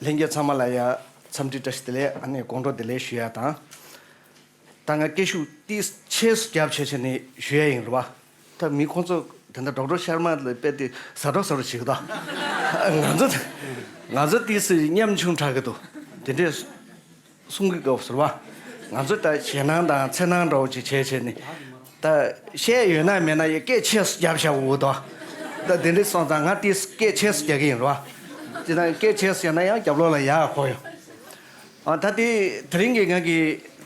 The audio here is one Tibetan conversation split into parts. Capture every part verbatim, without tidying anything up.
ལྷན་རྒྱས་ཚང་མ་ལ་ཡ་འཚམས་འདྲི་བཀྲ་ཤིས་བདེ་ལེགས། ཨ་ནི་དགོང་དྲོ་བདེ་ལེགས་ཞུ་ཡ་དང་། ད་ང་སྐད་ཤུགས་ཏིས་ཆེ་སུ་རྒྱབ་བྱས་བྱས་ནས་ཞུ་ཡ་ཡིན་རེད་བ། ད་མི་ཁོང་ཚོ་དེ་འདྲ་ཌོག་ཊར་ཤར་མ་ལ་དཔེ་དེ་ཟ་འགྲོ་ཟ་འགྲོ་བྱེད་ཀྱི་འདུག་ང་ཚོ་ང་ཚོ་ཏིས་ཉམ་ཆུང་དྲགས་ཀྱི་འདུག་དེ་འདྲས་གསུང་གི་དགོས་ཟེར་བ། ང་ཚོ་ད་ཞེད་སྣང་དང་འཚེར་སྣང་འདྲ་བོ་ཅིག་བྱས་བྱས་ནས། ད་བཤད་ཡོད་ན་མེད་ན་ཡི་སྐད་ཆེ་སུ་རྒྱབ་བཞག་འོ་དོ། ད་དེ་འདྲ་སོང་ཙང་ང་ཏིས་སྐད་ཆེ་སུ་རྒྱག་གི་ཡིན་རོ། ཅི་ད་སྐད་ཆེ་སུ་རྒྱག་ན་ཡང་རྒྱབ་ལོགས་ལ་ཡག་གོ་ཡོང་། ཨ་ད་དེ་དེ་རིང་གི་ང་གི་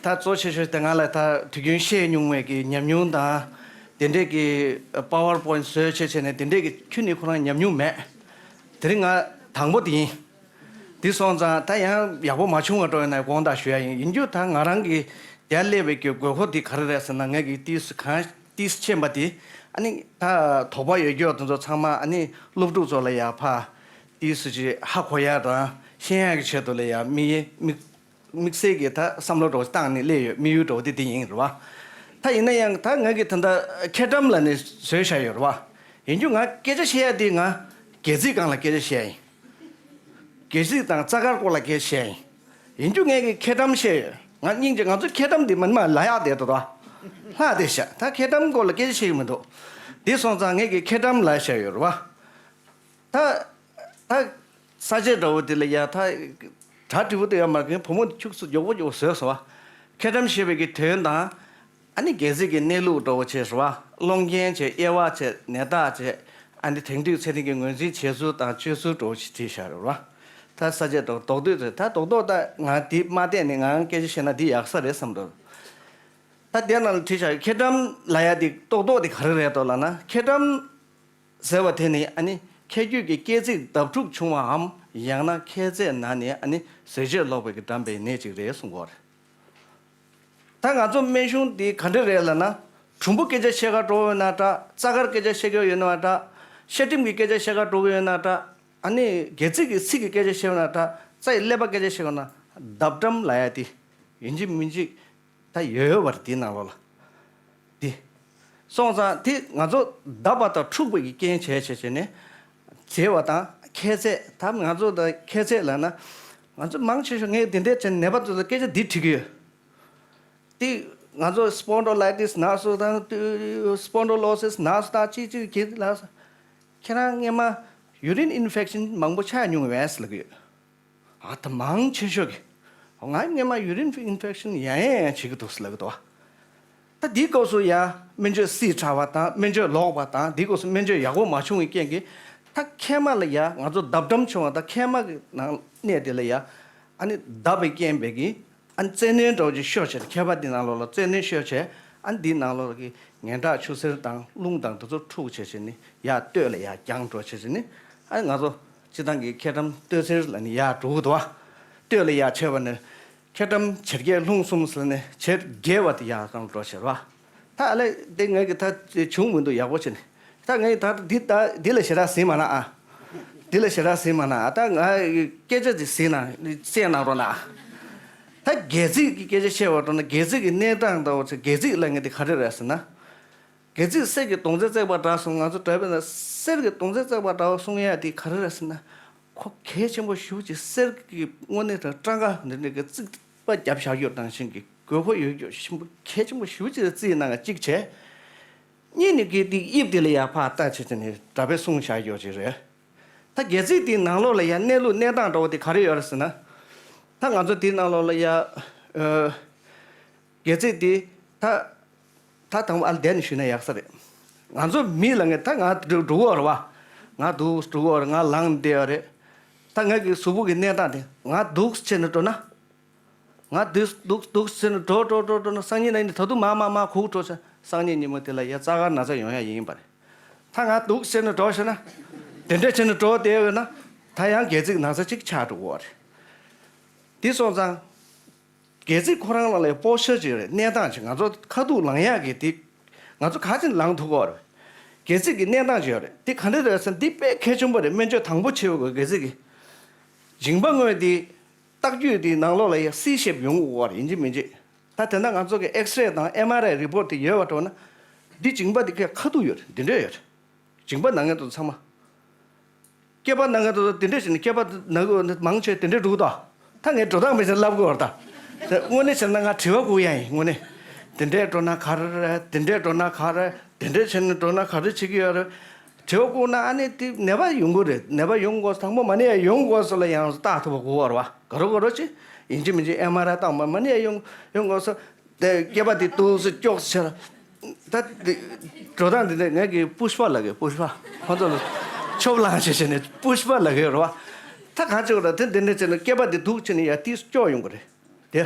ད་གཙོ་ཆེ་ཤོས་དེ་ང་ལ་ད་དུས་རྒྱུན་བཤད་མྱོང་བའི་གི་ཉམས་མྱོང་དང་། དེ་འདྲས་གི་པ་ཝར་པོ་ཡིན་བཟོས་བྱས་བྱས་ནས་དེ་འདྲས་གི་ཁྱོན་ནས་ཁོ་རང་ཉམས་མྱོང་མེད། དེ་རིང་ང་དང་པོ་དེ་ཡིན། དེ་སོང་ཙང་ད་ཡང་ཡག་པོ་མ་བྱུང་བ་འགྲོ་ཡོད་ན་དགོངས་དག་ཞུ་ཡ་ཡིན། ཡིན་རྒྱུ་ད་ང་རང་གི་རྒྱ་སླེབས་པའི་གི་དགོས་མཁོ་དེ་ག་རེ་རེད་ཟེར་ན། ངས་གི་ཏིས་གང་ཏིས་ཆེན་པ་དེ་ཨ་ནི་ད་དོགས་པ་ཡོད་རྒྱུ་དེ་ཚོ་ཚང་མ་ཨ་ནི་སློབ་ཕྲུག་ཚོ་ལ་ཡ་ཕ་ཏིས་ཅིག་ཧ་གོ་ཡ་དང་ཤེས་ཡ་གི་ཆེད་དུ་ལ་ཡ་དམིགས་ཡས་དམིགས་དམིགས་བསལ་གྱི་ད་བསམ་བློ་འདྲ་བོ་བཏང་ནས་སླེབས་ཡོད། དམིགས་ཡུལ་འདྲ་བོ་དེ་དེ་ཡིན་རེད་བ། ད་ཡིན་ན་ཡང་ད་ངས་གི་ད་ལྟ་འཁྱེར་སྒྲོམ་ལ་ནི་བཟོས་བཞག་ཡོད་རེད་བ། ཡིན་རྒྱུ་ང་སྐད་ཆ་བཤད་ཡ་དེ་ང་སྒལ་ཚིགས་སྒང་ལ་སྐད་ཆ་བཤད་ཡ་ཡིན། སྒལ་ཚིགས་དང་རྩ་དཀར་སྐོར་ལ་སྐད་ཆ་བཤད་ཡ་ཡིན། ཡིན་རྒྱུ་ངས་གི་འཁྱེར་སྒྲོམ་བཤད་ཡོད། ང་སྙིང་རྗེ། ང་ཚོ་འཁྱེར་སྒྲོམ་དེ་མ་ནི་མ་ལ་ཡག་དེ་དོ་དོ། ལྷག་དེ་བཞག་ད་འཁྱེར་སྒྲོམ་སྐོར་ལ་སྐད་ཆ་བཤད་ཡོད་མི་འདུག་དེ་སོང་ཙང་ངས་གི་འཁྱེར་སྒྲོམ་ལ་བཞག་ཡོད་རེད་བ། ད་ད་ས་བཅད་འདྲ་བོ་དེ་ལ་ཡ་ད་གྲ་འགྲིག་པོ་དེ་ཡོད་མ་རེད། བུ་མོ་དེ་ཁྱུག་ཙམ་མགྱོགས་པོ་མགྱོགས་པོ་བཟོས་སོང་བ། འཁྱེར་སྒྲོམ་ཞེས་པའི་གི་དོན་དང་། ཨ་ནི་སྒལ་ཚིགས་ཀྱི་གནས་ལུགས་འདྲ་བོ་བྱས་སོང་བ། སློང་རྐྱེན་བྱས། དབྱེ་བ་བྱས། ནད་རྟགས་བྱས། ཨ་ནི་དེང་དུས་ཚེ་རིང་གི་ངོས་འཛིན་བྱེད་ཚུལ་དང་སྤྱོད་ཚུལ་འདྲ་བོ་ཞིག་བྲིས་བཞག་རེད་བ། ད་ས་བཅད་འདྲ་བོ་རྡོག་རྡོག་རེད། ད་རྡོག་རྡོག་ད་ང་དེ་མ་བལྟས་ནས་ང་སྐད་ཆ་བཤད་ན་འདི་ཡག་ས་རེད་བསམ་འདུག་ད་དེ་ནང་ལ་བྲིས་བཞག་འཁྱེར་སྒྲོམ་ལབ་ཡ་དེ་རྡོག་རྡོག་དེ་ག་རེ་རེད་འདུག་ལབ་ན། འཁྱེར་སྒྲོམ་ཟེར་བ་དེ་ནི་ཨ་ནི་ཁྱད་རྒྱུད་ཀྱི་སྐྱེ་ཚིག་བརྡབ་འཁྲུག་བྱུང་བའམ། ཡང་ན་ཁྱད་ཚད་ན་ནི་ཨ་ནི་ཟས་བཅད་ལོག་པའི་གི་འགྲམ་པའི་ནད་ཅིག་རེད་གསུང་གི་ཡོད་རེད། ད་ང་ཚོ་སྨན་གཞུང་འདི་ག་འདྲ་རེད་ལབ་ན། གྲུམ་བུ་སྐད་ཆ་བཤད་ག་འགྲོ་ཡོད་ན་འདྲ། རྩ་དཀར་སྐད་ཆ་བཤད་ག་ཡོད་ན་འདྲ། ཤ་གྲིམ་གྱི་སྐད་ཆ་བཤད་ག་འགྲོ་གི་ཡོད་ན་འདྲ། ཨ་ནི་སྒལ་ཚིགས་ཀྱི་ཚིག་གི་སྐད་ཆ་བཤད་ཡོད་ན་འདྲ། རྩ་ཡི་ཀླད་པ་སྐད་ཆ་བཤད་ཡོད་ན། བརྡབ་འགྲམ་ལབ་ཡ་དེ་ཡིན་གཅིག་མིན་གཅིག་ད་ཡོད་ཡོད་པ་རེད་དེའི་ནང་ལོགས་ལ། དེ་སོང་ཙང་དེ་ང་ཚོ་བརྡབ་པ་དང་འཁྲུག་པའི་གི་རྐྱེན་བྱས་བྱས་བྱས་ནས་བྱས་པ་དང་། ཁྱད་ཚད་ད་ང་ཚོ་ད་ཁྱད་ཚད་ལབ་ན། ང་ཚོ་མང་ཆེ་ཤོས་ངས་དེ་འདྲས་བྱས་ནད་པ་ཚོ་ལ་སྐད་ཆ་འདི་དྲི་གི་ཡོད། དེ་ང་ཚོ་སྤོན་ཌོ་ལའི་ཊིས་ན་སོ་དང་སྤོན་ཌོ་ལོ་སིས་ན་སོ་དང་ཅི་ཅི་གི་ལ་སོ། ཁྱེད་རང་སྔས་མ་ཡུ་རིན་ཨིན་ཕེག་ཤིན་མང་པོ་ཆགས་མྱོང་བས་ལབ་གི་ཡོད། ཨ་ད་མང་ཆེ་ཤོས་ཀྱིས། ང་སྔས་མ་ཡུ་རིན་ཨིན་ཕེག་ཤིན་ཡང་ཡང་ཡང་བྱེད་ཀྱི་འདུག་ཟེར་ལབ་ཀྱི་འདུག་ད་འདིའི་སྐབས་སུ་ཡང་སྨན་བཅོས་བསྲེས་དྲགས་པ་དང་སྨན་བཅོས་ལོག་པ་དང་། འདིའི་སྐབས་སུ་སྨན་བཅོས་ཡག་པོ་མ་བྱུང་བའི་རྐྱེན་གྱིས། ད་མཁལ་མ་ལ་ཡང་ང་ཚོ་བརྡབ་འགྲམ་བྱུང་བ་དང་མཁལ་མ་གི་ནང་གནས་དེ་ལ་ཡང་ཨ་ནི་བརྡབ་པའི་རྐྱེན་པས་ཀྱི། ཨ་ནི་རྩལ་སྣོན་འདྲ་བོ་ཅིག་ཤོར་བྱས། མཁལ་མ་འདི་ནང་ལོགས་ལ་རྩལ་སྣོན་ཤོར་བྱས། ཨ་ནི་འདི་ནང་ལོགས་ཀྱི་ངན་ཁྲག་ཆུ་སེར་དང་རླུང་དང་དེ་ཚོ་འཁྲུགས་བྱས་བྱས་ནི་ཡར་སྟོད་ལ་ཡར་རྒྱང་འགྲོ་བྱས་བྱས་ནི། ཨ་ནི་ང་ཚོ་སྤྱིར་བཏང་གི་མཁལ་རྡམ་སྟོད་འཚེར་ལ་ནི་ཡར་འགྲོ་གི་འདུག་བ། སྟོད་ལ་ཡར་ཆེ་བ་ནི། མཁལ་རྡམ་བྱེར་རྒྱས་ལྷུང་གསུམ་ཟེར་ནས་བྱེར་རྒྱས་པ་དེ་ཡར་གང་འགྲོ་ཟེར་བ། ད་ཨ་ལས་དེ་ངས་ཀྱི་ད་བྱུང་མི་འདུག་ཡག་པོ་བྱས་ནས། ད་ངས་ད་འདི་ད་འདི་ལ་ཞེ་དྲག་ཟིན་མ་ན་ཨ། འདི་ལ་ཞེ་དྲག་ཟིན་མ་ན་ཨ། ད་ང་སྐད་ཆ་ཅིག་ཟིན་ན་བཤད་གནང་རོགས་གནང་ཨ། ད་སྒལ་ཚིགས་ཀྱི་སྐད་ཆ་བཤད་པ་འགྲོ་ན། སྒལ་ཚིགས་ཀྱི་གནས་སྟངས་དང་། སྒལ་ཚིགས་ལ་ངས་འདི་ག་རེ་རེད་ཟེར་ན། སྒལ་ཚིགས་གསེར་གྱི་མདོང་རྩེ་བརྩེགས་པ་འདྲ་གསུངས། ང་ཚོ་འདྲ་བས་ན་གསེར་གྱི་མདོང་རྩེ་བརྩེགས་པ་འདྲ་གསུང་ཡ་དེ་ག་རེ་རེད་ཟེར་ན། ཁོ་གལ་ཆེན་པོ་ཞེ་པོ་ཅིག་གསེར་གྱི་དངོས་གནས་དང་སྤྲང་ཀ་འདི་འདྲ་གི་རྩིག་པ་བརྒྱབ་བཞག་ཡོད་ནང་བཞིན་གྱི་དགོས་མཁོ་ཡོད་རྒྱུ་ཆེན་པོ། གལ་ཆེན་པོ་ཞེ་པོ་ཅིག་རྩིས་གནང་ག་གཅིག་བྱས། གཉིས་ནི་གི་དེ་དབྱིབས་དེ་ལ་ཡ་ཕར་ལྟ་བྱས་བྱས་ནས་འདྲ་བས་གསུངས་བཞག་ཡོད་ཅིག་རེད། ད་སྒལ་ཚིགས་དེའི་ནང་ལོགས་ལ་ཡ་གནས་ལུགས་གནས་སྟངས་འདྲ་བོ་དེ་ག་རེ་ཡོད་རེད་ཟེར་ན། ད་ང་ཚོ་དེའི་ནང་ལོགས་ལ་ཡ། ཨ། སྒལ་ཚིགས་དེ་ད། ད་དང་པོ་ཨ་ལ་བསྡད་ནས་ཞུས་ན་ཡག་ས་རེད། ང་ཚོ་མི་ལ་ངས་ད་ང་འགྲོ་འགྲོ་གི་ཡོད་རེད་བ། ང་འདུག་འགྲོ་གི་ཡོད་རེད། ང་ལངས་བསྡད་ཡོད་རེད། ད་ངའི་གི་གཟུགས་པོ་གི་གནས་སྟངས་དེ། ང་འདུག་བྱས་ནས་འགྲོ་ན། ང་འདུག་འདུག་འདུག་བྱས་ནས་འགྲོ་འགྲོ་འགྲོ་འགྲོ་ན། སང་ཉིན་གནངས་ཉིན་ད་དུང་མར་མར་མར་ཁུག་འགྲོ་ཚེ། སང་ཉིན་ཉིན་མོ་དེ་ལ་ཡ་རྩ་དཀར་ན་ཚ་ཡོང་ཡ་ཡིན་པ་རེད། ད་ང་འདུག་བྱས་ནས་འགྲོ་ཤེ་ན། དེ་འདྲ་བྱས་ནས་འགྲོ་བསྡད་ཡོད་ན། ད་ཡང་སྒལ་ཚིགས་ན་ཚ་གཅིག་ཆགས་འགྲོ་གི་ཡོད་རེད། དེ་སོང་ཙང་། སྒལ་ཚིགས་ཁོ་རང་ལ་ལས་པོ་སི་ཅར་ཅིག་ཡོད་རེད། གནས་སྟངས་ཅིག་ང་ཚོ་ཁ་ཐུག་ལངས་ཡག་གི་དེ། ང་ཚོ་ག་ཅིག་ལངས་ཐུབ་ཀྱི་ཡོད་རེད། སྒལ་ཚིགས་ཀྱི་གནས་སྟངས་ཅིག་ཡོད་རེད། དེ་ག་འདྲ་རེད་ཟེར་ན། འདི་དཔེ་གལ་ཆེན་པོ་རེད། སྨན་བཅོས་དང་པོ་བྱེད་དགོས། སྒལ་ཚིགས་ཀྱི་འགྱིང་པ་དངོས་དེ། རྟགས་བརྒྱུད་དེ་ནང་ལོགས་ལ་ཡ་སི་ཤེབ་ཡོང་དགོས་པ་རེད། ཡིན་གཅིག་མིན་གཅིག་ད་དེ་ན་ང་ཚོ་གི་ཨེགས་རེ་དང་ཨེམ་ཨར་ཨའི་རི་པོར་ཊི་དེ་ཡོད་པ་འགྲོ་ན། འདི་འགྱིང་པ་དེ་ག་ཁ་ཐུག་ཡོད་རེད། འདི་འདྲ་ཡོད་རེད། འགྱིང་པ་ནང་ངེས་དུ་ཚང་མ། སྐྱེས་པ་ན་མཁན་དེ་ཚོ་དེ་འདྲས་བྱས་ནས་སྐྱེས་པ་ན་དགོས་མང་ཆེ་དེ་འདྲས་འགྲོ་གི་འདུག་ད་ངས་འགྲོ་སྟངས་མི་ཤེས་ལབ་དགོས་བར་ད། དངོས་གནས་བྱས་ན་ང་དྲི་བ་བསྐུར་ཡ་ཡིན་དངོས་གནས། དེ་འདྲས་འགྲོ་ན་ག་རེ་རེད། དེ་འདྲས་འགྲོ་ན་ག་རེ། དེ་འདྲས་བྱས་ནས་འགྲོ་ན་ག་རེ་བྱེད་ཀྱི་ཡོད་རེད། དྲི་བ་བསྐུར་ན་ཨ་ནི་དེ་ནད་པ་ཡོང་གི་རེད། ནད་པ་ཡོང་དགོས་དང་པོ་མ་ནི་ཡ་ཡོང་དགོས་སོ་ལ་ཡང་བརྟག་ཐུབ་པ་དགོས་བར་བ་ག་རོ་ག་རོ་ཅི། ཡིན་གཅིག་མིན་གཅིག་ཨེམ་ཨར་ཨའི་བཏང་མ་མ་ནི་ཡ་ཡོང་ཡོང་དགོས་སོ། དེ་སྐྱེས་པ་དེ་ཏོག་ཙམ་སྐྱོགས་ཤར། ད་དེ་འགྲོ་སྟངས་དེ་འདྲ་ངས་ཀྱི་པུཤ་པ་ལབ་གི་པུཤ་པ། ཁོ་ཚོ་ལ་ཆོབ་ལངས་བྱས་བྱས་ནས་པུཤ་པ་ལབ་གི་རེད་བ། ད་གང་བྱེད་དགོས་ར་དེ་འདི་འདྲ་བྱས་ནས་སྐྱེས་པ་དེ་སྡུག་བྱས་ནས་ཡར་ཏིས་སྐྱོགས་ཡོང་གི་རེད། དེ།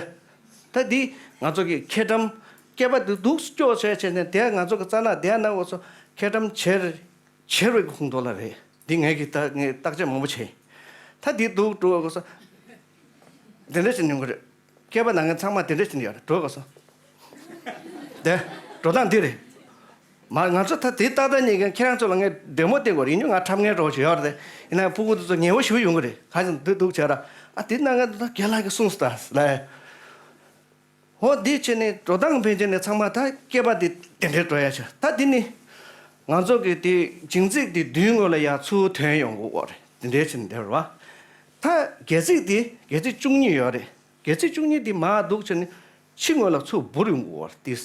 ད་འདི་ང་ཚོ་གི་ཁེ་ཏྲམ། སྐྱེས་པ་དེ་སྡུག་སྐྱོགས་བྱས་བྱས་ནས་དེ་ང་ཚོ་གི་རྩ་ན་དེ་ན་འོ་ཚོ་ཁེ་ཏྲམ་བྱེར། བྱེར་བའི་ཁོངས་གཏོགས་ལ་རེད། འདི་ངས་ཀྱི་ད་ངས་བརྟག་དཔྱད་མང་པོ་བྱས་ཡིན། ད་འདི་སྡུག་འགྲོ་འོ་ཚོ། དེ་འདྲ་བྱས་ནས་ཡོང་གི་རེད། སྐྱེས་པ་ན་མཁན་ཚང་མ་དེ་འདྲ་བྱས་ནས་ཡོད་རེད་འགྲོ་དགོས་སོ། དེ། འགྲོ་སྟངས་འདི་རེད། མ་ང་ཚོ་ད་དེ་ཏག་ཏག་ཉིད་ཀྱང་ཁྱེད་རང་ཚོ་ལ་ངས་འདྲེ་མོ་བསྟན་དགོས་རེད་ཡིན་ཡང་ང་ཁྲབ་ངན་འགྲོ་བྱེད་ཡོད་རེད། ཡིན་ན་ཕྲུ་གུ་དེ་ཚོ་ངལ་བོ་ཞེ་པོ་ཡོང་གི་རེད་ག་ཚོད་འདི་འདུག་བྱས་ར། ཨ་དེ་ན་ང་ད་རྒན་ལགས་ཀྱིས་གསུངས་སོང་ད་ལས། ཧོ་འདི་བྱས་ནས་འགྲོ་སྟངས་ཕན་ཆད་ནས་ཚང་མ་ད་སྐྱེས་པ་དེ་དེ་འདྲའི་འགྲོ་ཡ་ཆ་ད་འདི་ནི། ང་ཚོ་གི་དེ་མཇིང་ཚིགས་དེ་མདུན་ངོས་ལ་ཡ་ཚུར་ཐོན་ཡོང་གི་ཡོད་རེད་དེ་འདྲའི་བྱས་ནས་འདིར་བ། ད་སྒལ་ཚིགས་དེ་སྒལ་ཚིགས་བཅུ་གཉིས་ཡོད་རེད། སྒལ་ཚིགས་བཅུ་གཉིས་དེ་མར་འདུག་བྱས་ནས་ཕྱི་ངོས་ལ་ཚུར་འབུར་ཡོང་གི་ཡོད་རེད་དེ།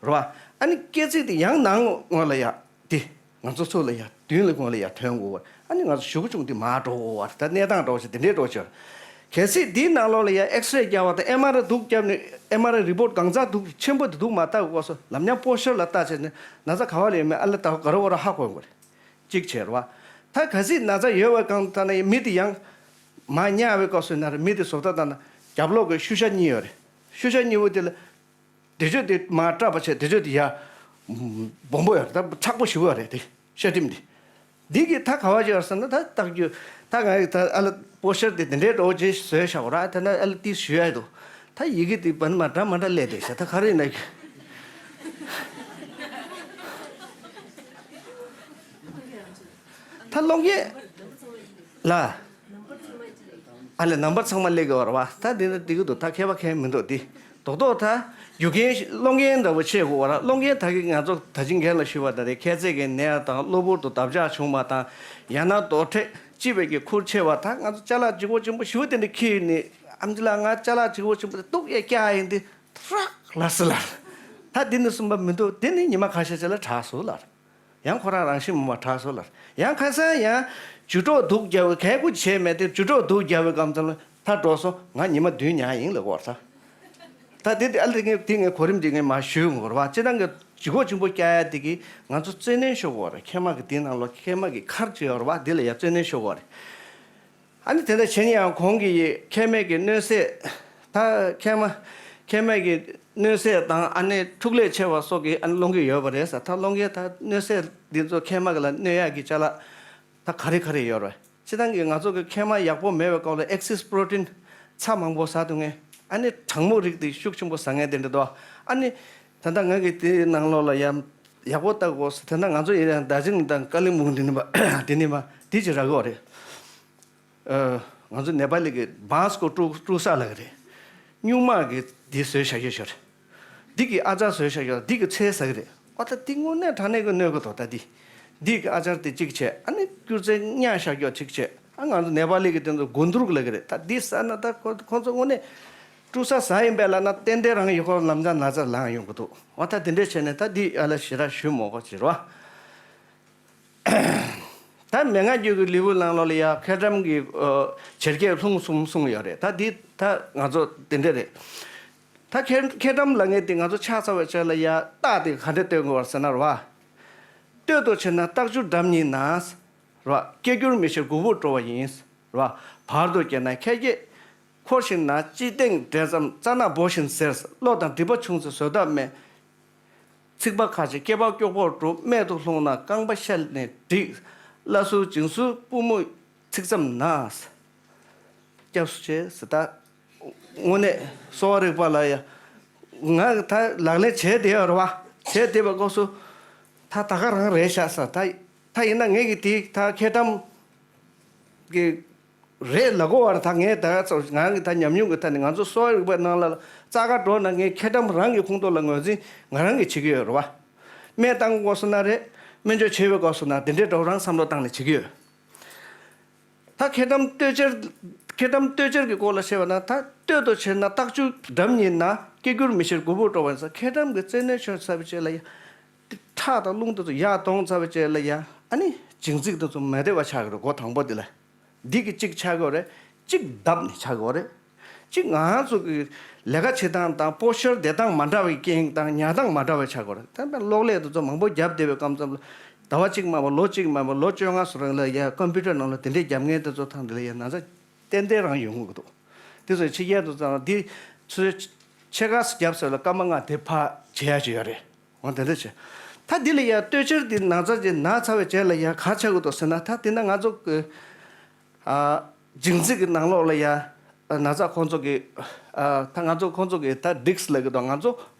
རེད་བ། ཨ་ནི་སྐེ་ཚིགས་དེ་ཡང་ནང་ངོས་ལ་ཡ། དེ། ང་ཚོ་ཚུར་ལ་ཡ་མདུན་ལ་ངོས་ལ་ཡ་ཐོན་དགོས་བ། ཨ་ནི་ང་ཚོ་ཞུ་གུ་ཆུང་དེ་མར་འགྲོ་དགོས་བ། ད་གནས་སྟངས་འགྲོ་ཆེ་དེ་འདྲས་འགྲོ་ཆེ། གལ་སྲིད་དེའི་ནང་ལོགས་ལ་ཡ་ཨེགས་རེ་རྒྱག་བ་དང་ཨེམ་ཨར་འདུག་བརྒྱབ་ནས་ཨེམ་ཨར་རི་པོར་གང་ཚང་འདུག་ཆེན་པོ་དེ་འདུག་མ་བལྟ་དགོས་སོ་ལམ་ཉམས་པོ་ཤར་ལ་བལྟ་བྱས་ནས་ན་ཚ་ག་བ་ལ་ཡོད་མེད་ཨ་ལ་ད་ག་རོ་བ་ར་ཧ་གོ་དགོས་རེད། གཅིག་བྱས་རེད་བ། ད་གལ་སྲིད་ན་ཚ་ཡོད་བ་གང་ལྟར་ན་ཡ་མི་དེ་ཡང་མར་ཉལ་བའི་སྐབས་སུ་ན་རེ་མི་དེ་བཟོ་ལྟ་ལྟ་ན་རྒྱབ་ལོགས་ཀྱི་ཤུལ་ཤ་གཉིས་ཡོད་རེད། ཤུལ་ཤ་གཉིས་པོ་དེ་ལ། དེ་ཚོ་དེ་མར་སྐྲག་པ་བྱས་དེ་ཚོ་དེ་ཡ། སྦོམ་པོ་ཡོད་རེད་ད་མཁྲེགས་པོ་ཞེ་པོ་ཡོད་རེད་དེ་ཤ་སྒྲིམ་དེ། འདི་གི་ད་ག་བ་ཅིག་ཡོད་ཟེར་ན་ད་བརྟག་རྒྱུ། ད་ང་ཡི་ད་ཨ་ལ་པོ་ཤར་དེ་དེ་འདྲའི་འགྲོ་ཅེས་བཟོས་བཞག་ར་ད་ན་ཨ་ལ་ཏིས་ཞུ་ཡ་དོ། ད་ཡི་གེ་དེ་བན་མ་འདྲ་མ་འདྲ་ལས་དེ་ཤ་ད་ག་རེ་ན་གི། ད་སློང་གི། ལ། ཨ་ལས་ནམ་བར་ཚང་མ་སླེབས་ཀྱི་བར་བ་ད་འདི་ནི་འགྲིག་གི་འདུག་ད་མཁས་པ་མཁས་མི་འདུག་འདི། རྡོག་རྡོག་ད། རྒྱུ་རྐྱེན་སློང་མཁན་འདྲ་བོ་ཆེ་དགོས་བར་སློང་མཁན་ད་གི་ང་ཚོ་ད་ཅི་འགན་ལ་ཞུས་པ་ད་རེད་མཁལ་རྩེ་གི་ནད་དང་གློ་བུར་དུ་འདབ་ཆགས་བྱུང་བ་དང་། ཡང་ན་རྡོག་ཁྲེས་ལྕི་བའི་གི་ཁུར་ཆེ་བ་ད་ང་ཚོ་ཅ་ལག་ལྗིད་ཁོག་ཆེན་པོ་ཞུ་དེ་འདྲ་ཁྱེར་ནི་ཨམ་ཅི་ལགས་ང་ཅ་ལག་ལྗིད་ཁོག་ཆེན་པོ་དེ་སྟུག་ཡ་སྐྱ་ཡིན་དེ་ཧྲག་ལ་སི་ལ། ད་འདི་ནི་གསུམ་པ་མི་འདུག་དེ་ནི་ཉི་མ་ཁ་ཤས་ཅིག་ལ་དྲག་སོང་ལ། ཡང་ཁོ་རང་རང་བཞིན་མ་དྲག་སོང་ལ། ཡང་ཁ་སང་ཡང་ཇུས་གཏོགས་སྡུག་རྒྱབ་གལ་ཀུ་བྱས་མེད་དེ་ཇུས་གཏོགས་སྡུག་རྒྱབ་པའི་སྐབས་ཙམ་ལ་ད་འགྲོ་སོང་ང་ཉི་མ་བདུན་ཉལ་ཡིན་ལ་གོ་བར་ས། ད་དེ་དེ་ཨ་ལེ་ངས་དེ་ངས་གོ་རིམ་དེ་ངས་མ་ཞུས་ངོ་ར་བ་སྤྱི་བཏང་གི་ལྗིད་ཁོག་ཆེན་པོ་སྐྱ་ཡ་དེ་གིས་ང་ཚོ་རྩོད་ནན་ཤོར་གོ་ར་མཁལ་མ་གི་དེ་ནང་ལོགས་མཁལ་མ་གི་ཁར་ཅིག་ཡོད་ར་བ་དེ་ལ་ཡ་རྩོད་ནན་ཤོར་གོ་རེད། ཨ་ནི་དེ་འདྲ་བྱས་ན་ཡང་གོང་གི་མཁལ་མའི་གི་གནོད་སེལ། ད་མཁལ་མ། མཁལ་མའི་གི་གནོད་སེལ་དང་ཨ་ནི་འཁྲུག་ལས་ཆེ་བ་སོགས་ཀྱི་ཨ་ནི་སློང་གི་ཡོད་པ་རེད་ཟེར་ད་སློང་མཁན་ད་གནོད་སེལ་འདི་ཚོ་མཁལ་མ་གི་ལ་གནོད་ཡག་གི་ཅ་ལག་ད་ག་རེ་ག་རེ་ཡོད་རེད། སྤྱིར་བཏང་གི་ང་ཚོ་གི་མཁལ་མ་ཡག་པོ་མེད་པའི་སྐབས་ལ་ཨེག་སིས་པྲོ་ཊིན་ཚྭ་མང་པོ་ཟ་ཐུབ་མཁན་ཨ་ནི་གྲང་མོ་རིགས་དེ་ཤུགས་ཆེན་པོ་ཟ་མཁན་དེ་འདྲ་འདུག་ཨ་ནི་ད་ལྟ་ང་གི་དེའི་ནང་ལོགས་ལ་ཡང་ཡག་པོ་ལྟ་དགོས་ཟེར་ད་ལྟ་ང་ཚོ་ཡིན་ཡང་ད་ཅིང་དང་ཀ་ལི་མུང་དེ་ནི་མ་དེ་ནི་མ་དེ་ཅི་རག་གི་ཡོད་རེད། ཨ། ང་ཚོ་ནེ་པ་ལི་གི་བཱས་ཀོ་ཀྲུ་ཀྲུ་ས་ལབ་ཀྱི་རེད། སྨྱུག་མ་གི་འདི་བཟོས་བཞག་ཡོད་ཤག་འདི་གི་ཨ་ཅར་བཟོས་བཞག་ཡོད་འདི་གི་ཚལ་ཟ་གི་རེད། ཨ་ད་འདི་དངོས་གནས་དྲང་གནས་ཀྱི་གནོད་ཀྱི་འདུག་ད་འདི། འདི་གི་ཨ་ཅར་དེ་གཅིག་བྱས་ཨ་ནི་སྐྱུར་རྩི་བརྙ་བཞག་ཡོད་གཅིག་བྱས་ཨ་ང་ཚོ་ནེ་པ་ལི་གི་དེ་ཚོ་གུན་དུར་ལབ་ཀྱི་རེད། ད་འདི་ཟ་ན་ད་ཁོ་ཁོ་ཚོ་དངོས་གནས་ཀྲུ་ས་ཟ་ཡིན་པས་ལབ་ན་ཏན་ཏན་རང་ཡོད་ཁོ་ལམ་སང་ན་ཚ་ལངས་ཡོང་གི་འདུག་ཨ་ད་དེ་འདྲས་བྱས་ནས་ད་འདི་ཨ་ལ་ཞེ་དྲག་ཞུ་མོ་གོ་ཅི་རོ། ད་མན་ངག་རྒྱུད་ཀྱི་ལེའུ་ནང་ལོགས་ལ་ཡ་མཁལ་གྲམ་གྱི་ཨ་བྱེར་སྐྱེས་ལྷུང་གསུམ་གསུངས་ཡོད་རེད། ད་འདི་ད་ང་ཚོ་དེ་འདྲ་རེད། ད་མཁལ་མཁལ་གྲམ་ལབ་མཁན་དེ་ང་ཚོ་ཕྱག་འཚལ་བའི་ཆེད་ལ་ཡ་རྟགས་དེ་ག་འདྲ་སྟོན་དགོས་པར་ཟེར་ན་རེད་བ། སྟོད་དུ་ཕྱིན་ན་རྟགས་འཇུག་འགྲམ་གཉིས་ན། རེད་བ། སྐད་སྒྱུར་མི་ཤེས་མགོ་བོས་བྲོ་བ་ཡིན། རེད་བ། བར་དུ་བསྐྱེད་ན་མཁལ་སྐེ། འཁོར་ཞིང་ན་དཔྱི་སྟེང་འདྲེས་ཙམ་རྩ་ནག་སྦོ་བཞིན་གཟེར། གློ་དང་སྒྲིབ་པ་ཆུང་ཚེ་བཟོད་ཐབས་མེད། ཚིགས་པ་ཁ་ཕྱེ་སྐེད་པ་ཀྱོག་པོར་འགྲོ། སྨད་དུ་ལྷུང་ན་རྐང་པ་ཤ་ནས་འགྲིག་བརླ་གསུར་འཇིང་གསུར་པུས་མོ་ཚིགས་མཚམས་ན། སྐྱབས་སུ་མཆི་ཟེར་ད། དངོས་གནས་གསོ་བ་རིག་པ་ལ་ཡ། ང་ད་ལག་ལེན་བྱས་བསྡད་ཡོད་རེད་བ། བྱས་བསྡད་པའི་སྐབས་སུ། ད་ད་ག་རང་རེད་ཤག་ས་ད། ད་ཡིན་ན་ངས་ཀྱི་དེ་ད་མཁལ་གྲམ་གི་རེད་ལབ་དགོས་བ་རེད། ད་ངས་ད་ག་ཚོ་ང་གི་ད་ཉམས་མྱོང་གི་ཐད་ནས་ང་ཚོ་གསོ་བ་རིག་པའི་ནང་ལ་རྩ་ཁ་འགྲོ་ན་ངས་མཁལ་གྲམ་རང་གི་ཁོངས་གཏོགས་ལ་ངོས་འཛིན་ང་རང་གིས་བྱེད་ཀྱི་ཡོད་རེད་བ། སྨན་བཏང་དགོས་སོང་ན་རེད། སྨན་བཅོས་བྱེད་པའི་སྐབས་སུ་ན་དེ་འདྲའི་འགྲོ་རང་བསམ་བློ་བཏང་ནས་བྱེད་ཀྱི་ཡོད། ད་ཁེ་ཏམ་སྟོད་ཆར། ཁེ་ཏམ་སྟོད་ཆར་གྱི་སྐོར་ལ་བཤད་པ་ན། ད་སྟོད་དུ་བྱས་ན་རྟགས་ཅུ་འགྲམ་ཉིད་ན། སྐྱེ་འགྱུར་མི་ཤེས་མགོ་བོ་དཀྲོགས་པ་ཡིན་ས། ཁེ་ཏམ་གྱི་རྩེ་ནས་ཤོར་ཚར་བའི་རྗེས་ལ་ཡ། ཁྲག་དང་རླུང་དེ་ཚོ་ཡར་གཏོང་ཚར་བའི་རྗེས་ལ་ཡ། ཨ་ནི་འབྱིང་རྩིས་དེ་ཚོ་མི་བདེ་བ་ཆགས་ཀྱི་རེད། འགོ་དང་པོ་དེ་ལ། འདི་གི་གཅིག་ཆགས་ཀྱི་ཡོད་རེད། གཅིག་བརྡབས་ནས་ཆགས་ཀྱི་ཡོད་རེད། གཅིག་ང་ཚོ་གི་ལས་ཀ་བྱེད་སྟངས་དང་པོ་ཤར་བསྡད་སྟངས་མ་འདྲ་བའི་རྐྱེན་དང་ཉར་སྟངས་མ་འདྲ་བའི་ཆགས་ཀྱི་ཡོད་རེད། ད་དཔེར་ན་གློག་ཀླད་དེ་ཚོ་མང་པོ་བརྒྱབ་བསྡད་པའི་སྐབས་མཚམས་ལ། ཟླ་བ་གཅིག་མ་པ་ལོ་གཅིག་མ་པ་ལོ་བཅོ་ལྔ་སོ་རང་ལ་ཡ་ཀམ་པུ་ཊར་ནང་ལ་དེ་འདྲའི་རྒྱབ་མཁན་དེ་ཚོ་ཐང་དེ་ལ་ཡ་ན་ཚ་ཏན་ཏན་རང་ཡོང་གི་འདུག་དེ་ཚོ་ཕྱི་རྒྱལ་དུ་ཙང་འདི་ཚོའི་ཕྱེད་ཀ་རྒྱབ་ས་ལ་སྐར་མ་ལྔ་དེ་ཕར་བྱེད་ཡ་ཅིག་ཡོད་རེད། འོ་དེ་འདྲ་བྱས། ད་འདི་ལ་ཡ་སྟོད་ཆར་འདི་ན་ཚ་ཅིག་ན་ཚར་བའི་རྗེས་ལ་ཡ་ག་ཆགས་ཀྱི་འདུག་ཟེར་ན། ད་འདི་ན་ང་ཚོ་གི་ཨ་འབྱིང་རྩིས་ཀྱི་ནང་ལོགས་ལ་ཡ་ན་ཚ་ཁོང་ཚོ་གི་ཨ་ད་ང་ཚོ་ཁོང་ཚོ་གི་ད་ཌིསྐ་ལབ་ཀྱི་འདུག་ང་ཚོ་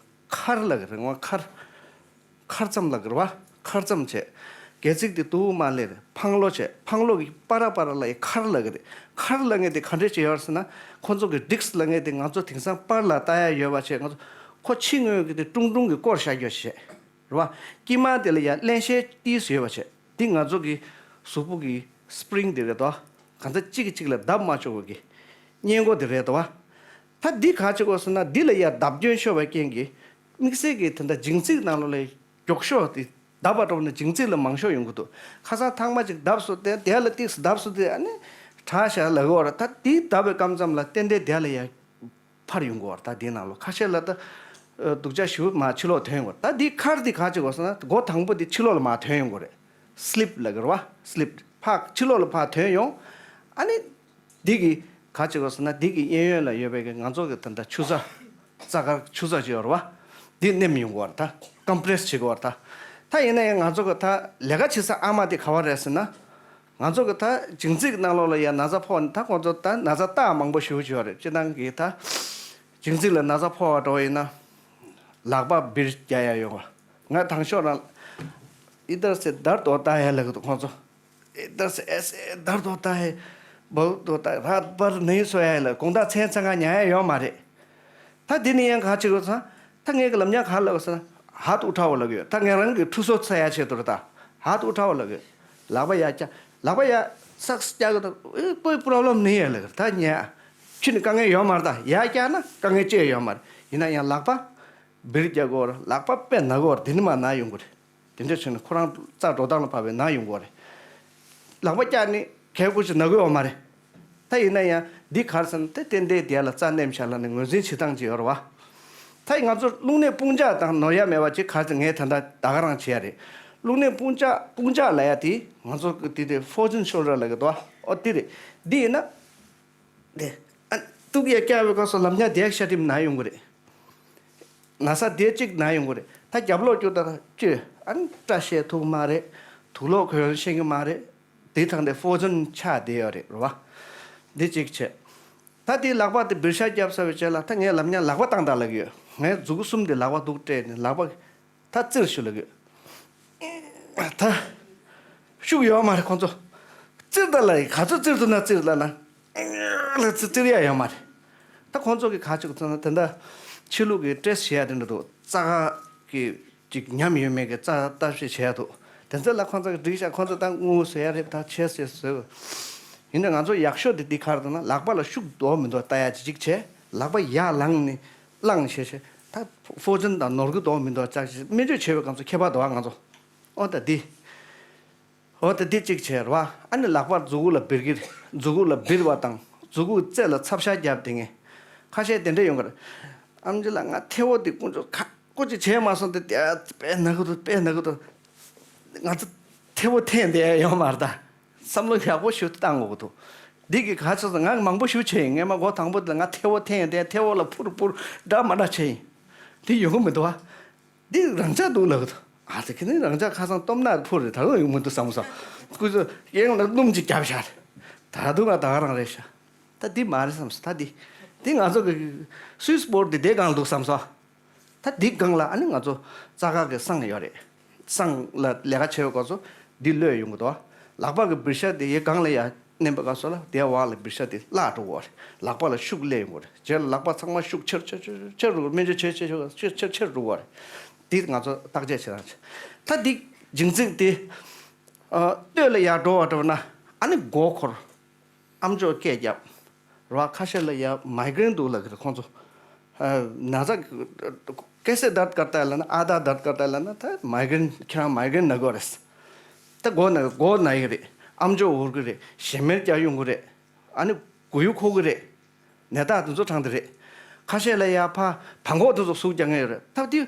མཁར་ལབ་ཀྱི་རེད། ངོ་མཁར། མཁར་རྩམ་ལབ་ཀྱི་རེད་བ། མཁར་རྩམ་བྱས། སྒལ་ཚིགས་དེ་དུ་མ་ལེར་འཕང་ལོ་བྱས། འཕང་ལོ་གི་པར་པར་ལ་ཡི་མཁར་ལབ་ཀྱི་རེད། མཁར་ལབ་མཁན་དེ་ག་འདྲས་བྱས་ཡོད་ཟེར་ན། ཁོང་ཚོ་གི་ཌིསྐ་ལབ་མཁན་དེ་ང་ཚོ་དེང་སང་པར་ལ་ལྟ་ཡ་ཡོད་པ་བྱས། ང་ཚོ་ཁོ་ཕྱི་ངོས་ཀྱི་དེ་ཀྲུང་ཀྲུང་གི་སྐོར་བཞག་རྒྱུ་བྱས། རེད་བ། དཀྱིལ་མ་དེ་ལ་ཡ་རླན་གཤེར་ཏིས་ཡོད་པ་བྱས། འདི་ང་ཚོ་གི་གཟུགས་པོ་གི་སི་པི་རིང་དེ་རེད་དོ། གང་ཚ་གཅིག་གིས་གཅིག་ལ་བརྡབ་མ་ཆོག་པ་གི་སྔས་མགོ་དེ་རེད་དོ་བ། ད་འདི་ག་བྱེད་དགོས་ཟེར་ན། འདི་ལ་ཡ་བརྡབ་སྐྱོན་ཤོར་བའི་རྐྱེན་གྱིས་དམིགས་བསལ་གྱི་དེ་འདྲ་འབྱིང་རྩིས་ནང་ལོགས་ལ་མགྱོགས་ཤོས་དེ་བརྡབ་པ་འགྲོ་ན་འབྱིང་རྩིས་ལ་མང་ཤོས་ཡོང་གི་འདུག་ཁ་སང་ཐེངས་མ་གཅིག་བརྡབས་སོང་སྟེ། དེ་ལ་ཏིག་ཙམ་བརྡབས་སོང་སྟེ། ཨ་ནི་དྲག་ཤག་ལབ་ཀྱི་ཡོད་རེད། ད་འདི་བརྡབས་པའི་སྐབས་མཚམས་ལ་ཏན་ཏན་དེ་ལ་ཡ་འཕར་ཡོང་གི་ཡོད་རེད། ད་འདི་ནང་ལོགས་ཁ་ཤས་ལ་ད་ཨ་སྡུག་ཅག་ཞེ་པོ་མར་ཕྱི་ལོགས་ཐོན་ཡོང་གི་ཡོད་རེད། ད་འདི་མཁར་འདི་ག་བྱེད་དགོས་ཟེར་ན། འགོ་དང་པོ་འདི་ཕྱི་ལོགས་ལ་མར་ཐོན་ཡོང་གི་ཡོད་རེད། སི་ལིབ་ལབ་ཀྱི་རེད་བ། སི་ལིབ། ཕར་ཕྱི་ལོགས་ལ་ཕར་ཐོན་ཡོང་། ཨ་ནི་འདི་གི་ག་བྱེད་དགོས་ཟེར་ན། འདི་གི་གཡས་གཡོན་ལ་ཡོད་པའི་གི་ང་ཚོ་གི་ད་ལྟ་ཆུ་རྩ། རྩ་དཀར་ཆུ་རྩ་ཅིག་ཡོད་རེད་བ། འདི་མནན་ཡོང་གི་ཡོད་རེད། ད་ཀམ་པི་རེ་སི་བྱེད་ཀྱི་ཡོད་རེད། ད་ད་ཡིན་ན་ཡང་ང་ཚོ་གི་ད་ལས་ཀ་བྱེད་ས་ཨ་མ་དེ་ག་པར་རེད་ཟེར་ན། ང་ཚོ་གི་ད་འབྱིང་རྩིས་ནང་ལོགས་ལ་ཡ་ན་ཚ་ཕོག་ནས། ད་ཁོང་ཚོ་ད་ན་ཚ་རྟགས་མང་པོ་ཞེ་པོ་ཅིག་ཡོད་རེད། སྤྱིར་བཏང་གི་ད་འབྱིང་རྩིས་ལ་ན་ཚ་ཕོག་པ་འདྲ་བོ་ཡིན་ན། ལག་པ་སྦིར་རྒྱག་ཡ་ཡོང་བ། ང་དང་ཤོག་རང་ཨི་དར་སེ་དར་དོ་ད་ཧེ་ལབ་གི་འདུག་ཁོང་ཚོ། ཨི་དར་སེ་ཨེ་སེ་དར་དོ་ད་ཧེ། བོ་དོ་ད་ར་པར་ནི་སོ་ཡ་ལ་དགོང་དག་མཚན་ཚ་ང་ཉལ་ཡ་ཡོད་མ་རེད། ད་འདི་ནི་ཡང་ག་བྱེད་དགོས་ཟེར་ན། ད་ངས་གི་ལབ་ཉག་ག་ལབ་ཟེར་ན། ཧ་ཏུ་ཁྲ་བོ་ལབ་ཡོད། ད་ངས་རང་གི་ཁྲུ་སོ་ཚ་ཡ་ཆེད་དུ་རེད། ད་ཧ་ཏུ་ཁྲ་བོ་ལབ་ཡོད། ལག་པ་ཡ་བཀྱག་ལག་པ་ཡ་སག་སི་བཀྱག་གི་ད་ཨེ་ཀོའི་པོ་རོབ་ལེམ་ནི་ཡ་ལབ་གི། ད་ཉལ་ཁྱོད་ནི་དཀའ་ངལ་ཡོད་མ་རེད། ད་ཡ་བཀྱག་ན་དཀའ་ངལ་ཅི་ཡང་ཡོད་མ་རེད། ཡིན་ན་ཡང་ལག་པ་སྦིར་རྒྱག་གོ་ར། ལག་པ་དཔེ་ན་གོ་ར། དེ་ནི་མ་ན་ཡོང་གི་རེད། དེ་འདྲ་བྱས་ནས་ཁོ་རང་རྩ་འགྲོ་སྟངས་ལ་བབས་པའི་ན་ཡོང་གི་རེད། ལག་པ་བཀྱག་ནི་གལ་ཁུར་ཅིག་ན་གི་ཡོད་མ་རེད། ད་ཡིན་ན་ཡང་འདི་ག་རེ་ཟེར་ན། དེ་ཏན་ཏན་དེ་ལ་རྩ་མནན་བྱས་ལ་ནི་ངོས་འཛིན་བྱེད་སྟངས་ཅིག་ཡོད་རེད་བ། ད་ང་ཚོ་རླུང་ནད་དཔུང་འཇགས་དང་ནོར་ཡ་མེད་པ་ཅིག་ག་རེ་ཟེར། ངས་ད་ལྟ་ད་ག་རང་བྱས་ཡ་རེད། རླུང་ནད་དཔུང་འཇགས། དཔུང་འཇགས་ལབ་ཡ་དེ་ང་ཚོ་གི་དེ་དེ་ཧྥོ་ཇན་ཤོལ་ཌར་ལབ་གི་འདུག་བ། ཨོ་དེ་རེད། འདི་ཡིན་ན། དེ་ཨ་སྟུག་ཡ་བཀྱག་པའི་སྐབས་སུ་ལབ་ཉག་དེ་ཤ་ཊིམ་ན་ཡོང་གི་རེད། ན་ས་དེ་གཅིག་ན་ཡོང་གི་རེད། ད་རྒྱབ་ལོག་སྐྱོ་ད་ཅི་ཨ་ནི་སྐྲ་ཤད་ཐུབ་མ་རེད། དུག་ལོག་གོན་ཤེས་གི་མ་རེད། དེ་ཐང་དེ་ཧྥོ་ཇན་ཆགས་བསྡད་ཡོད་རེད། རེད་བ། འདི་གཅིག་བྱས། ད་དེ་ལག་པ་དེ་སྦིར་ཤ་བརྒྱབ་ཚར་བའི་རྗེས་ལ། ད་ངས་ལབ་ཉག་ལག་པ་བཏང་ད་ལབ་ཡོད། ངས་མཛུ་གུ་གསུམ་དེ་ལག་པ་འདུག་སྤྲད་ནས་ལག་པ། ད་བཙིར་ཤོག་ལབ་ཡོད། ད་ཤུགས་ཡོད་མ་རེད་ཁོང་ཚོ། བཙིར་ད་ལབ་ཡིན། ག་ཚོད་བཙིར་ཐུབ་ན་བཙིར་ལབ་ན། ལ་བཙིར་བཙིར་ཡ་ཡོད་མ་རེད། ད་ཁོང་ཚོ་གི་ག་ཅིག་ཚོད་ན། དེ་འདྲ་ཕྱི་ལུགས་ཀྱི་ཊེ་སི་ཊི་བྱེད་ཡ་དེ་འདྲ་འདུག་རྩ་ཁ་གི་ཅིག་ཉམས་ཡོད་མེད་ཀྱི་རྩ་ལྟ་བཤེར་བྱེད་ཡ་འདུག་དེ་ཚོ་ལ་ཁོང་ཚོ་གི་འགྲིག་ཤག་ཁོང་ཚོ་ད་དངུལ་བཟོ་ཡ་རེད། ད་ཆེ་སེ་བཟོས། ཡིན་ན་ང་ཚོ་ཡག་ཤོས་དེ་འདི་ག་རེ་འདུག་ན། ལག་པ་ལ་ཤུགས་འདུག་མི་འདུག་ལྟ་ཡ་ཅིག་ཅིག་བྱས། ལག་པ་ཡར་ལངས་ནས་བླངས་བྱས་བྱས། ད་ཧྥོ་ཇན་དང་ནོར་གི་འདུག་མི་འདུག་ཅག་ཅིག་སྨན་བཅོས་བྱེད་པའི་སྐབས་སུ་ཁྱད་པར་འདུག་ང་ཚོ། ཨོ་ད་འདི། ཨོ་ད་འདི་གཅིག་བྱས་རེད་བ། ཨ་ནི་ལག་པ་མཛུ་གུ་ལ་སྦིར་གི་རེད། མཛུ་གུ་ལ་སྦིར་བ་དང་མཛུ་གུ་རྩེ་ལ་ཚབ་ཤ་བརྒྱབ་དེ་ངས། ཁ་ཤས་དེ་འདྲ་ཡོང་གི་རེད། ཨམ་ཆི་ལགས་ང་ཐལ་བོ་དེ་ཀུན་སྤྱོད་ཁ་ཀོ་ཅིག་བྱས་མ་སོང་དེ། དེ་དཔེ་ན་གི་འདུག་དཔེ་ན་གི་འདུག་ང་ཚོ་ཐལ་བོ་འཐེན་བསྡད་ཡོད་མ་རེད་ད། བསམ་བློ་ཡག་པོ་ཞིག་བཏང་དགོས་ཀྱི་འདུག་འདི་གི་ག་ཚོད་ང་མང་པོ་ཞིག་བྱས་ཡིན། ངས་མ་འགོ་དང་པོ་དེ་ལ་ང་ཐལ་བོ་འཐེན་བསྡད། ཐལ་བོ་ལ་ཕུར་ཕུར་འདྲ་མ་འདྲ་བྱས་ཡིན། དེ་ཡོང་གི་མི་འདུག་བ། འདི་རང་འཇགས་འདུག་ལབ་གི་འདུག་ཨ་ཙི་ཁྱེད་ནི་རང་འཇགས་ཁ་སང་སྟོབས་ནག་ཕུར་རེད། ད་རུང་ཡོང་མི་འདུག་བསམ་སོང་། སྐུ་ཚོ་གཡང་ལ་སྣུམ་ཅིག་བརྒྱབ་ཤག་ད་དུང་ང་ད་ག་རང་རེད་ཤག་ད་འདི་མ་རེད་བསམ་སོང་། ད་འདི་འདི་ང་ཚོ་གི་སུའི་སི་བོར་ཌི་དེ་སྒང་ལ་འདུག་བསམ་སོང་། ད་འདི་སྒང་ལ་ཨ་ནི་ང་ཚོ་རྩ་ཁ་གི་བསང་ཡོད་རེད། བསང་ལ་ལས་ཀ་བྱེད་པའི་སྐབས་སུ་འདི་གློད་ཡོང་གི་འདུག་ལག་པ་གི་སྦིར་ཤ་དེ་ཡའི་སྒང་ལ་ཡ་མནན་པའི་སྐབས་སུ་ལ་དེའི་འོག་ལ་སྦིར་ཤ་དེ་བརླག་འགྲོ་གི་རེད། ལག་པ་ལ་ཤུགས་སླེབས་ཡོང་གི་རེད། རྗེས་ལ་ལག་པ་ཚང་མ་ཤུགས་ཆེར་ཆེར་ཆེར་ཆེར་འགྲོ་གི་རེད། སྨན་བཅོས་བྱེད་བྱེད་བྱེད་ཆེར་ཆེར་ཆེར་འགྲོ་གི་རེད། འདི་ང་ཚོ་བརྟག་དཔྱད་བྱེད་རང་བྱེད། ད་འདི་འབྱིང་རྩིས་དེ་ཨ་སྟོད་ལ་ཡར་འགྲོ་བ་འགྲོ་ན་ཨ་ནི་མགོ་འཁོར། ཨམ་ཅོག་སྐད་རྒྱབ། རོ་ཁ་ཤས་ལ་ཡ་མའི་གྷི་རེན་འདུག་ལབ་ཀྱི་རེད་ཁོང་ཚོ། ཨ། ན་ཚ། कैसे दर्द करता है ལབ་ན། ཨ་ད་दर्द करता है ལབ་ན་ད་མའི་གྷི་རེན། ཁྱེད་རང་མའི་གྷི་རེན་ན་གི་རེད། ད་མགོ་ན་མགོ་ན་ཡི་རེད། ཨམ་ཅོག་འུར་གི་རེད། ཞེ་མེར་རྒྱག་ཡོང་གི་རེད། ཨ་ནི་མགོ་ཡུ་འཁོར་གི་རེད། ནད་རྟགས་དེ་ཚོ་དྲངས་ཏེ་རེད། ཁ་ཤས་ལ་ཡ་ཕ་བྲང་ཁོག་དེ་ཚོ་ཟུག་རྒྱག་མཁན་ཡོད་རེད། ད་དེ་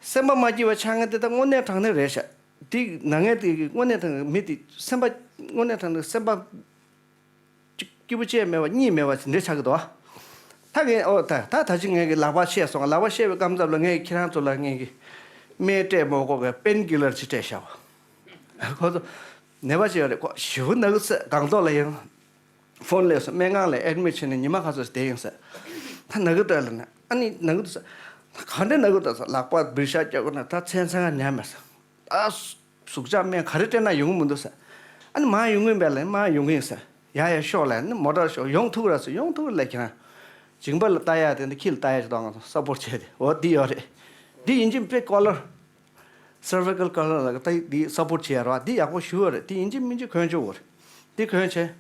སེམས་པ་མ་སྐྱིད་པ་ཆགས་མཁན་དེ་ད་དངོས་གནས་དྲང་གནས་རེད་ཤག་དེ་ན་མཁན་དེ་གི་དངོས་གནས་དྲང་གནས་མི་དེ་སེམས་པ་དངོས་གནས་དྲང་གནས་སེམས་པ་སྐྱིད་པོ་བྱས་མེད་པ་གཉིད་མེད་པ་དེ་འདྲ་ཆགས་ཀྱི་འདུག་ཨ། ད་ངས་ཨོ་ད་ད་ད་ཅི་ངས་ཀྱི་ལག་པ་བཤད་སོང་། ལག་པ་བཤད་པའི་སྐབས་མཚམས་ལ་ངས་ཁྱེད་རང་ཚོ་ལ་ངས་ཀྱི་སྨན་སྤྲད་མ་དགོས་པའི་པེན་ཀི་ལར་ཅིག་སྤྲད་བཞག་ཁོ་ཚོ་ནད་པ་ཅིག་ཡོད་རེད། ཁོ་ཞེ་པོ་ན་གི་ཟེར། སྒང་ཏོག་ལ་ཡང་ཕོན་སླེབས་སོང་། སྨན་ཁང་ལ་ཨེ་ཌི་མིཊ་བྱས་ནས་ཉི་མ་ཁ་ཤས་བསྡད་ཡིན་ཟེར། ད་ན་གི་འདུག་ལབ་ནས། ཨ་ནི་ན་གི་འདུག་ཟེར། ད་ག་འདྲས་ན་གི་འདུག་ཟེར། ལག་པ་བིར་ཤ་རྒྱག་དགོས་ན་ད་ཚན་ཚན་ང་ཉལ་མེད་ཟེར། ད་ཟུག་གཅོག་སྨན་ག་རེ་སྤྲད་ན་ཡོང་གི་མི་འདུག་ཟེར། ཨ་ནི་མར་ཡོང་གི་ཡིན་པས་ལབ། མར་ཡོང་གི་ཡིན་ཟེར། ཡ་ཡ་ཤོག་ལབ་ནི་མོ་ཊར་ཤོག་ཡོང་ཐུབ་ར་ཟེར། ཡོང་ཐུབ་ལབ་ཁྱེད་རང་། མཇིང་པ་ལ་ལྟ་ཡ་དེ་འདི་ཁྱི་ལ་ལྟ་ཡ་ཞིག་དང་ང་ཚོ་སཔོར་ཊི་བྱས་ཏེ། འོ་འདི་ཡོད་རེད། འདི་ཡིན་གཅིག་པེ་ཀོ་ལར། སར་ཝི་ཀལ་ཀོ་ལར་ལ་ད་འདི་སཔོར་ཊི་བྱས་ར་བ། འདི་ཡག་པོ་ཞུ་བ་རེད། འདི་ཡིན་གཅིག་མིན་གཅིག་གོན་ཆོག་བ་རེད། འདི་གོན་བྱས།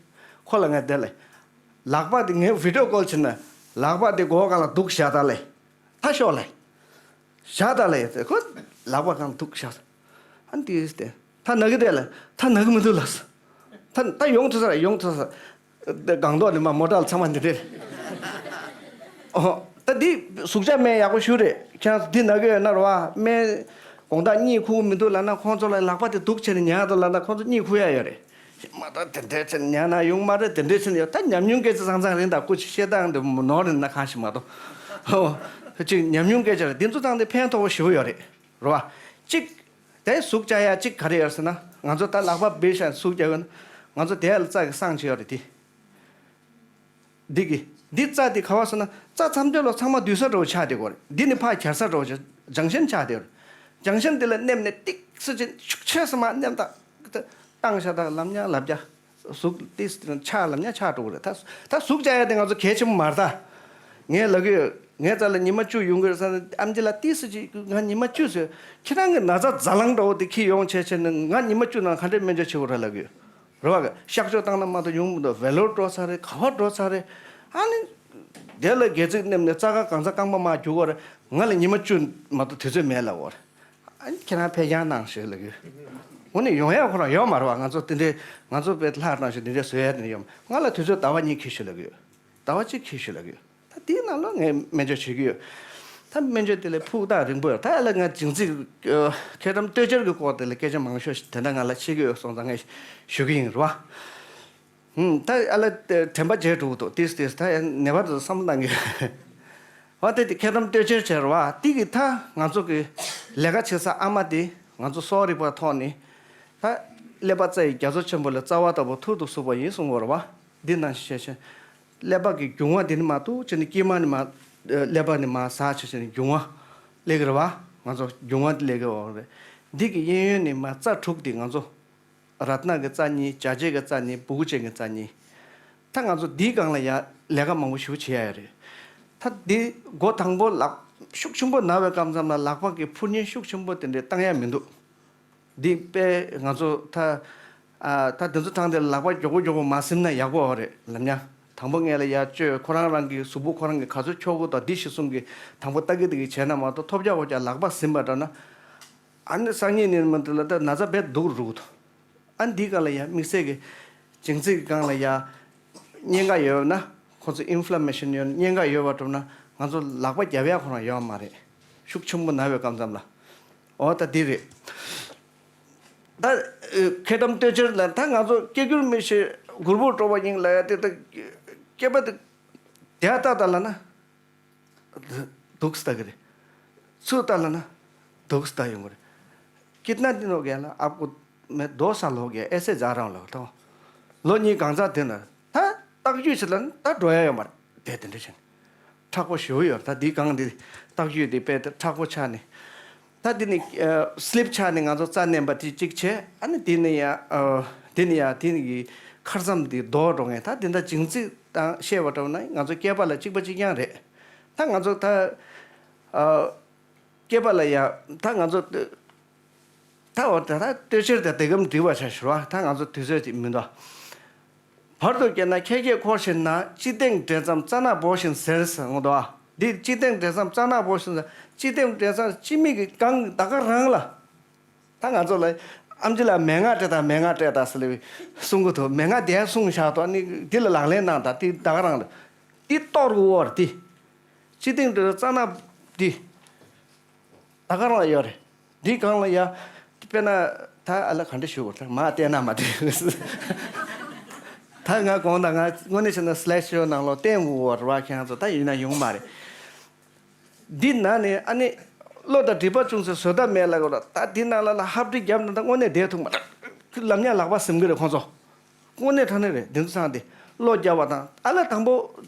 ཁོ་ལ་ངས་དེ་ལས། ལག་པ་འདི་ངས་བི་ཌི་ཡོ་ཀོལ་བྱས་ན། ལག་པ་འདི་མགོ་སྒང་ལ་འདུག་བཞག་ད་ལས། ད་ཤོག་ལས། བཞག་ད་ལས་ཟེར། ཁོ་ལག་པ་སྒང་འདུག་བཞག་ཨ་ནི་དེ་ད་ན་གི་དེ་ལ་ད་ན་གི་མི་འདུག་ལབ། ད་ད་ཡོང་ཐུབ་ས་ར་ཡོང་ཐུབ་ས། སྒང་ཏོག་ནས་མར་མོ་ཊ་ལ་ཚང་མ་འདི་འདྲས། ཨོ་ད་འདི་ཟུག་གཅོག་སྨན་ཡག་པོ་ཞུ་རེད། ཁྱེད་རང་ཚོ་འདི་ན་གི་ཡོད་ན་ར་བ། སྨན་དགོང་དག་གཉིད་ཁུག་མི་འདུག་ལབ་ན། ཁོང་ཚོ་ལ་ལག་པ་དེ་འདུག་བྱས་ནས་ཉལ་འདུག་ལབ་ན་ཁོང་ཚོ་གཉིད་ཁུག་ཡ་ཡོད་རེད། མ་གཏོགས་དེ་འདྲས་བྱས་ནས་ཉལ་ན་ཡོང་མ་རེད། དེ་འདྲས་བྱས་ནས་ཡོད། ད་ཉམས་མྱོང་སྐད་ཆ་ཚང་ཚང་རེད། ད་སྐུ་མཁྱེན་བཤད་སྟངས་འདི་ནོར་རེད་ན་གང་ཞིག་མ་གཏོགས། ཨོ་ད་ཅིག་ཉམས་མྱོང་སྐད་ཆ་རེད། འདི་ཚོ་ཚང་དེ་ཕན་ཐོགས་པོ་ཞེ་པོ་ཡོད་རེད། རེད་བ། གཅིག་དེ་ཟུག་བཅག་ཡ་གཅིག་ག་རེ་ཡོད་ཟེར་ན། ང་ཚོ་ད་ལག་པ་བིར་ཤ་ཟུག་བཅག་ཡོད་ན། ང་ཚོ་དེ་ལ་རྩ་གི་བསང་ཅིག་ཡོད་རེད་དེ། འདི་གི་འདི་རྩ་དེ་ག་བ་ཟེར་ན། རྩ་མཚམས་སྦྱོར་ལ་ཚང་མ་འདུས་ས་འདྲ་བོ་ཆགས་བསྡད་ཡོད་རེད། འདི་ནི་ཕར་གྱར་ས་འདྲ་བོ་ཆགས། ཇང་ཤན་ཆགས་བསྡད་ཡོད་རེད། ཇང་ཤན་དེ་ལ་མནན་ནས་ཏིག་སེ་ཅིག་ཤུགས་ཆེ་ས་མ་མནན་ད། བཏང་བཞག་ད་ལབ་ཉག་ལབ་རྒྱ། ཟུག་ཏིས་ཆགས་ལབ་ཉག་ཆགས་འགྲོ་གི་རེད། ད་ད་ཟུག་བཅག་ཡ་དེ་ང་ཚོ་གལ་ཆེན་པོ་མ་རེད་ད། ངས་ལབ་གི་ཡོད། ངའི་རྩ་ལ་ཉི་མ་བཅུ་ཡོང་གི་རེད་ཟེར་ན། ཨམ་ཆི་ལ་ཏིས་ཅིག་ང་ཉི་མ་བཅུ་ཟེར། ཁྱེད་རང་གི་ན་ཚ་རྫ་གླང་འདྲ་བོ་དེ་འཁྱེར་ཡོང་བྱས་བྱས་ནས་ང་ཉི་མ་བཅུ་ནང་ག་འདྲས་སྨན་བཅོས་བྱེད་དགོས་རེད་ལབ་གི་ཡོད། རེད་བ། གཤག་བཅོས་བཏང་ན་མ་གཏོགས་ཡོང་མི་འདུག་ཝེ་ལོར་འགྲོ་ཚར་རེད། ག་བར་འགྲོ་ཚར་རེད། ཨ་ནི། དེ་ལ་སྒལ་ཚིགས་མནན་ནས་རྩ་ཁ་གང་ཚ་རྐང་པ་མར་རྒྱུག་གི་རེད། ང་ལ་ཉི་མ་བཅུ་མ་གཏོགས་དུས་ཚོད་མེད་ལབ་གི་རེད། ཨ་ནི་ཁྱེད་རང་ཕེབས་རྐྱང་གནང་ཞེས་ལབ་གི་ཡོད། འོ་ནི་ཡོང་ཡ་ཁོ་རང་ཡོད་མ་རེད་བ། ང་ཚོ་དེ་འདྲའི་ང་ཚོ་དཔེ་ལྷག་གནང་ཞིག་དེ་འདྲའི་བཟོ་ཡ་དེ་འདྲ་ཡོད་མ། ང་ལ་དུས་ཚོད་ཟླ་བ་གཉིས་འཁྱེར་ཞུ་ལབ་གི་ཡོད། ཟླ་བ་གཅིག་འཁྱེར་ཞུ་ལབ་གི་ཡོད། ད་དེའི་ནང་ལ་ངས་སྨན་བཅོས་བྱེད་ཀྱི་ཡོད། ད་སྨན་བཅོས་དེ་ལ་ཕུགས་ཐག་རིང་པོ་ཡོད། ད་ཨ་ལ་ང་ཇིང་ཚིག་མཁལ་རྡོག་གཏོས་ཆེར་གྱི་སྐོར་དེ་ལ་སྐད་ཆ་མང་ཤོས་ཤིག་དེ་འདྲ་ང་ལ་བཤད་ཀྱི་ཡོད་སོང་ཙང་ངས་ཞུ་གི་ཡིན། རེད་བ། ཧུམ། ད་ཨ་ལ་དྲན་པ་བརྗེད་འགྲོ་གི་འདུག་ཏིས་ཏིས་ད་ནད་པ་དེ་ཚོ་བསམ་བློ་གཏང་གི། འོ་དེ་དེ་མཁལ་རྡོག་གཏོས་ཆེར་བྱས་རེད་བ། དེ་གི་ད་ང་ཚོ་གི་ལས་ཀ་བྱེད་ས་ཨ་མ་དེ་ང་ཚོ་གསོ་རིག་པ་ཐོག་ནས་ད་ཀླད་པ་རྩ་ཡི་རྒྱ་མཚོ་ཆེན་པོ་ལས་རྩ་བ་ལྟ་བུ་ཐུར་དུ་ཟུག་པ་ཡིན་གསུང་གི་ཡོད་རེད་བ། འདི་ནང་བཞིན་བྱས་བྱས། ཀླད་པ་གི་རྒྱུ་མ་འདི་ནས་མར་འདུག་བྱས་ནས་དཀྱིལ་མ་ནས་མར། ཀླད་པ་ནས་མར་ཟགས་བྱས་བྱས་ནས་རྒྱུ་མ་སླེབས་ཀྱི་རེད་བ། ང་ཚོ་རྒྱུ་མ་འདི་སླེབས་ཀྱི་ཡོད་རེད། འདི་གི་གཡས་གཡོན་ནས་མར་རྩ་དྲུག་འདི་ང་ཚོ། རཏྣ་གི་རྩ་གཉིས། བྱ་རྗེ་གི་རྩ་གཉིས། བུ་གུ་ཅན་གྱི་རྩ་གཉིས། ད་ང་ཚོ་འདིའི་སྒང་ལ་ཡ་ལས་ཀ་མང་པོ་ཞེ་པོ་བྱེད་ཡ་ཡོད་རེད། ད་འདི་མགོ་དང་པོ་ལག་ཤུགས་ཆེན་པོ་ན་བའི་སྐབས་མཚམས་ལ་ལག་པ་གི་འཕུར་མཉེན་ཤུགས་ཆེན་པོ་དེ་འདྲས་བཏང་ཡ་མི་འདུག་འདི་དཔེ་ང་ཚོ་ད། ཨ། ད་དེ་ཚོ་དྲངས་ཏེ་ལག་པ་མགྱོགས་པོ་མགྱོགས་པོ་མ་ཟིན་ན་ཡག་པོ་རེད་ལབ་ཉག་དང་པོ་ངས་ལ་ཡར་བཅོས། ཁོ་རང་རང་གི་གཟུགས་པོ་ཁོ་རང་གི་ག་ཚོད་འཁྱོག་དགོས་དང་འདི་གཞི་བཟུང་གི་དང་པོ་ལྟ་གི་དེ་གི་བྱས་ན་མ་གཏོགས་ཐོབ་རྒྱག་འོ་རྒྱག་ལག་པ་ཟིན་པ་འདྲ་ན། ཨ་ནི་སང་ཉིན་ནས་མ་འདི་ལ་ད་ན་ཚ་རྦད་སྡུག་རུ་འགྲོ་གི་འདུག་ཨ་འདི་སྒང་ལ་ཡ་དམིགས་བསལ་གྱི་ཇིང་ཚིག་གི་སྒང་ལ་ཡ་གཉན་ཁ་ཡོད་ན། ཁོ་ཚོ་ཨིན་ཕ་ལ་མེ་ཤན་ཡོད་ན། གཉན་ཁ་ཡོད་པ་འགྲུབ་ན་ང་ཚོ་ལག་པ་རྒྱབ་ཡ་ཁོ་རང་ཡོད་མ་རེད། ཤུགས་ཆེན་པོ་ན་བའི་སྐབས་མཚམས་ལ། འོ་ད་འདི་རེད། ད་མཁལ་རྡོག་གཏོས་ཆེར་ལ་ད་ང་ཚོ་སྐད་སྒྱུར་མི་ཤེས་གུར་པོ་དཀྲོག་པ་ཡིན་ལབ་ཡ་དེ། ད་སྐེད་པ་དེ་དེ་ལྟ་ལྟ་ལ་ན། འདུག་སྟ་གི་རེད། ཚུར་ལྟ་ལ་ན། འདུག་སྟ་ཡོང་གི་རེད། कितना दिन हो गया ना आपको? मैं दो साल हो गया, ऐसे जा रहा हूँ ལབ་དང་། ལོ་གཉིས་གང་ཚ་དེ་ན་ད་རྟགས་ཡོད་ཆེ་ལ་ན་ད་འགྲོ་ཡ་ཡོད་མ་རེད། དེ་དེ་འདྲ་བྱས་ནས་མཁྲེགས་པོ་ཞེ་པོ་ཡོད་རེད། ད་འདི་གང་འདི་རྟགས་ཡོད་དེ་དཔེ་དེ་མཁྲེགས་པོ་ཆགས་ནས། ད་འདི་ནི་སི་ལིབ་ཆགས་ནས་ང་ཚོ་རྩ་མནན་པ་དེ་གཅིག་བྱས། ཨ་ནི་དེ་ནི་ཡ། དེ་ནི་ཡ་དེ་ནི་གི་ཁར་ཙམ་དེ་རྡོ་འགྲོ་ངེས། ད་དེ་འདྲ་ཇིང་ཚིག་དང་བཤད་པ་འདྲ་བོ་ན་ང་ཚོ་སྐེད་པ་ལ་གཅིག་པ་གཅིག་རྐྱང་རེད། ད་ང་ཚོ་ད། ཨ། སྐེད་པ་ལ་ཡ། ད་ང་ཚོ། ད་འོ་ད་ད་ལྟོས་ཕྱིར་ད་དེ་གམ་འགྲིག་པ་ཆ་ཞུ་བ། ད་ང་ཚོ་དུས་ཚོད་ཅིག་མི་འདུག་བར་དུ་བསྐྱེད་ན་ཁད་ཁད་འཁོར་ཞིང་ན། སྤྱི་སྟེང་འདྲེས་མཚམས་རྩ་ནག་སྦོ་ཞིང་ཟེར་ཟེར་འོང་དོ། འདི་སྤྱི་སྟེང་འདྲེས་མཚམས་རྩ་ནག་སྦོ་ཞིང་ཟེར། སྤྱི་སྟེང་འདྲེས་མཚམས་སྤྱི་མིག་གི་སྒང་ད་ག་རང་ལ། ད་ང་ཚོ་ལ་ཨམ་ཆི་ལ་མན་ངག་སྤྲད་དང་མན་ངག་སྤྲད་དང་ཟེར་ལེ་གསུང་གི་འདུག་མན་ངག་དེ་གསུང་བཞག་དོ། ནི་འདི་ལ་ལག་ལེན་གནང་དང་འདི་ད་ག་རང་ལ། འདི་གཏོར་དགོས་འོར་འདི། སྤྱི་སྟེང་འདྲེས་མཚམས་རྩ་ནག་འདི། ད་ག་རང་ལ་ཡོད་རེད། འདི་སྒང་ལ་ཡ། དཔེར་ན། ད་ཨ་ལ་ག་འདྲ་ཞུ་དགོས་རེད། མ་བལྟས་ན་མ་བལྟས། ད་ང་དགོངས་དག་ང་དངོས་གནས་བྱས་ན་སི་ལའེ་ཤོ་ནང་ལོགས་བསྟན་དགོས་པ་རེད་བ། ཁྱེད་རང་ཚོ་ད་ཡིན་ན་ཡོང་མ་རེད། འདི་ནང་ནས་ཨ་ནི། བློ་དང་སྒྲིབ་པ་ཅུང་ཟད་བཟོད་ཐབས་མེད་ལ་གོ་ལ། ད་འདི་ནང་ལ་ལ་ཧབ་སྦྲིད་རྒྱབ་ན་ད་དངོས་གནས་བསྡད་ཐུབ་མ་རེད། ལམ་ཉག་ལག་པ་ཟིན་གི་རེད་ཁོང་ཚོ། དངོས་གནས་དྲང་གནས་རེད། འདི་ཚོ་ཚང་སྟེ་བློ་རྒྱབ་པ་དང་ཨ་ལ་དང་པོ།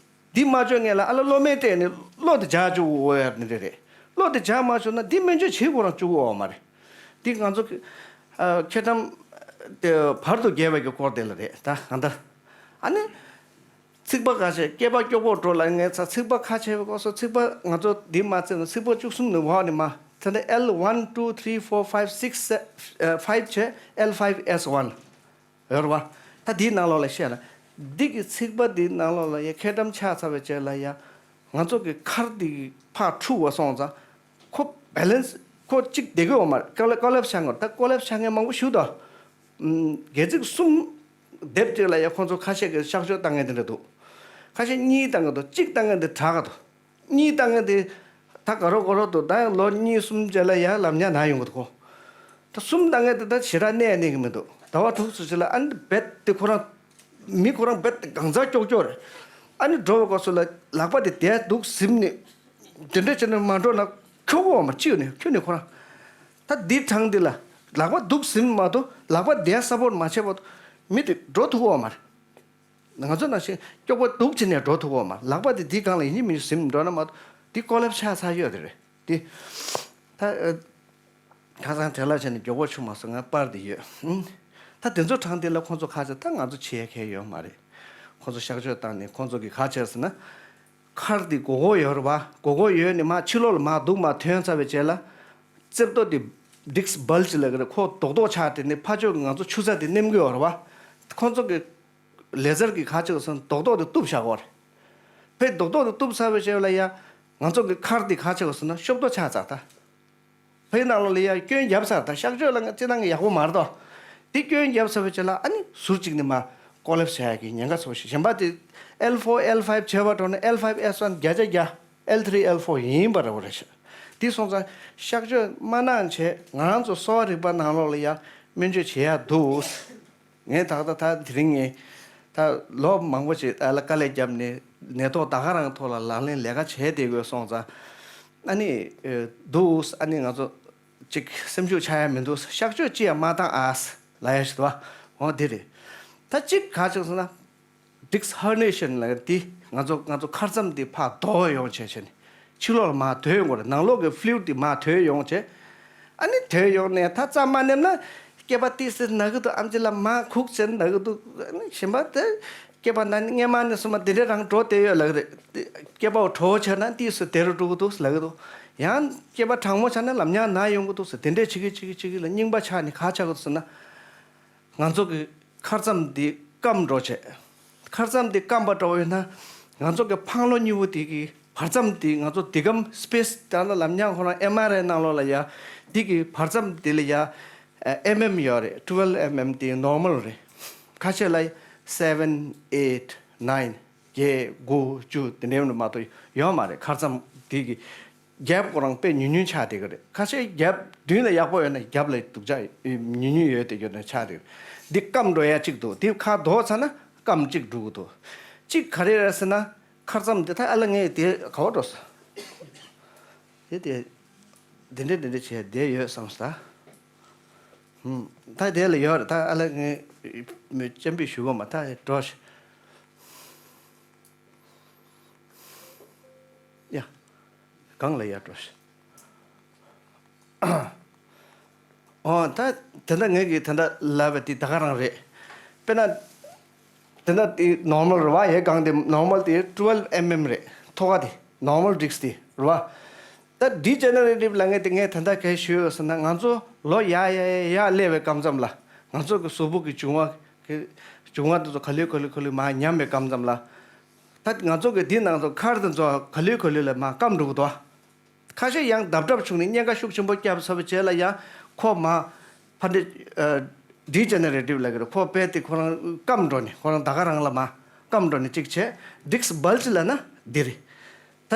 འདི་མ་བཅོས་ངེས་ལ་ཨ་ལ་གློ་སྨན་སྤྲད་ནས་གློ་དེ་འཇགས་བཅུག་འོ་ཡ་འདི་རེད། གློ་དེ་འཇགས་མ་བཅུག་ན་འདི་སྨན་བཅོས་བྱེད་དགོས་རང་བཅུག་འོ་མ་རེད། འདི་ང་ཚོ་གི་ཨ་མཁལ་གྲམ་དེ་བར་དུ་རྒྱས་པའི་གི་སྐོར་དེ་ལ་རེད་ད་གང་ལྟར། ཨ་ནི། ཚིགས་པ་ཁ་ཕྱེ་སྐེད་པ་ཀྱོག་པོ་འགྲོ་ལ་ངས་ཚ་ཚིགས་པ་ཁ་ཕྱེ་བའི་སྐོར་སོ་ཚིགས་པ་ང་ཚོ་འདི་མ་བརྩིས་ན་ཚིགས་པ་བཅུ་གསུམ་ནས་འོག་ནས་མ་དེ་ནས་L one two three four five six five བྱས་L five S one། ཡོད་རེད་བ། ད་འདིའི་ནང་ལོགས་ལ་བཤད་ན། འདི་གི་ཚིགས་པ་འདིའི་ནང་ལོགས་ལ་ཡ་མཁལ་གྲམ་ཆགས་ཚར་བའི་རྗེས་ལ་ཡ། ང་ཚོ་གི་མཁར་འདི་གི་ཕར་འཁྲུགས་པ་སོང་ཙང་། ཁོ་བེ་ལེན་སི་ཁོ་གཅིག་བསྡད་ཀྱི་ཡོད་མ་རེད། ཀོ་ལེ་ཀོ་ལེབ་སི་ཆགས་ངོ་ད་ཀོ་ལེབ་སི་ཆགས་མཁན་མང་པོ་ཞིག་འདུག་སྒལ་ཚིགས་གསུམ་སྡེབ་གཅིག་ལ་ཡ་ཁོ་ཚོ་ཁ་ཤས་ཀྱིས་གཤག་བཅོས་བཏང་མཁན་དེ་འདྲ་འདུག་ཁ་ཤས་གཉིས་བཏང་གི་འདུག་གཅིག་བཏང་མཁན་དེ་དྲག་ག་འདུག་གཉིས་བཏང་མཁན་དེ། ད་ག་རོ་ག་རོ་འདུག་ད་ཡང་ལོ་གཉིས་གསུམ་རྗེས་ལ་ཡང་ལམ་ཉག་ན་ཡོང་གི་འདུག་གོ། ད་གསུམ་བཏང་མཁན་དེ་ད་ཞེ་དྲག་གནས་གནས་ཀྱི་མི་འདུག་ཟླ་བ་དྲུག་ཙམ་ཞིག་ལ་ཨ་ནི་རྦད་དེ་ཁོ་རང་། མི་ཁོ་རང་རྦད་དེ་གང་ཚ་ཀྱོག་ཀྱོག་རེད། ཨ་ནི་འགྲོ་བའི་སྐབས་སུ་ལ་ལག་པ་དེ་དེ་འདུག་ཟིམ་ནས། དེ་འདྲ་བྱས་ནས་མ་འགྲོ་ན་ཁྱོ་གོ་བ་མ་ཅིག་ནས་ཁྱོད་ནས་ཁོ་རང་། ད་འདི་གྲངས་འདི་ལ་ལག་པ་འདུག་ཟིམ་མ་གཏོགས་ལག་པ་དེ་སཔོར་མ་བྱས་པ་མི་དེ་འགྲོ་ཐུབ་གོ་བ་མ་རེད། ང་ཚོ་ནང་བཞིན་སྐྱོག་པ་འདུག་བྱས་ནས་འགྲོ་ཐུབ་གོ་མ་ལག་པ་དེ་འདི་སྒང་ལ་ཡིན་གཅིག་མིན་གཅིག་ཟིན་འགྲོ་ན་མ་གཏོགས་འདི་ཀོ་ལེབ་ཆགས་ཚར་ཡོད་དེ་རེད་འདི། ད་ཨ། ཁ་སང་བྲེལ་བ་བྱས་ནས་མགྱོགས་པོ་བྱུང་མ་སོང་ང་པར་དེ་ཡོད། ཨུམ། ད་དེ་ཚོ་གྲངས་དེ་ལ་ཁོང་ཚོ་ཁ་ཆེ་ད་ང་ཚོ་བྱེད་ཡ་གལ་ཡོད་མ་རེད། ཁོང་ཚོ་གཤག་བཅོས་བཏང་ནས་ཁོང་ཚོ་གི་ག་བྱས་ཟེར་ན། མཁར་དེ་སྒོར་སྒོར་ཡོད་རེད་བ། སྒོར་སྒོར་ཡོད་ནས་མར་ཕྱི་ལོགས་ལ་མར་འདུག་མར་ཐོན་ཚར་བའི་རྗེས་ལ། རྩིབས་ཏོ་དེ་ཌིག་སི་བལ་ཇི་ལབ་ཀྱི་རེད། ཁོ་རྡོག་རྡོག་ཆགས་དེ་ནི་ཕར་ཕྱོགས་ཀྱི་ང་ཚོ་ཆུ་ཚ་དེ་ནེམ་གི་ཡོད་རེད་བ། ཁོང་ཚོ་གི་ལེ་ཛར་གི་ག་ཆགས་སོང་རྡོག་རྡོག་དེ་གཏུབ་བཞག་གོ་རེད། ཕའི་རྡོག་རྡོག་དེ་གཏུབ་ཚར་བའི་རྗེས་ལ་ཡ། ང་ཚོ་གི་མཁར་དེ་ག་ཆགས་སོང་ན་གཤོབ་རྡོག་ཆགས་ཚར་ད། ཕའི་ནང་ལོགས་ལ་ཡ་སྐྱོན་བརྒྱབ་ཚར་ད་གཤག་བཅོས་ལ་ང་སྤྱིར་བཏང་གི་ཡག་པོ་མ་རེད་དོ། དེ་སྐྱོན་བརྒྱབ་ཚར་བའི་རྗེས་ལ་ཨ་ནི་ཟུར་གཅིག་ནས་མར་ཀོ་ལེབ་སི་བྱ་ཡག་གི་ཉེན་ཁ་ཚོར་ཞིག་གཞན་པ་དེ་L four L five བྱས་པ་འགྲོ་ན་L five S one བརྒྱ་ཆ་བརྒྱ། L three L four ཡིན་པ་རེད་བ་རེད་ཤག་དེ་སོང་ཙང་གཤག་བཅོས་མ་གནང་བྱས་ང་རང་ཚོ་གསོ་བ་རིག་པ་ནང་ལོགས་ལ་ཡ་སྨན་བཅོས་བྱེད་ཡག་འདུག་ངས་ད་ལྟ་ད་དེ་རིང་ངས་ད་ལོ་མང་པོ་ཅིག་ཨ་ལ་དཀའ་ལས་བརྒྱབ་ནས་ནད་ཐོག་ད་ག་རང་ཐོག་ལ་ལག་ལེན་ལས་ཀ་བྱས་བསྡད་དགོས་སོང་ཙང་ཨ་ནི་འདུག་ཨ་ནི་ང་ཚོ་ཅིག་སེམས་ཤུགས་ཆག་ཡ་མི་འདུག་གཤག་བཅོས་ཅི་ཡང་མ་བཏང་ཨ་ལ་ཡ་ཞིག་འདུག་ཨ་འོ་དེ་རེད། ད་ཅིག་ག་ཅིག་སོང་ན། Disc herniation ལ་དེ་ང་ཚོ་ང་ཚོ་ཁར་རྩམ་དེ་ཕར་ལྡོག་ཡོང་བྱས་བྱས་ནས་ཕྱི་ལོགས་ལ་མར་དོད་ཡོང་གི་རེད། ནང་ལོགས་ཀྱི་fluid དེ་མར་དོད་ཡོང་བྱས། ཨ་ནི་དོད་ཡོང་ནས་ད་རྩ་མ་ནེམ་ན་སྐེད་པ་ཏིག་ཙེ་ན་གི་འདུག་ཨམ་ཆི་ལ་མར་ཁུག་བྱས་ན་གི་འདུག་ཨ་ནི་གཞན་པ་དེ་སྐེད་པ་ན་ནི་སྔས་མ་ནས་སོང་མ་དེ་འདྲས་རང་འགྲོ་བསྡད་ཡོད་ལབ་ཀྱི་རེད། སྐེད་པ་བྲོ་བོ་ཆགས་ན་ཏིག་ཙེ་བདེ་རུ་འགྲོ་གི་འདུག་ལབ་ཀྱི་འདུག་ཡང་སྐེད་པ་གྲང་མོ་ཆགས་ན་ལམ་ཉག་ན་ཡོང་གི་འདུག་ཟེར་དེ་འདྲས་བྱེད་ཀྱི་བྱེད་ཀྱི་བྱེད་ཀྱི་ལ་རྙིང་པ་ཆགས་ནས་ག་ཆགས་ཀྱི་འདུག་ཟེར་ན། ང་ཚོ་གི་ཁར་རྩམ་འདི་སྐམ་འགྲོ་བྱས། ཁར་རྩམ་འདི་སྐམ་པ་འདྲ་བོ་ཡོད་ན། ང་ཚོ་གི་འཕང་ལོ་གཉིས་པོ་འདི་གི་བར་རྩམ་འདི་ང་ཚོ་འདི་གམ་སི་པེ་སི་ད་ལ་ལམ་ཉག་ཁོ་རང་ཨེམ་ཨར་ཨའི་ནང་ལོགས་ལ་ཡ། འདི་གི་བར་རྩམ་འདི་ལ་ཡ། ཨེམ་ཨེམ་ཡོད་རེད། ཊུ་ཝེལ་ཨེམ་ཨེམ་འདི་ནོར་མལ་རེད། ཁ་ཤས་ལ་སེ་བེན་ཨེཊ་ནཱིན། བརྒྱད་དགུ་བཅུ་དེ་འདྲའི་མ་གཏོགས་ཡོད་མ་རེད། ཁར་རྩམ་དེ་གི་རྒྱབ་ཁོ་རང་དཔེ་ཉུང་ཉུང་ཆགས་བསྡད་ཀྱི་རེད། ཁ་ཤས་རྒྱབ་མདུན་ལ་ཡག་པོ་ཡོད་ན་རྒྱབ་ལ་སྡུག་ཅག་ཉུང་ཉུང་ཡོད་དེ་ཡོད་ན་ཆགས་བསྡད་ཀྱི་རེད། འདི་སྐམ་འགྲོ་ཡ་གཅིག་འདུག་འདི་ཁ་ལྡོག་ཚར་ན་སྐམ་གཅིག་འགྲོ་གི་འདུག་གཅིག་ག་རེ་རེད་ཟེར་ན་ཁར་རྩམ་འདི་ད་ཨ་ལ་ངས་དེ་ག་བ་འགྲོ་སོང་། དེ་དེ་འདི་འདྲ་འདི་འདྲ་བྱས་བསྡད་ཡོད་བསམ་སོང་ད། ཧུམ། ད་དེ་ལ་ཡོད་རེད། ད་ཨ་ལ་ངས་མི་སྤྱན་འབུལ་ཞུ་གི་མ་ད་འགྲོ་ཤི། ཡ། གང་ལ་ཡ་འགྲོ་ཤི། ཨོ་ད་དེ་འདྲ་ངས་ཀྱི་དེ་འདྲ་ལབ་པ་དེ་ད་ག་རང་རེད། དཔེར་ན། དེ་འདྲ་དེ་ནོར་མལ་རེད་བ། ཡའི་སྒང་དེ་ནོར་མལ་དེ་ཊུ་ཝེལ་ཨེམ་ཨེམ་རེད། ཐོག་ཁ་དེ་ནོར་མལ་ཌིསྐ་དེ་རེད་བ། ད་ཌི་ཇེ་ནེ་རེ་ཊིབ་ལབ་མཁན་དེ་ངས་ད་ལྟ་གས་ཞུས་ཡོད་ཟེར་ན་ང་ཚོ་ལོ་ཡར་ཡར་ཡར་ཡར་སླེབས་པའི་སྐབས་མཚམས་ལ་ང་ཚོ་གི་གཟུགས་པོ་གི་འབྱུང་བ་ གི་འབྱུང་བ་དེ་ཚོ་ག་ལེ་ག་ལེ་ག་ལེ་མར་ཉམས་པའི་སྐབས་ཙམ་ལ། ད་ང་ཚོ་གི་འདི་ནང་དུ་མཁར་དེ་ཚོ་ག་ལེ་ག་ལེ་ལ་མར་སྐམ་འགྲོ་གི་འདུག་ཁ་ཤས་ཡང་ལྡབ་ལྡབ་བྱུང་ནས་གཉན་ཁ་ཤུགས་ཆེན་པོ་བརྒྱབ་ཚར་བའི་རྗེས་ལ་ཡང་ཁོ་མར་ཕར་འདི་ཌི་ཇེ་ནེ་རེ་ཊིབ་ལབ་ཀྱི་རེད། ཁོ་རྦད་དེ་ཁོ་རང་སྐམ་འགྲོ་ནས་ཁོ་རང་ད་ག་རང་ལ་མར་སྐམ་འགྲོ་ནས་གཅིག་བྱས། ཌིསྐ་བྷལ་ཇི་ལབ་ན་འདི་རེད། ད་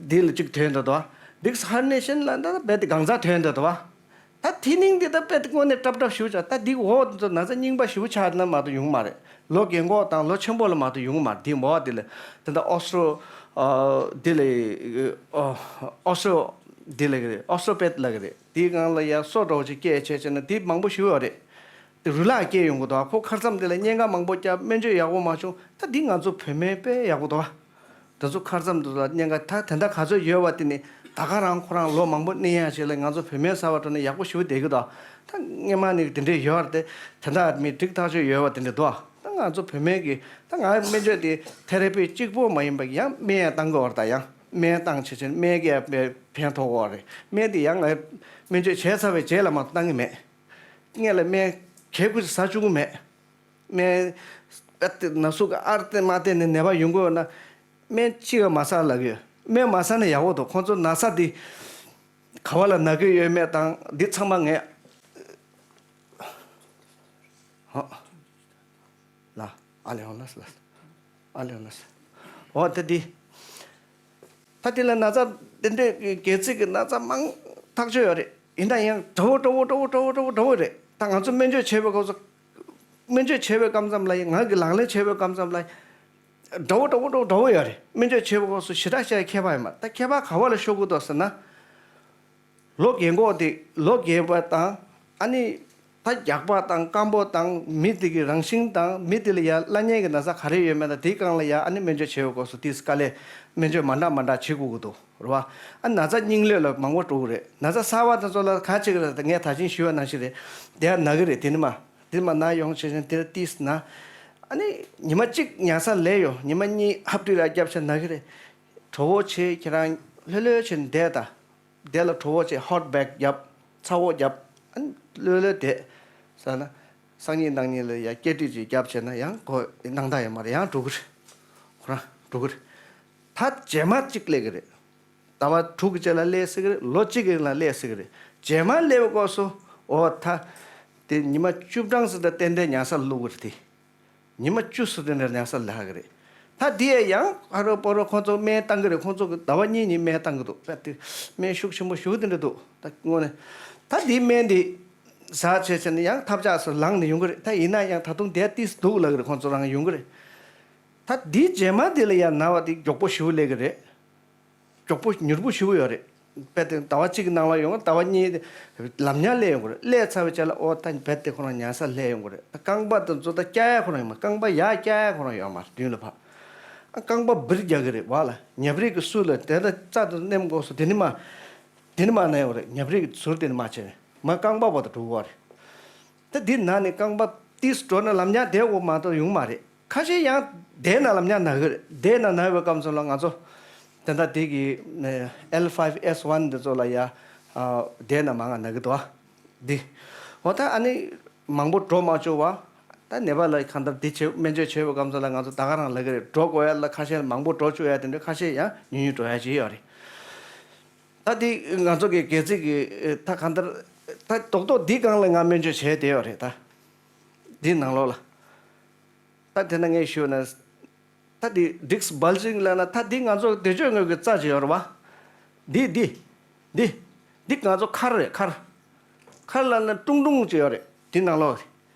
འདི་ལ་གཅིག་ཐོན་འདུག་དོ། ཌིསྐ་ཧར་ནེ་ཤན་ལབ་ན་རྦད་དེ་གང་ཟག་ཐོན་འདུག་དོ། ད་དེ་ནིང་འདི་ད་དཔེ་དེ་དངོས་གནས་སྲབ་སྲབ་ཞེ་པོ་ཆགས། ད་འདི་འོག་དེ་ཚོ་ན་ཚ་རྙིང་པ་ཞེ་པོ་ཆགས་ན་མ་གཏོགས་ཡོང་གི་མ་རེད། ལོ་རྒན་གོག་དང་ལོ་ཆེན་པོ་ལ་མ་གཏོགས་ཡོང་གི་མ་རེད། འདི་མོ་བ་འདི་ལ་དེ་འདྲ་ཨོ་སི་ཊོ་འདི་ལ་ཨོ་སི་ཊོ་འདི་ལ་གི་རེད། ཨོ་སི་ཊོ་པེཐ་ལབ་ཀྱི་རེད། དེའི་སྒང་ལ་ཡ་སོ་འདྲ་བོ་ཅིག་སྐྱེས་བྱས་བྱས་ན་དེ་མང་པོ་ཞེ་པོ་ཡོད་རེད། དེ་རུ་ལག་སྐྱེས་ཡོང་གི་འདུག་ཁོ་ཁར་མཚམས་དེ་ལ་གཉན་ཁ་མང་པོ་བརྒྱབ། སྨན་བཅོས་ཡག་པོ་མ་བྱུང་། ད་འདི་ང་ཚོ་བོད་སྨན་དཔེ་ཡག་པོ་འདུག་དེ་ཚོ་ཁར་མཚམས་དེ་ཚོ་ལ་གཉན་ཁ་ད་དེ་འདྲ་ག་ཚོད་ཡོད་པ་དེ་ནི་ད་ག་རང་ཁོ་རང་ལོ་མང་པོ་གནས་ཡག་ཅིག་ལ་ང་ཚོ་བོད་སྨན་ཟ་བ་འགྲོ་ན་ཡག་པོ་ཞེ་པོ་བསྡད་ཀྱི་འདུག་ད་སྔོན་མ་ནས་དེ་འདྲས་ཡོད་རེད་དེ། དེ་འདྲ་མི་འགྲིག་ཐག་ཆོད་ཡོད་པ་དེ་འདྲས་འདུག་ད་ང་ཚོ་བོད་སྨན་གྱི་ད་ང་སྨན་བཅོས་དེ་ཐེ་ར་པི་གཅིག་པོ་མ་ཡིན་པ་ཡང་སྨན་ཡང་བཏང་གི་ཡོད་རེད། ད་ཡང་སྨན་བཏང་བྱས་བྱས་སྨན་གྱིས་ཡང་ཕན་ཐོགས་ཀྱི་ཡོད་རེད། སྨན་དེ་ཡང་ང་སྨན་བཅོས་བྱས་ཚར་བའི་རྗེས་ལ་མ་གཏོགས་བཏང་གི་མེད། སྔོན་ལ་སྨན་གྱི་གུ་ཟ་བཅུག་གི་མེད། སྨན་ཨ་ཏི་ན་ཟུག་གི་ཨར་ཏི་མ་བསྟེན་ནས་ནད་པ་ཡོང་གི་ཡོད་ན་སྨན་གཅིག་མ་ཟ་ལབ་ཀྱི་ཡོད། སྨན་མ་ཟ་ན་ཡག་པོ་འདུག་ཁོང་ཚོ་ན་ཚ་འདི་ག་བ་ལ་ན་གི་ཡོད་མེད་དང་འདི་ཚང་མ་ངས་ཧོ་ལ་ཨ་ལེ་ཧོ་ལ་ལ་ཨ་ལེ་ཧོ་ལ་ཨོ་ད་འདི། ད་དེ་ལ་ན་ཚ་དེ་འདྲའི་སྒལ་ཚིགས་ཀྱི་ན་ཚ་མང་ཐག་ཆོད་ཡོད་རེད། ཡིན་ན་ཡང་འདྲ་བོ་འདྲ་བོ་འདྲ་བོ་འདྲ་བོ་འདྲ་བོ་འདྲ་བོ་རེད། ད་ང་ཚོ་སྨན་བཅོས་བྱས་པའི་སྐབས་སུ་སྨན་བཅོས་བྱས་པའི་སྐབས་ཙམ་ལ་ཡང་ང་གི་ལག་ལེན་བྱས་པའི་སྐབས་ཙམ་ལ་འདྲ་བོ་འདྲ་བོ་འདྲ་བོ་འདྲ་བོ་ཡོད་རེད། སྨན་བཅོས་བྱས་པའི་སྐབས་སུ་ཞེ་དྲག་བཤད་ཁྱད་པར་ཡོད་མ་རེད། ད་ཁྱད་པར་ག་བ་ལ་ཤོར་གི་འདུག་ཟེར་ན། ལོ་རྒན་གོག་དེ་ལོ་རྒན་པ་དང་ཨ་ནི་ད་རྒྱགས་པ་དང་སྐམ་པོ་དང་མི་དེ་གི་རང་བཞིན་དང་མི་དེ་ལ་ཡ་བླ་གཉན་གྱི་ན་ཚ་ག་རེ་ཡོད་མེད་དང་དེའི་སྒང་ལ་ཡ་ཨ་ནི་སྨན་བཅོས་བྱེད་པའི་སྐབས་སུ་དེས་དཀའ་ལས་སྨན་བཅོས་མ་འདྲ་མ་འདྲ་བྱེད་དགོས་ཀྱི་འདུག་རེད་བ། ཨ་ན་ཚ་རྙིང་ལོས་ལ་མང་པོ་འགྲོ་གི་རེད། ན་ཚ་གསར་པ་དེ་ཚོ་ལ་ག་བྱེད་ཀྱི་རེད། ད་ངས་ད་ཅིང་ཞུས་པ་ནང་བཞིན་རེད། དེ་ཡ་ན་གི་རེད། དེ་ནི་མ་དེ་མ་ན་ཡོང་བྱས་ཙང་དེ་ལ་དེས་ན་ཨ་ནི་ཉི་མ་གཅིག་ཉལ་ས་ལས་ཡོང་ཉི་མ་གཉིས་ཧབ་ཏུ་ར་རྒྱབ་བྱས་ན་གི་རེད། གྲོད་པ་ཆེ་ཁྱེད་རང་ལྷོད་ལྷོད་བྱས་ནས་བསྡད་ད། དེ་ལ་གྲོད་པ་ཆེ་ཧོཊ་པེག་བརྒྱབ། ཚ་བོ་བརྒྱབ། ཨ་ནི་ལྷོད་ལྷོད་བསྡད་ཟེར་ན། སང་ཉིན་གནངས་ཉིན་ལ་ཡ་སྐེ་དཀྲིས་ཅིག་བརྒྱབ་བྱས་ན་ཡང་ཁོ་སྣང་དག་ཡོད་མ་རེད། ཡང་འགྲོ་གི་རེད། ཁོ་རང་འགྲོ་གི་རེད། ད་རྗེས་མ་གཅིག་སླེབས་ཀྱི་རེད། ཟླ་བ་དྲུག་གི་རྗེས་ལ་སླེབས་སྲིད་ཀྱི་རེད། ལོ་གཅིག་གི་རིང་ལ་སླེབས་སྲིད་ཀྱི་རེད། རྗེས་མ་སླེབས་པའི་སྐབས་སུ་འོ་ད་དེ་ཉི་མ་བཅུ་གྲངས་ཙམ་ད་ཏན་ཏན་ཉལ་སར་བླུག་གི་རེད་དེ། ཉི་མ་བཅུ་སུ་དེ་འདྲ་ཉལ་སར་ལྷག་གི་རེད། ད་དེ་ཡང་ཧ་རོ་པོ་རོ་ཁོང་ཚོ་སྨན་བཏང་གི་རེད། ཁོང་ཚོ་གི་ཟླ་བ་གཉིས་གཉིས་སྨན་བཏང་གི་འདུག་ད་དེ་སྨན་ཤུགས་ཆེན་པོ་ཞེ་པོ་དེ་འདྲ་འདུག་ད་དངོས་གནས་ད་དེ་སྨན་དེ་ཟ་བྱས་བྱས་ནས་ཡང་ཐབས་ཆག་སུ་ལངས་ནས་ཡོང་གི་རེད། ད་ཡིན་ན་ཡང་ད་དུང་དེ་ཏིས་འདུག་ལབ་གི་རེད། ཁོང་ཚོ་རང་ཡོང་གི་རེད། ད་དེ་རྗེས་མ་དེ་ལ་ཡང་ན་བ་དེ་མགྱོགས་པོ་ཞེ་པོ་སླེབས་གི་རེད། མགྱོགས་པོ་མྱུར་པོ་ཞེ་པོ་ཡོད་རེད། དཔེ་དེ་ཟླ་བ་གཅིག་གི་ནང་ལ་ཡོང་ཟླ་བ་གཉིས་དེ་ལམ་ཉག་སླེབས་ཡོང་གི་རེད། སླེབས་ཚར་བའི་རྗེས་ལ་ཨོ་ད་རྦད་དེ་ཁོ་རང་ཉལ་སར་སླེབས་ཡོང་གི་རེད། རྐང་པ་དེ་ཚོ་ད་བཀྱག་ཡ་ཁོ་རང་ཡོད་མ་རེད། རྐང་པ་ཡར་བཀྱག་ཡ་ཁོ་རང་ཡོད་མ་རེད། མདུན་ལ་ཕར་ཨ་རྐང་པ་སྦིར་རྒྱག་གི་རེད། བ་ལ་ཉབ་རིགས་ཀྱི་སུ་ལ་དེ་ལྟར་རྩ་དེ་མནན་དགོས་སོ། དེ་ནི་མ་དེ་ནི་མ་ན་ཡོང་རེད། ཉབ་རིགས་ཀྱི་ཟུར་དེ་ནི་མ་བྱས་ནས་མ་རྐང་པ་བར་དུ་འགྲོ་གི་རེད། ད་འདི་ན་ནི་རྐང་པ་ཏིས་འགྲོ་ན་ལམ་ཉག་བསྡད་དགོས་མ་གཏོགས་ཡོང་མ་རེད། ཁ་ཤས་ཡང་བསྡད་ན་ལམ་ཉག་ན་གི་རེད། བསྡད་ན་ན་བའི་སྐབས་སུ་ལ་ང་ཚོ་དེ་འདྲ་དེ་གི་ཨེལ་ཕའིབ་ཨེས་ཝན་འདི་ཚོ་ལ་ཡ་བསྡད་ན་མང་ང་ན་གི་འདུག་ཨ། འདི་འོ་ད་ཨ་ནི་མང་པོ་འགྲོ་མ་བཅུག་པ། ད་ནད་པ་ལ་གང་ལྟར་འདི་བྱེད་སྨན་བཅོས་བྱེད་པའི་སྐབས་སུ་ལ་ང་ཚོ་ད་ག་རང་ལབ་གི་རེད། འགྲོ་དགོས་ཡ་ལ་ཁ་ཤས་ལ་མང་པོ་འགྲོ་བཅུག་ཡ་དེ་འདྲ་ཁ་ཤས་ཡང་ཉུང་ཉུང་འགྲོ་ཡ་ཅིག་ཡོད་རེད། ད་འདི་ང་ཚོ་གི་སྒལ་ཚིགས་ཀྱི་ད་གང་ལྟར་ད་རྡོག་རྡོག་འདི་སྒང་ལ་ང་སྨན་བཅོས་བྱས་བསྡད་ཡོད་རེད། ད་འདི་ནང་ལོགས་ལ་ད་དེ་ན་ངས་ཞུས་ན་ད་འདི་ཌིསྐ་བལ་ཇིང་ལབ་ན་ད་འདི་ང་ཚོ་བདེ་སྤྱོད་དངོས་ཀྱི་རྩ་ཅིག་ཡོད་རེད་བ། འདི་འདི་འདི་འདི་ང་ཚོ་མཁར་རེད། མཁར་མཁར་ལབ་ན་ཀྲུང་ཀྲུང་ཅིག་ཡོད་རེད། འདི་ནང་ལོགས་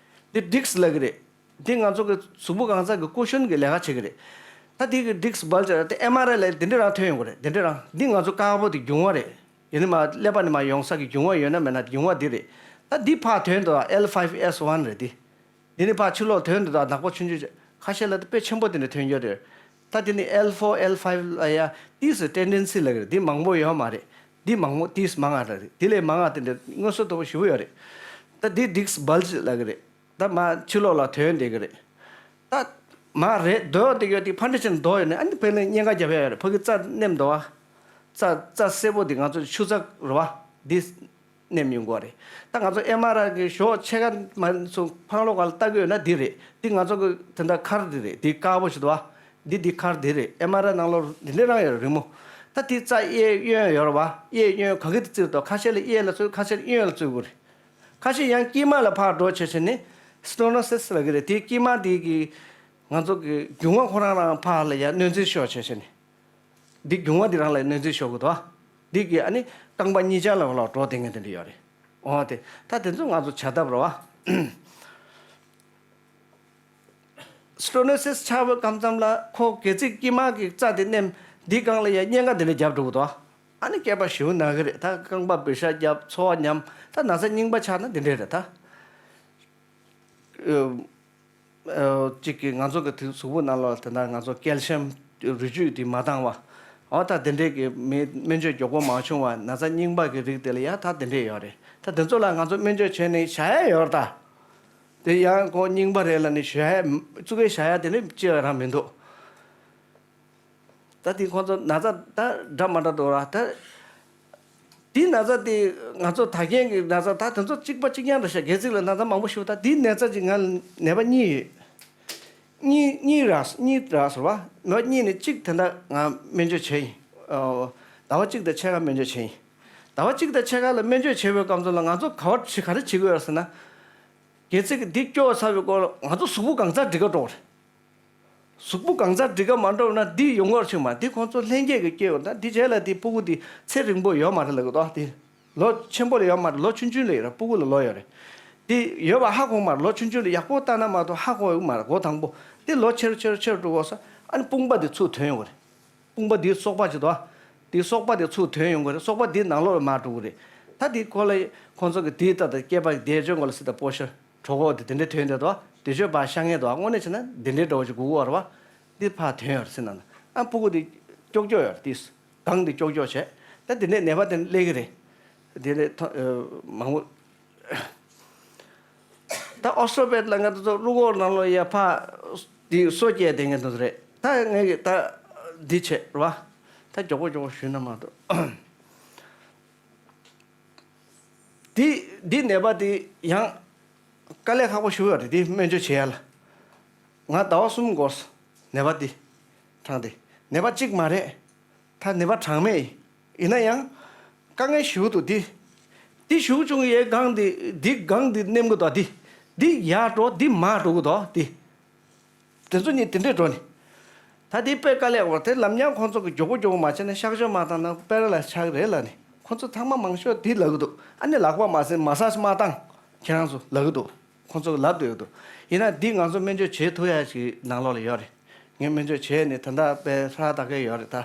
རེད། འདི་ཌིསྐ་ལབ་ཀྱི་རེད། འདི་ང་ཚོ་གི་གཟུགས་པོ་གང་ཟག་གི་ཀུ་ཤོན་གྱི་ལས་ཀ་བྱེད་ཀྱི་རེད། ད་འདི་གི་ཌིསྐ་བལ་ཇི་དེ་ཨེམ་ཨར་ཨའི་ལ་འདི་འདྲ་རང་ཐོན་ཡོང་གི་རེད། འདི་འདྲ་རང་འདི་ང་ཚོ་དཀར་པོ་དེ་འབྱུང་བ་རེད། ཡིན་ནི་མ་ཀླད་པ་ནས་མ་ཡོང་ས་གི་འབྱུང་བ་ཡོད་ན་མེད་ན་འབྱུང་བ་འདི་རེད། ད་འདི་ཕར་ཐོན་འདུག་ཨེལ་ཕའིབ་ཨེས་ཝན་རེད་འདི། འདི་ནི་ཕར་ཕྱི་ལོགས་ཐོན་འདུག་ད་ནག་པོ་ཆུང་ཆུང་ཅིག་ཁ་ཤས་ལ་དཔེ་ཆེན་པོ་དེ་འདྲ་ཐོན་ཡོད་རེད། ད་འདི་ནི་ཨེལ་ཕོར་ཨེལ་ཕའིབ་ལ་ཡ་ཏིས་ཊེན་ཌེན་སི་ལབ་ཀྱི་རེད། འདི་མང་པོ་ཡོད་མ་རེད། འདི་མང་པོ་ཏིས་མང་ང་རེད། འདི་ལས་མང་ང་དེ་འདྲ་མངོན་གསལ་དོད་པོ་ཞེ་པོ་ཡོད་རེད། ད་འདི་ཌིསྐ་བལ་ཇི་ལབ་ཀྱི་རེད། ད་མར་ཕྱི་ལོགས་ལ་ཐོན་བསྡད་ཀྱི་རེད། ད་མར་རེད་རྡོ་དེ་ཡོད་དེ་ཕར་འདྲ་ཕྱིན་རྡོ་ཡོད་ནས་ཨ་ནི་ཕ་གི་ལ་གཉན་ཁ་རྒྱབ་ཡ་ཡོད་རེད། ཕ་གི་རྩ་མནན་འདུག་བ། རྩ་རྩ་སེར་པོ་དེ་ང་ཚོ་ཆུ་རྩ་རེད་བ། འདི་ མནན་ཡོང་གི་རེད། ད་ང་ཚོ་ཨེམ་ཨར་ཨའི་གི་གཞོགས་ཕྱེད་ཀ་མ་སོང་འཕང་ལོགས་སྒང་ལ་ལྟ་གི་ཡོད་ན་འདི་རེད། འདི་ང་ཚོ་གི་དེ་འདྲ་མཁར་འདི་རེད། འདི་དཀར་པོ་ཞིག་འདུག་བ། འདི་འདི་མཁར་འདི་རེད། ཨེམ་ཨར་ཨའི་ནང་ལོགས་འདི་འདྲ་རང་ཡོད་རེད་རི་མོ། ད་འདི་རྩ་གཡས་གཡོན་ཡོད་རེད་བ། གཡས་གཡོན་ག་གི་དེ་བརྩིས་འདུག་ཁ་ཤས་ལ་གཡས་ལ་བརྩི། ཁ་ཤས་ལ་གཡོན་ལ་བརྩི་དགོས་རེད། ཁ་ཤས་ཡང་དཀྱིལ་མ་ལ་ཕར་འགྲོ་བྱས་བྱས་ནས་སི་ཊེ་ནོ་སིས་ལབ་ཀྱི་རེད། དེའི་དཀྱིལ་མ་དེ་གི་ང་ཚོ་གི་རྒྱུ་མ་ཁོ་རང་རང་ཕར་ལ་ཡར་གནོན་འཛིན་ཤོར་བྱས་བྱས་ནས། འདི་རྒྱུ་མ་འདི་རང་ལ་གནོན་འཛིན་ཤོར་གི་འདུག་འདི་གི་ཨ་ནི་རྐང་པ་གཉིས་ཆ་ལ་ལོག་འགྲོ་བསྡད་མཁན་དེ་འདྲ་ཡོད་རེད། འོ་དེ་ད་དེ་ཚོ་ང་ཚོ་བྱ་ཐབས་རེད་བ། སི་ཊེ་ནོ་སིས་ཆགས་པའི་སྐབས་མཚམས་ལ་ཁོ་སྒལ་ཚིགས་དཀྱིལ་མ་གི་རྩ་དེ་མནན། འདི་སྒང་ལ་ཡ་གཉན་ཁ་འདི་འདྲ་རྒྱབ་འགྲོ་གི་འདུག་ཨ་ནི་སྐེད་པ་ཞེ་པོ་ན་གི་རེད། ད་རྐང་པ་བི་ཤ་རྒྱབ། ཚོར་བ་ཉམས། ད་ན་ཚ་རྙིང་པ་ཆགས་ན་འདི་འདྲས་རེད་ད། ཨོ། གཅིག་གིས་ང་ཚོ་གི་དེ་གཟུགས་པོ་ནང་ལོགས་དེ་འདྲ་ང་ཚོ་ཀལ་ཤིམ་རུས་རྒྱུད་དེ་མ་འདང་བ། འོ་ད་དེ་འདྲས་ཀྱི་མི་སྨན་བཅོས་མགྱོགས་པོ་མ་བྱུང་བ་ན་ཚ་རྙིང་པ་གི་རིགས་དེ་ལ་ཡ་ད་དེ་འདྲས་ཡོད་རེད། ད་དེ་ཚོ་ལ་ང་ཚོ་སྨན་བཅོས་བྱས་ནས་བཞག་ཡ་ཡོད་རེད་ད། དེ་ཡང་ཁོ་རྙིང་པ་རེད་ལབ་ནས་བཞག་ཡ་ཙུ་གེ་བཞག་ཡ་དེ་ནི་ཅི་ཡང་རང་མི་འདུག་ད་དེ་ཁོ་ཚོ་ན་ཚ་ད་འདྲ་མ་འདྲ་འདུག་ར་ད། དེའི་ན་ཚ་དེ་ང་ཚོ་ད་གིན་གྱི་ན་ཚ་ད་དེ་ཚོ་གཅིག་པ་གཅིག་རྐྱང་རེད་ཤག་སྒལ་ཚིགས་ལ་ན་ཚ་མང་པོ་ཞིག་ད་དེའི་ན་ཚ་གཅིག་ང་ནད་པ་གཉིས་ཡོད། གཉིས་གཉིས་རག་གཉིས་རག་སོང་བ། ནོ་གཉིས་ནས་གཅིག་དེ་འདྲ་ང་སྨན་བཅོས་བྱས་ཡིན། ཨོ། ཟླ་བ་གཅིག་དང་ཕྱེད་ཀ་སྨན་བཅོས་བྱས་ཡིན། ཟླ་བ་གཅིག་དང་ཕྱེད་ཀ་ལ་སྨན་བཅོས་བྱས་པའི་སྐབས་སུ་ལ་ང་ཚོ་ག་བ་ག་རེ་བྱེད་དགོས་ཡོད་ཟེར་ན། སྒལ་ཚིགས་འདི་སྐྱོ་ཚར་བའི་སྐོར་ང་ཚོ་གཟུགས་པོ་གང་ཚ་འགྲིག་ག་འགྲོ་བ་རེད། གཟུགས་པོ་གང་ཚ་འགྲིག་ག་མ་འགྲོ་ན་འདི་ཡོང་གི་ཡོད་རེད་ཅིག་མ། འདི་ཁོང་ཚོ་ལྷན་སྐྱེས་ཀྱི་སྐྱེ་བོ་ད་འདི་རྗེས་ལ་འདི་སྤུ་གུ་འདི་ཚེ་རིང་པོ་ཡོད་མ་རེད་ལབ་གི་འདུག་འདི་ལོ་ཆེན་པོ་ལ་ཡོད་མ་རེད། ལོ་ཆུང་ཆུང་ལ་ཡོད་རེད། སྤུ་གུ་ལ་ལོ་ཡོད་རེད། འདི་ཡོད་པ་ཧ་གོ་མ་རེད། ལོ་ཆུང་ཆུང་ལ་ཡག་པོ་ལྟ་ན་མ་གཏོགས་ཧ་གོ་ཡོད་མ་རེད། འགོ་དང་པོ་འདི་ལོ་ཆེར་ཆེར་ཆེར་འགྲོ་གོ་ས་ཨ་ནི་དཔུང་པ་འདི་ཚུར་ཐོན་ཡོང་གི་རེད། དཔུང་པ་འདིའི་སོག་པ་ཅིག་འདུག་ཨ། དེའི་སོག་པ་དེ་ཚུར་ཐོན་ཡོང་གི་རེད། སོག་པ་འདིའི་ནང་ལོགས་ལ་མར་འགྲོ་གི་རེད། ད་དེ་ཁོ་ལ་ཁོང་ཚོ་གི་དེའི་ལྟ་དང་སྐེད་པ་བདེ་སྐྱོང་གོ་ལ་སྲིད་དང་པོ་ཤ་གྲོད་ཁོག་དེ་དེ་འདྲས་ཐོན་བསྡད་འདུག་ཨ། དེ་ཆོས་པ་ཤ་ངན་འདུག་ཨ། དངོས་གནས་བྱས་ན་དེ་འདྲས་འདྲ་བོ་ཅིག་དགོས་ཀྱི་ཡོད་རེད་བ། འདི་ཕར་ཐོན་ཡོད་རེད་ཟེར་ན་ན་ཨ་སྤུ་གུ་དེ་ཀྱོག་ཀྱོག་ཡོད་རེད། དེ་སྒང་དེ་ཀྱོག་ཀྱོག་བྱས་ད་དེ་འདྲས་ནད་པ་དེ་སླེབས་ཀྱི་རེད། དེ་ནས་ཐོ་མང་པོ། ད་ཨོ་སི་ཊོ་པེ་ཐི་ལ་ང་ཚོ་རུས་ཁོག་ནང་ལོགས་ཡ་ཕར་འདི་སོ་སྐྱེས་དེ་ངས་འདི་རེད། ད་ངས་ཀྱི་ད་འདི་བྱས་རེད་བ། ད་མགྱོགས་པོ་མགྱོགས་པོ་ཞུས་ན་མ་གཏོགས། འདི་འདི་ནད་པ་འདི་ཡང་དཀའ་ལས་ཁག་པོ་ཞིག་ཡོད་རེད། འདི་སྨན་བཅོས་བྱེད་ཡ་ལ་ང་ཟླ་བ་གསུམ་འགོར་སོང་། ནད་པ་འདི་དྲངས་ཏེ་ནད་པ་གཅིག་མ་རེད། ད་ནད་པ་གྲངས་མེད་ཡིན། ཡིན་ན་ཡང་དཀའ་ངལ་ཞེ་པོ་འདུག་འདི་འདི་ཞེ་པོ་བྱུང་ཡས་སྒང་འདི་འདི་སྒང་འདི་ནེམ་གི་འདུག་འདི་འདི་ཡར་འགྲོ་འདི་མར་འགྲོ་གི་འདུག་འདི་དེ་ཚོ་གཉིས་དེ་འདྲས་འགྲོ་ནི། ད་འདི་དཔེ་དཀའ་ལས་འོ་དེ་ལམ་ཡང་ཁོང་ཚོ་གི་མགྱོགས་པོ་མགྱོགས་པོ་མ་བྱས་ན་གཤག་བཅོས་མ་བཏང་ན་པེ་ར་ལ་ཆགས་རེད་ལ་ནི། ཁོང་ཚོ་ཚང་མ་མང་ཤོས་འདི་ལབ་གི་འདུག་ཨ་ནི་ལག་པ་མ་ཟིན་མ་སཱ་ཇི་མ་བཏང་ཁྱེད་རང་ཚོ་ལབ་གི་འདུག་ཁོང་ཚོ་ལབ་སྡོད་ཀྱི་འདུག་ཡིན་ན་འདི་ང་ཚོ་སྨན་བཅོས་བྱེད་ཐུབ་ཡ་ཞིག་ནང་ལོགས་ལ་ཡོད་རེད། ངས་སྨན་བཅོས་བྱས་ནས་ད་ལྟ་དཔེ་ཧྲ་ད་གེ་ཡོད་རེད་ད།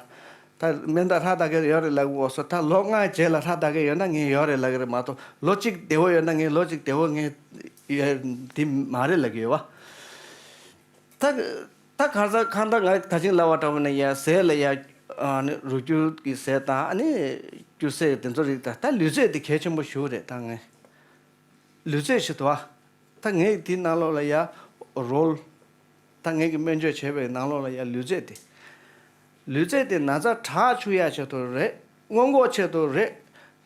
ད་སྨན་ད་ཧྲ་ད་གེ་ཡོད་རེད་ལབ་གི་འོ་སོ་ད་ལོ་ལྔ་རྗེས་ལ་ཧྲ་ད་གེ་ཡོད་ན་ངས་ཡོད་རེད་ལབ་གི་རེད་མ་གཏོགས་ལོ་གཅིག་བདེ་བོ་ཡོད་ན་ངས་ལོ་གཅིག་བདེ་བོ་ངས་ཡོད་འདི་མ་རེད་ལབ་གི་ཡོད་བ། ད་ད་ག་ས་གང་ད་ང་ད་ཅིང་ལབ་པ་འདྲ་བོ་ན་ཡ་ཟས་ལ་ཡ་ཨ་ནི་རུས་རྒྱུད་ཀྱི་ཟས་དང་ཨ་ནི་སྐྱུར་ཟས་དེ་ཚོ་རིགས་ད་ད་ལུས་རྩལ་དེ་གལ་ཆེན་པོ་ཞེ་པོ་རེད་ད་ངས། ལུས་རྩལ་ཞིག་འདུག་ཨ། ད་ངས་དེའི་ནང་ལོགས་ལ་ཡ་རོལ། ད་ངས་ཀྱི་སྨན་བཅོས་བྱས་པའི་ནང་ལོགས་ལ་ཡ་ལུས་རྩལ་དེ། ལུས་རྩལ་དེ་ན་ཚ་དྲག་བཅུག་ཡ་ཆེད་དུ་རེད། སྔོན་འགོག་ཆེད་དུ་རེད།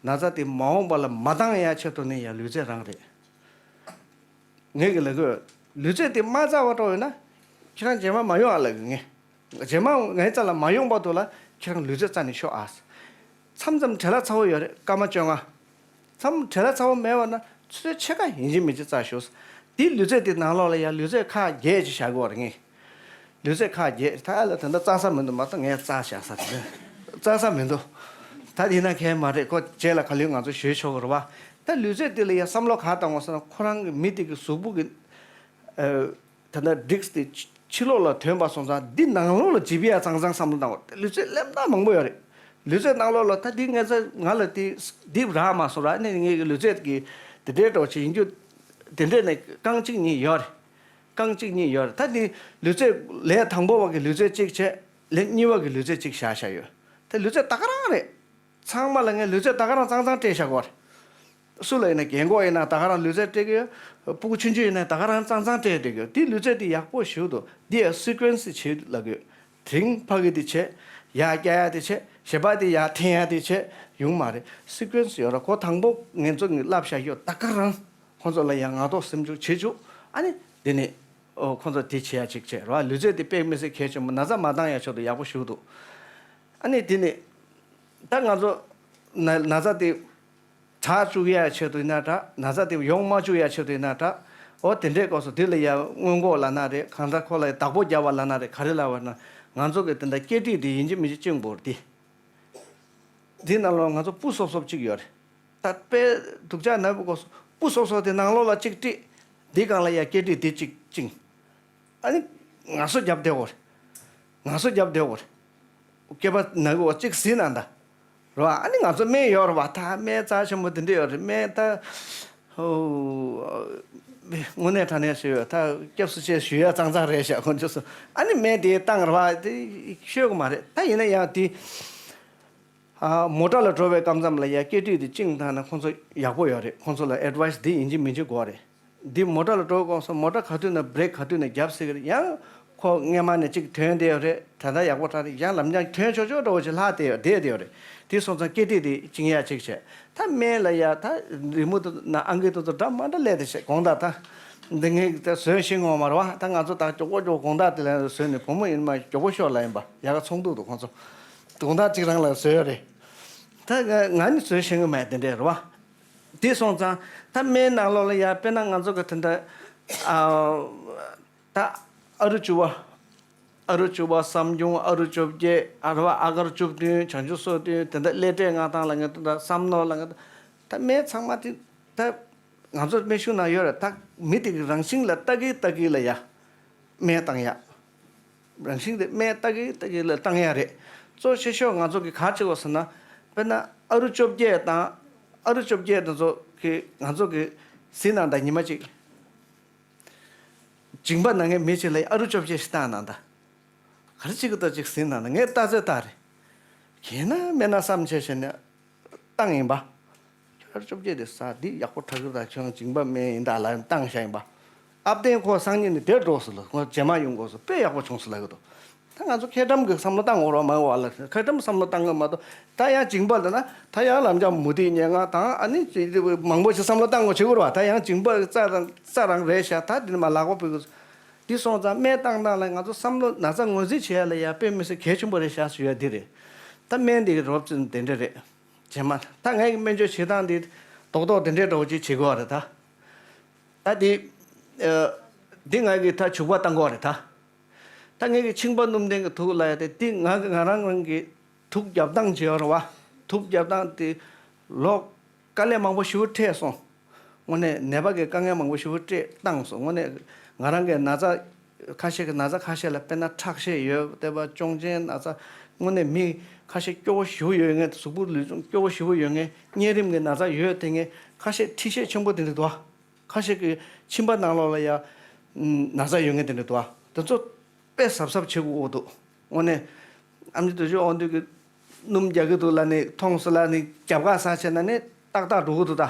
ན་ཚ་དེ་མ་འོངས་པ་ལ་མ་བཏང་ཡ་ཆེད་དུ་ནི་ཡ་ལུས་རྩལ་རང་རེད། ངས་ཀྱི་ལབ་དགོས། ལུས་རྩལ་དེ་མ་རྩ་བ་འགྲོ་ཡོད་ན། ཁྱེད་རང་རྗེས་མ་མ་ཡོང་ཨ་ལབ་གི་ངས། རྗེས་མ་ངའི་རྩ་ལ་མ་ཡོང་བར་དུ་ལ་ཁྱེད་རང་ལུས་རྩལ་རྩ་ནས་ཤོག་ཨ། མཚམས་མཚམས་བྲེལ་བ་ཚ་བོ་ཡོད་རེད། སྐར་མ་བཅོ་ལྔ། མཚམས་བྲེལ་བ་ཚ་བོ་མེད་པ་ན་ཆུ་ཚོད་ཕྱེད་ཀ་ཡིན་གཅིག་མིན་གཅིག་རྩ་ཞོག་འདི་ལུས་རྩལ་དེ་ནང་ལོགས་ལ་ཡང་ལུས་རྩལ་ཁག་བརྒྱད་ཅིག་བཞག་གི་ཡོད་རེད་ངས། ལུས་རྩལ་ཁག་བརྒྱད་ད་ཨ་ལ་དེ་འདྲ་རྩ་ས་མི་འདུག་མ་གཏོགས་ངས་རྩ་བཞག་ས་དེ་རྩ་ས་མི་འདུག་ད་དེ་ན་གལ་མ་རེད། ཁོ་རྗེས་ལ་ག་ལེར་ང་ཚོ་ཞུས་ཆོག་གི་རེད་བ། ད་ལུས་རྩལ་དེ་ལ་ཡང་བསམ་བློ་ག་བཏང་དགོས་ཟེར་ན་ཁོ་རང་གི་མི་དེ་གི་གཟུགས་པོ་གི་ཨ། ད་ལྟ་སྒྲིགས་དེ་ཕྱི་ཕྱི་ལོགས་ལ་ཐོན་པ་སོང་ཙང་འདི་ནང་ལོགས་ལ་ཇི་བི་ཡ་ཙང་ཙང་བསམ་བློ་བཏང་བ་ལུས་རྩལ་གླེན་རྟགས་མང་པོ་ཡོད་རེད། ལུས་རྩལ་ནང་ལོགས་ལ་ད་འདི་ངས་ཚ་ང་ལ་དེ་འདི་རག་མ་སོང་ར་ནས་ངས་ཀྱི་ལུས་རྩལ་གྱི་དེ་འདྲའི་འགྲོ་བྱེད་ཡིན་རྒྱུ་དེ་འདྲས་ནས་རྐང་གཅིག་གཉིས་ཡོད་རེད། རྐང་གཅིག་གཉིས་ཡོད་རེད། ད་འདི་ལུས་རྩལ་ལས་དང་པོ་བ་གི་ལུས་རྩལ་གཅིག་བྱས་ལས་གཉིས་པ་གི་ལུས་རྩལ་གཅིག་བཞག་བཞག་ཡོད། ད་ལུས་རྩལ་ད་ག་རང་རེད། ཚང་མ་ལ་ངས་ལུས་རྩལ་ད་ག་རང་ཙང་ཙང་སྤྲད་བཞག་གོ་རེད། སུ་ལ་ཡིན་ན་རྒན་གོག་ཡིན་ན་ད་ག་རང་ལུས་རྩལ་སྤྲད་ཀྱི་ཡོད། སྤུ་གུ་ཆུང་ཆུང་ཡིན་ན་ད་ག་རང་ཙང་ཙང་སྤྲད་བསྡད་ཀྱི་ཡོད། དེ་ལུས་རྩལ་དེ་ཡག་པོ་ཞིག་འདུག་འདི་ཡང་སི་ཀུན་སི་བྱེད་ལབ་ཀྱི་ཡོད། དེ་རིང་ཕ་གི་དེ་བྱས། ཡར་བཀྱག་ཡ་དེ་བྱས། བྱེད་པ་དེ་ཡར་འཐེན་ཡ་དེ་བྱས་ཡོང་མ་རེད། སི་ཀུན་སི་ཡོད་ར། ཁོ་དང་པོ་ངེད་ཚོ་གིས་བསླབ་བྱ་ཡོད། ད་ག་རང་ཁོང་ཚོ་ལ་ཡང་ངག་ཐོག་སེམས་ཤུགས་བྱེད་བཅུག་ཨ་ནི་དེ་ནས་ཨོ་ཁོང་ཚོ་དེ་བྱེད་ཡ་ཅིག་བྱས་ར། ལུས་རྩལ་དེ་དཔེ་མི་སྲིད་གལ་ཆེན་པོ། ན་ཚ་མ་བཏང་ཡ་ཆེད་དུ་ཡག་པོ་ཞིག་འདུག་ཨ་ནི་དེ་ནས་ད་ང་ཚོ་ན་ན་ཚ་དེ་དྲག་བཅུག་ཡ་ཆེད་དུ་ཡིན་ན་འདྲ། ན་ཚ་དེ་ཡོང་མ་བཅུག་ཡ་ཆེད་དུ་ཡིན་ན་འདྲ། འོ་དེ་འདྲའི་སྐབས་སུ་དེ་ལ་ཡ་སྔོན་འགོག་ལབ་ན་རེད། གང་ལྟར་ཁོ་ལ་ཡ་བདག་པོ་རྒྱབ་པ་ལབ་ན་རེད། ག་རེ་ལབ་པ་ན་ང་ཚོ་གི་དེ་འདྲ་སྐེ་དཀྲིས་དེ་ཡིན་གཅིག་མིན་གཅིག་བཅིངས་དགོས་རེད་དེ། དེ་ནང་ལོགས་ང་ཚོ་སྤུ་སོབ་སོབ་གཅིག་ཡོད་རེད། ད་དཔེ་སྡུག་ཅག་ན་བུ་གོ་སོ་སྤུ་སོབ་སོབ་དེ་ནང་ལོགས་ལ་གཅིག་དཀྲིས། འདི་སྒང་ལ་ཡ་སྐེ་དཀྲིས་དེ་གཅིག་བཅིངས། ཨ་ནི་ངལ་གསོ་རྒྱབ་བསྡད་ཡོད་རེད། ངལ་གསོ་རྒྱབ་བསྡད་ཡོད་རེད། སྐེད་པ་ན་གི་འོ་གཅིག་ཟིན་ན་འདྲ། རེད་བ། ཨ་ནི་ང་ཚོ་སྨན་ཡོད་རེད་བ། ད་སྨན་རྩ་ཆེན་པོ་དེ་འདྲ་ཡོད་རེད། སྨན་ད། ཧོ། དངོས་གནས་དྲང་གནས་ཞུ་ཡོད། ད་སྐྱབས་སུ་མཆི་ཞུ་ཡ་ཙང་ཙང་རེད་ཤག་ཁོང་ཚོ་སོ། ཨ་ནི་སྨན་དེ་བཏང་རེད་བ། དེ་ཤོད་གི་མ་རེད། ད་ཡིན་ན་ཡང་དེ། ཨ། མོ་ཊ་ལ་འགྲོ་བའི་སྐབས་མཚམས་ལ་ཡ་སྐེ་དཀྲིས་དེ་བཅིངས་བཏང་ན་ཁོང་ཚོ་ཡག་པོ་ཡོད་རེད། ཁོང་ཚོ་ལ་ཨེ་ཌི་ཝའི་སི་འདི་ཡིན་གཅིག་མིན་གཅིག་དགོས་རེད། འདི་མོ་ཊ་ལ་འགྲོ་དགོས་སོང་། མོ་ཊ་ག་དུས་ན་བྷི་རེག་ག་དུས་ན་རྒྱབ་སྲིད་ཀྱི་རེད། ཡང་ཁོ་སྔས་མ་ནས་གཅིག་ཐོན་བསྡད་ཡོད་རེད། ད་ལྟ་ཡག་པོ་དྲག་རེད། ཡང་ལམ་རྒྱང་ཐོན་ཆོག་ཆོག་འདྲ་བོ་ཅིག་ལྷག་བསྡད་ཡོད་བསྡད་བསྡད་ཡོད་རེད། དེ་སོང་ཙང་སྐེ་དཀྲིས་དེ་བཅིངས་ཡ་གཅིག་བྱས། ད་སྨན་ལ་ཡ་ད་རི་མོ་དེ་ན་ཨང་ཀི་དེ་ཚོ་འདྲ་མ་འདྲ་སླེབས་བསྡད་བྱས། དགོང་དག་ད་འདི་ངས་ད་བཟོས་ཤེས་ངོ་མ་རེད་བ། ད་ང་ཚོ་ད་མགྱོགས་པོ་མགྱོགས་པོ་དགོང་དག་དེ་ལ་བཟོས་ནས། བུ་མོ་ཡིན་མ་མགྱོགས་པོ་ཤོག་ལབ་ཡིན་པ། ཡ་ག་ཚོགས་འདུ་འདུག་ཁོང་ཚོ། དགོང་དག་གཅིག་རང་ལ་བཟོས་ཡོད་རེད། ད་ང་ང་ནི་བཟོས་ཤེས་ཀྱི་མེད་དེ་འདྲས་རེད་བ། དེ་སོང་ཙང་ད་སྨན་ནང་ལོགས་ལ་ཡ་དཔེར་ན་ང་ཚོ་གི་དེ་འདྲ་ཨ་ད་ཨ་རུ་བཅུ་པ། ཨ་རུ་བཅུ་པ། བསམ་སྐྱོང་ཨ་རུ་བཅོ་བརྒྱད། ཨ་རུ་བ་ཨ་གར་བཅུ་བདུན། བྱང་ཆུབ་སོ་བདུན། དེ་འདྲ་སླེ་བྲེ་མངའ་ཐང་ལ་ངས་དེ་འདྲ་བསམ་མནོ་ལ་ངས་ད་སྨན་ཚང་མ་དེ་ད། ང་ཚོ་སྨན་གཞུང་ནང་ཡོད་རེད། ད་མི་དེ་གི་རང་བཞིན་ལ་ལྟ་གི་ལྟ་གི་ལ་ཡ་སྨན་བཏང་ཡ། རང་བཞིན་དེ་སྨན་ལྟ་གི་ལྟ་གི་ལ་བཏང་ཡ་རེད། གཙོ་ཆེ་ཤོས་ང་ཚོ་གི་ག་རེ་བྱེད་དགོས་ཟེར་ན། དཔེར་ན་ཨ་རུ་བཅོ་བརྒྱད་དང་། ཨ་རུ་བཅོ་བརྒྱད་དེ་ཚོ་གི་ང་ཚོ་གི་ཟིན་ན་ད་ཉི་མ་གཅིག་མཇིང་པ་ན་མཁན་མི་གཅིག་ལ་ཨ་རུ་བཅོ་བརྒྱད་ཞིག་བཏང་ན་ད། ག་རེ་བྱེད་ཀྱི་འདུག་ཅིག་ཟིན་ན་ད་ངས་ལྟ་ཚོད་ལྟ་རེད། གན་ན་མེད་ན་བསམ་བྱས་བྱས་ནས། བཏང་ཡིན་པ། ཁྱོད་བཅོ་བརྒྱད་དེ་ཟ། འདི་ཡག་པོ་དྲག་གི་རེད། ད་ཁྱོད་མཇིང་པ་སྨན་ཡིན་ད་ལབ་བཏང་བཞག་ཡིན་པ། ཨ་བརྟན་ཁོ་སང་ཉིན་ནས་དེར་འགྲོ་ཟེར་ལ། ཁོ་རྗེས་མ་ཡོང་དགོས་ཟེར། དཔེ་ཡག་པོ་བྱུང་ཟེར་ལབ་གི་འདུག་ད་ང་ཚོ་མཁས་བཀྲམ་གི་བསམ་བློ་བཏང་དགོས་རེད་མ་གཏོགས་ལ། མཁས་བཀྲམ་བསམ་བློ་བཏང་གི་མ་གཏོགས། ད་ཡང་མཇིང་པ་ལ་ན་ད་ཡང་ལམ་སང་མུ་ཏིག་སྙན་ངག་དང་ཨ་ནི་ཅི་མང་པོ་ཞིག་བསམ་བློ་བཏང་དགོས་བྱེད་དགོས་རེད་བ། ད་ཡང་མཇིང་པ་རྩ་དང་རྩ་རང་རེད་ཤག་ད་འདི་ནས་མར་ལག་པ་ཕུད་དགོས། འདི་སོང་ཙང་སྨན་བཏང་སྟངས་ལ་ང་ཚོ་བསམ་བློ། ན་ཚ་ངོས་འཛིན་བྱེད་ཡ་ལ་ཡ་དཔེ་མི་སྲིད་གལ་ཆེན་པོ་རེད་ཤག་ཞུ་ཡ་འདི་རེད། ད་སྨན་འདི་རོབ་ཙམ་དེ་འདྲ་རེད། རྗེས་མ་ད་ངའི་སྨན་བཅོས་བྱེད་སྟངས་འདི་རྡོག་རྡོག་དེ་འདྲའི་འདྲ་བོ་ཅིག་བྱེད་དགོས་རེད་ད། ད་འདི་ཨ་འདི་ང་གི་ད་བྱུག་པ་བཏང་དགོས་རེད་ད། ད་ངའི་གི་མཆིན་པ་སྣུམ་ལྡན་གི་དུག་ལ་ཡ་དེ་འདི་ང་གི་ང་རང་རང་གི་དུག་རྒྱབ་སྟངས་བྱེད་ཡོད་རེད་བ། དུག་རྒྱབ་སྟངས་དེ་ལོ་དཀའ་ལས་མང་པོ་ཞེ་པོ་འཕྲད་སོང་། དངོས་གནས་ནད་པ་གི་དཀའ་ངལ་མང་པོ་ཞེ་པོ་སྤྲད་བཏང་སོང་། དངོས་གནས་ང་རང་གི་ན་ཚ་ཁ་ཤས་ཀྱི་ན་ཚ་ཁ་ཤས་ལ་དཔེར་ན་ཁྲག་ཤེད་ཡོད་བསྡད་པ། གཅོང་ཆེན་ན་ཚ། དངོས་གནས་མི་ཁ་ཤས་སྐྱོ་བོ་ཞེ་པོ་ཡོད་མཁན། གཟུགས་པོ་ལུས་ཟུངས་སྐྱོ་བོ་ཞེ་པོ་ཡོད་མཁན། གཉན་རིམས་ཀྱི་ན་ཚ་ཡོད་དེ་མཁན་ཁ་ཤས། མཁྲིས་ཤས་ཆེན་པོ་དེ་འདྲ་འདུག་ཨ། ཁ་ཤས་ཀྱི་མཆིན་པ་ནང་ལོགས་ལ་ཡ་ན་ཚ་ཡོད་མཁན་དེ་འདྲ་འདུག་ཨ། དེ་ཚོ་དཔེ་གཟབ་གཟབ་བྱེད་དགོས་འདུག་དངོས་གནས་ཨེམ་ཆི་རྡོ་རྗེ་དབང་འདུས་ཀྱི་སྣུམ་རྒྱག་གི་འདུག་ལབ་ནས་མཐོང་སོང་ལབ་ནས་རྒྱབ་ཁ་ཟ་བྱས་ན་ནི་ཏག་ཏག་འགྲོ་གི་འདུག་ད་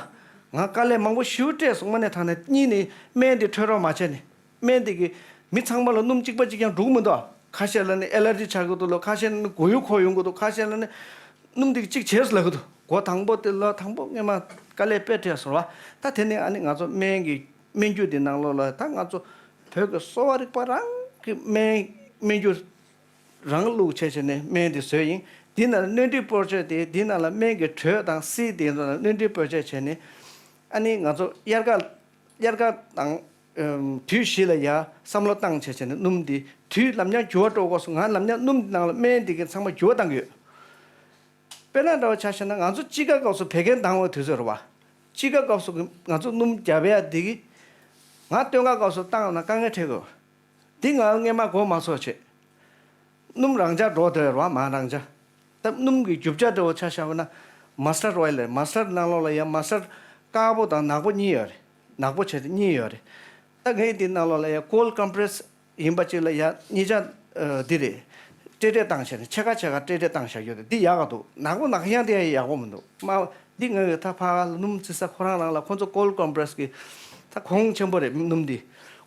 ང་དཀའ་ལས་མང་པོ་ཞེ་པོ་སྤྲད་སོང་། དངོས་གནས་དྲང་གནས་གཉིས་ནས་སྨན་འདི་འཕྲོད་རོགས་མ་བྱས་ནས། སྨན་འདི་གིས་མི་ཚང་མ་ལ་སྣུམ་གཅིག་པ་གཅིག་རྐྱང་འགྲོ་གི་མི་འདུག་ཁ་ཤས་ལ་ནི་ཨེ་ལར་ཇི་ཆགས་ཀྱི་འདུག་ལོ། ཁ་ཤས་ལ་ནི་མགོ་ཡུ་འཁོར་ཡོང་གི་འདུག་ཁ་ཤས་ལ་ནི་སྣུམ་འདི་གིས་གཅིག་བྱས་སོང་ལབ་ཀྱི་འདུག་མགོ་དང་པོ་དེ་ལོ་དང་པོ་སྔས་མ་དཀའ་ལས་དཔེ་འཕྲད་སོང་བ། ད་དེ་ནས་ཨ་ནི་ང་ཚོ་སྨན་གྱི་སྨན་རྒྱུ་འདི་ནང་ལོགས་ལ་ད་ང་ཚོ་བོད་ཀྱི་གསོ་བ་རིག་པ་རང་གི་སྨན་སྨན་རྒྱུ་རང་བླུགས་བྱས་བྱས་ནས་སྨན་འདི་བཟོས་ཡིན། འདི་ནང་ལ་སྣོན་འཕྲི་སྤོར་ཆས་དེ་འདི་ནང་ལ་སྨན་གྱི་དྲོད་དང་བསིལ་དེ་ཚོ་ལ་སྣོན་འཕྲི་སྤོར་ཆས་བྱས་ནས་ཨ་ནི་ང་ཚོ་དབྱར་ཁ་དབྱར་ཁ་དང་། ཨམ། དུས་བཞི་ལ་ཡ་བསམ་བློ་བཏང་བྱས་བྱས་ནས་སྣུམ་འདི་དུས་ལམ་ཡང་འགྱུར་བ་འགྲོ་དགོས་སོང་། ང་ལམ་ཡང་སྣུམ་འདི་ནང་ལ་སྨན་འདི་གི་ཚང་མ་འགྱུར་བ་བཏང་གི་ཡོད། དཔེར་ན་འདྲ་བ་ཆ་བཞག་ན་ང་ཚོ་དཔྱིད་ཀ་སྐབས་སུ་བད་ཀན་ལྡང་བའི་དུས་ཚོད་རེད་བ། དཔྱིད་ཀ་སྐབས་སུ་ང་ཚོ་སྣུམ་རྒྱབ་ཡ་འདི་གི་ང་སྟོན་ཁ་སྐབས་སུ་བཏང་ན་དཀའ་ངལ་འཕྲད་གི་ཡོད། འདི་ང་སྔས་མ་གོ་མ་ཚོར་བྱས། སྣུམ་རང་འཇགས་འགྲོ་སྡོད་རེད་བ། མ་རང་འཇགས། ད་སྣུམ་གྱི་རྒྱུ་ཆ་འདྲ་བོ་ཆ་བཞག་པ་ན་མ་སི་ཊར་ཨོ་ཡལ་རེད། མ་སི་ཊར་ནང་ལོགས་ལ་ཡ་མ་སི་ཊར་དཀར་པོ་དང་ནག་པོ་གཉིས་ཡོད་རེད། ནག་པོ་བྱས་ཏེ་གཉིས་ཡོད་རེད། ད་ངས་འདི་ནང་ལོགས་ལ་ཡ་ཀོལ་ཀོམ་པི་རེ་སི་ཡིན་པ་ཅིག་ལ་ཡ་གཉིས་ཆ་འདི་རེད། སྤྲེལ་སྤྲེལ་བཏང་བྱས་ནས་ཕྱེད་ཀ་ཕྱེད་ཀ་སྤྲེལ་སྤྲེལ་བཏང་བཞག་ཡོད་རེད། འདི་ཡག་ག་འདུག་ནག་པོ་ནག་ཡང་དེ་ཡག་པོ་མི་འདུག་མ་འདི་ངས་ད་ཕ་ག་ལ་སྣུམ་རྩི་ས་ཁོ་རང་རང་ལ་ཁོ་ཚོ་ཀོལ་ཀོམ་པི་རེ་སི་གི་ད་གོང་ཆེན་པོ་རེད་སྣུམ་འདི།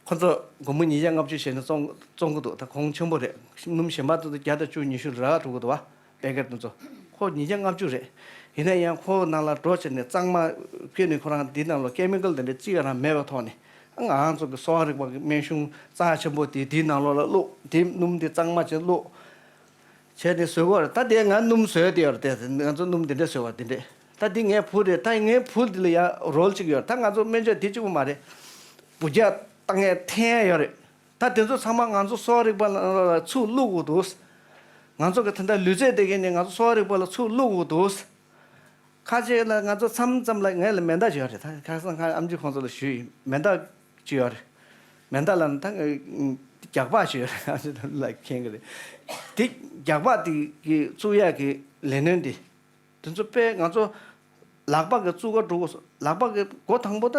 ཁོ་ཚོ་སྒོར་མོ་ཉིས་བརྒྱ་ལྔ་བཅུ་བྱས་ནས་བཙོང་བཙོང་གི་འདུག་ད་གོང་ཆེན་པོ་རེད། སྣུམ་གཞན་པ་ཚོ་བརྒྱ་དང་བཅུ་ཉི་ཤུ་རག་འགྲོ་གི་འདུག་བ། པེ་ཀེཊ་དེ་ཚོ་ཁོ་ཉིས་བརྒྱ་ལྔ་བཅུ་རེད། ཡིན་ན་ཡང་ཁོ་ནང་ལ་འགྲོ་བྱས་ནས་གཙང་མ་བཀོལ་ནས་ཁོ་རང་འདི་ནང་ལ་ཀེ་མི་ཀལ་དེ་འདྲ་ཅི་ཡང་རང་མེད་པའི་ཐོག་ནས་ང་རང་ཚོ་གི་གསོ་བ་རིག་པ་གི་སྨན་གཞུང་རྩ་ཆེན་པོ་དེ་དེའི་ནང་ལོགས་ལ་བླུགས། དེ་སྣུམ་དེ་གཙང་མ་བྱས་བླུགས་བྱས་ནས་བཟོ་གི་ཡོད་རེད། ད་དེ་ང་སྣུམ་བཟོས་དེ་ཡོད་རེད། དེ་ང་ཚོ་སྣུམ་དེ་འདྲ་བཟོས་པ་དེ་འདྲས། ད་འདི་ངའི་བུ་རེད། ད་ངའི་བུ་འདི་ལ་ཡང་རོལ་གཅིག་ཡོད་རེད། ད་ང་ཚོ་སྨན་བཅོས་འདི་གཅིག་པུ་མ་རེད། འབུ་རྒྱག་བཏང་ཡས་འཐེན་ཡས་ཡོད་རེད། ད་དེ་ཚོ་ཚང་མ་ང་ཚོ་གསོ་བ་རིག་པ་ལ་ཚུར་བླུག་དགོས་འདུག་ང་ཚོ་གི་ད་ལྟ་ལུས་རྩལ་དེ་གས་ནས་ང་ཚོ་གསོ་བ་རིག་པ་ལ་ཚུར་བླུག་དགོས་འདུག་ཁ་ཅིག་ལ་ང་ཚོ་མཚམས་མཚམས་ལ་ངས་ལ་མེ་མདའ་ཅིག་ཡོད་རེད། ད་ཁ་སང་ཁ་ཨམ་ཆི་ཁོང་ཚོ་ལ་ཞུས་ཡིན། མེ་མདའ་ཅིག་ཡོད་རེད། མེ་མདའ་ལ་ནི་ད་ངས་རྒྱགས་པ་ཅིག་ཡོད་རེད། ཨམ་ཆི་ལ་མཁྱེན་གི་རེད། དེ་རྒྱགས་པ་དེ་གི་བཙུགས་ཡག་གི་ལས་སྣོན་དེ། དེ་ཚོ་དཔེ་ང་ཚོ་ལག་པ་གི་བཙུགས་ཀ་འགྲོ་དགོས་སོ། ལག་པ་གི་འགོ་དང་པོ་ད་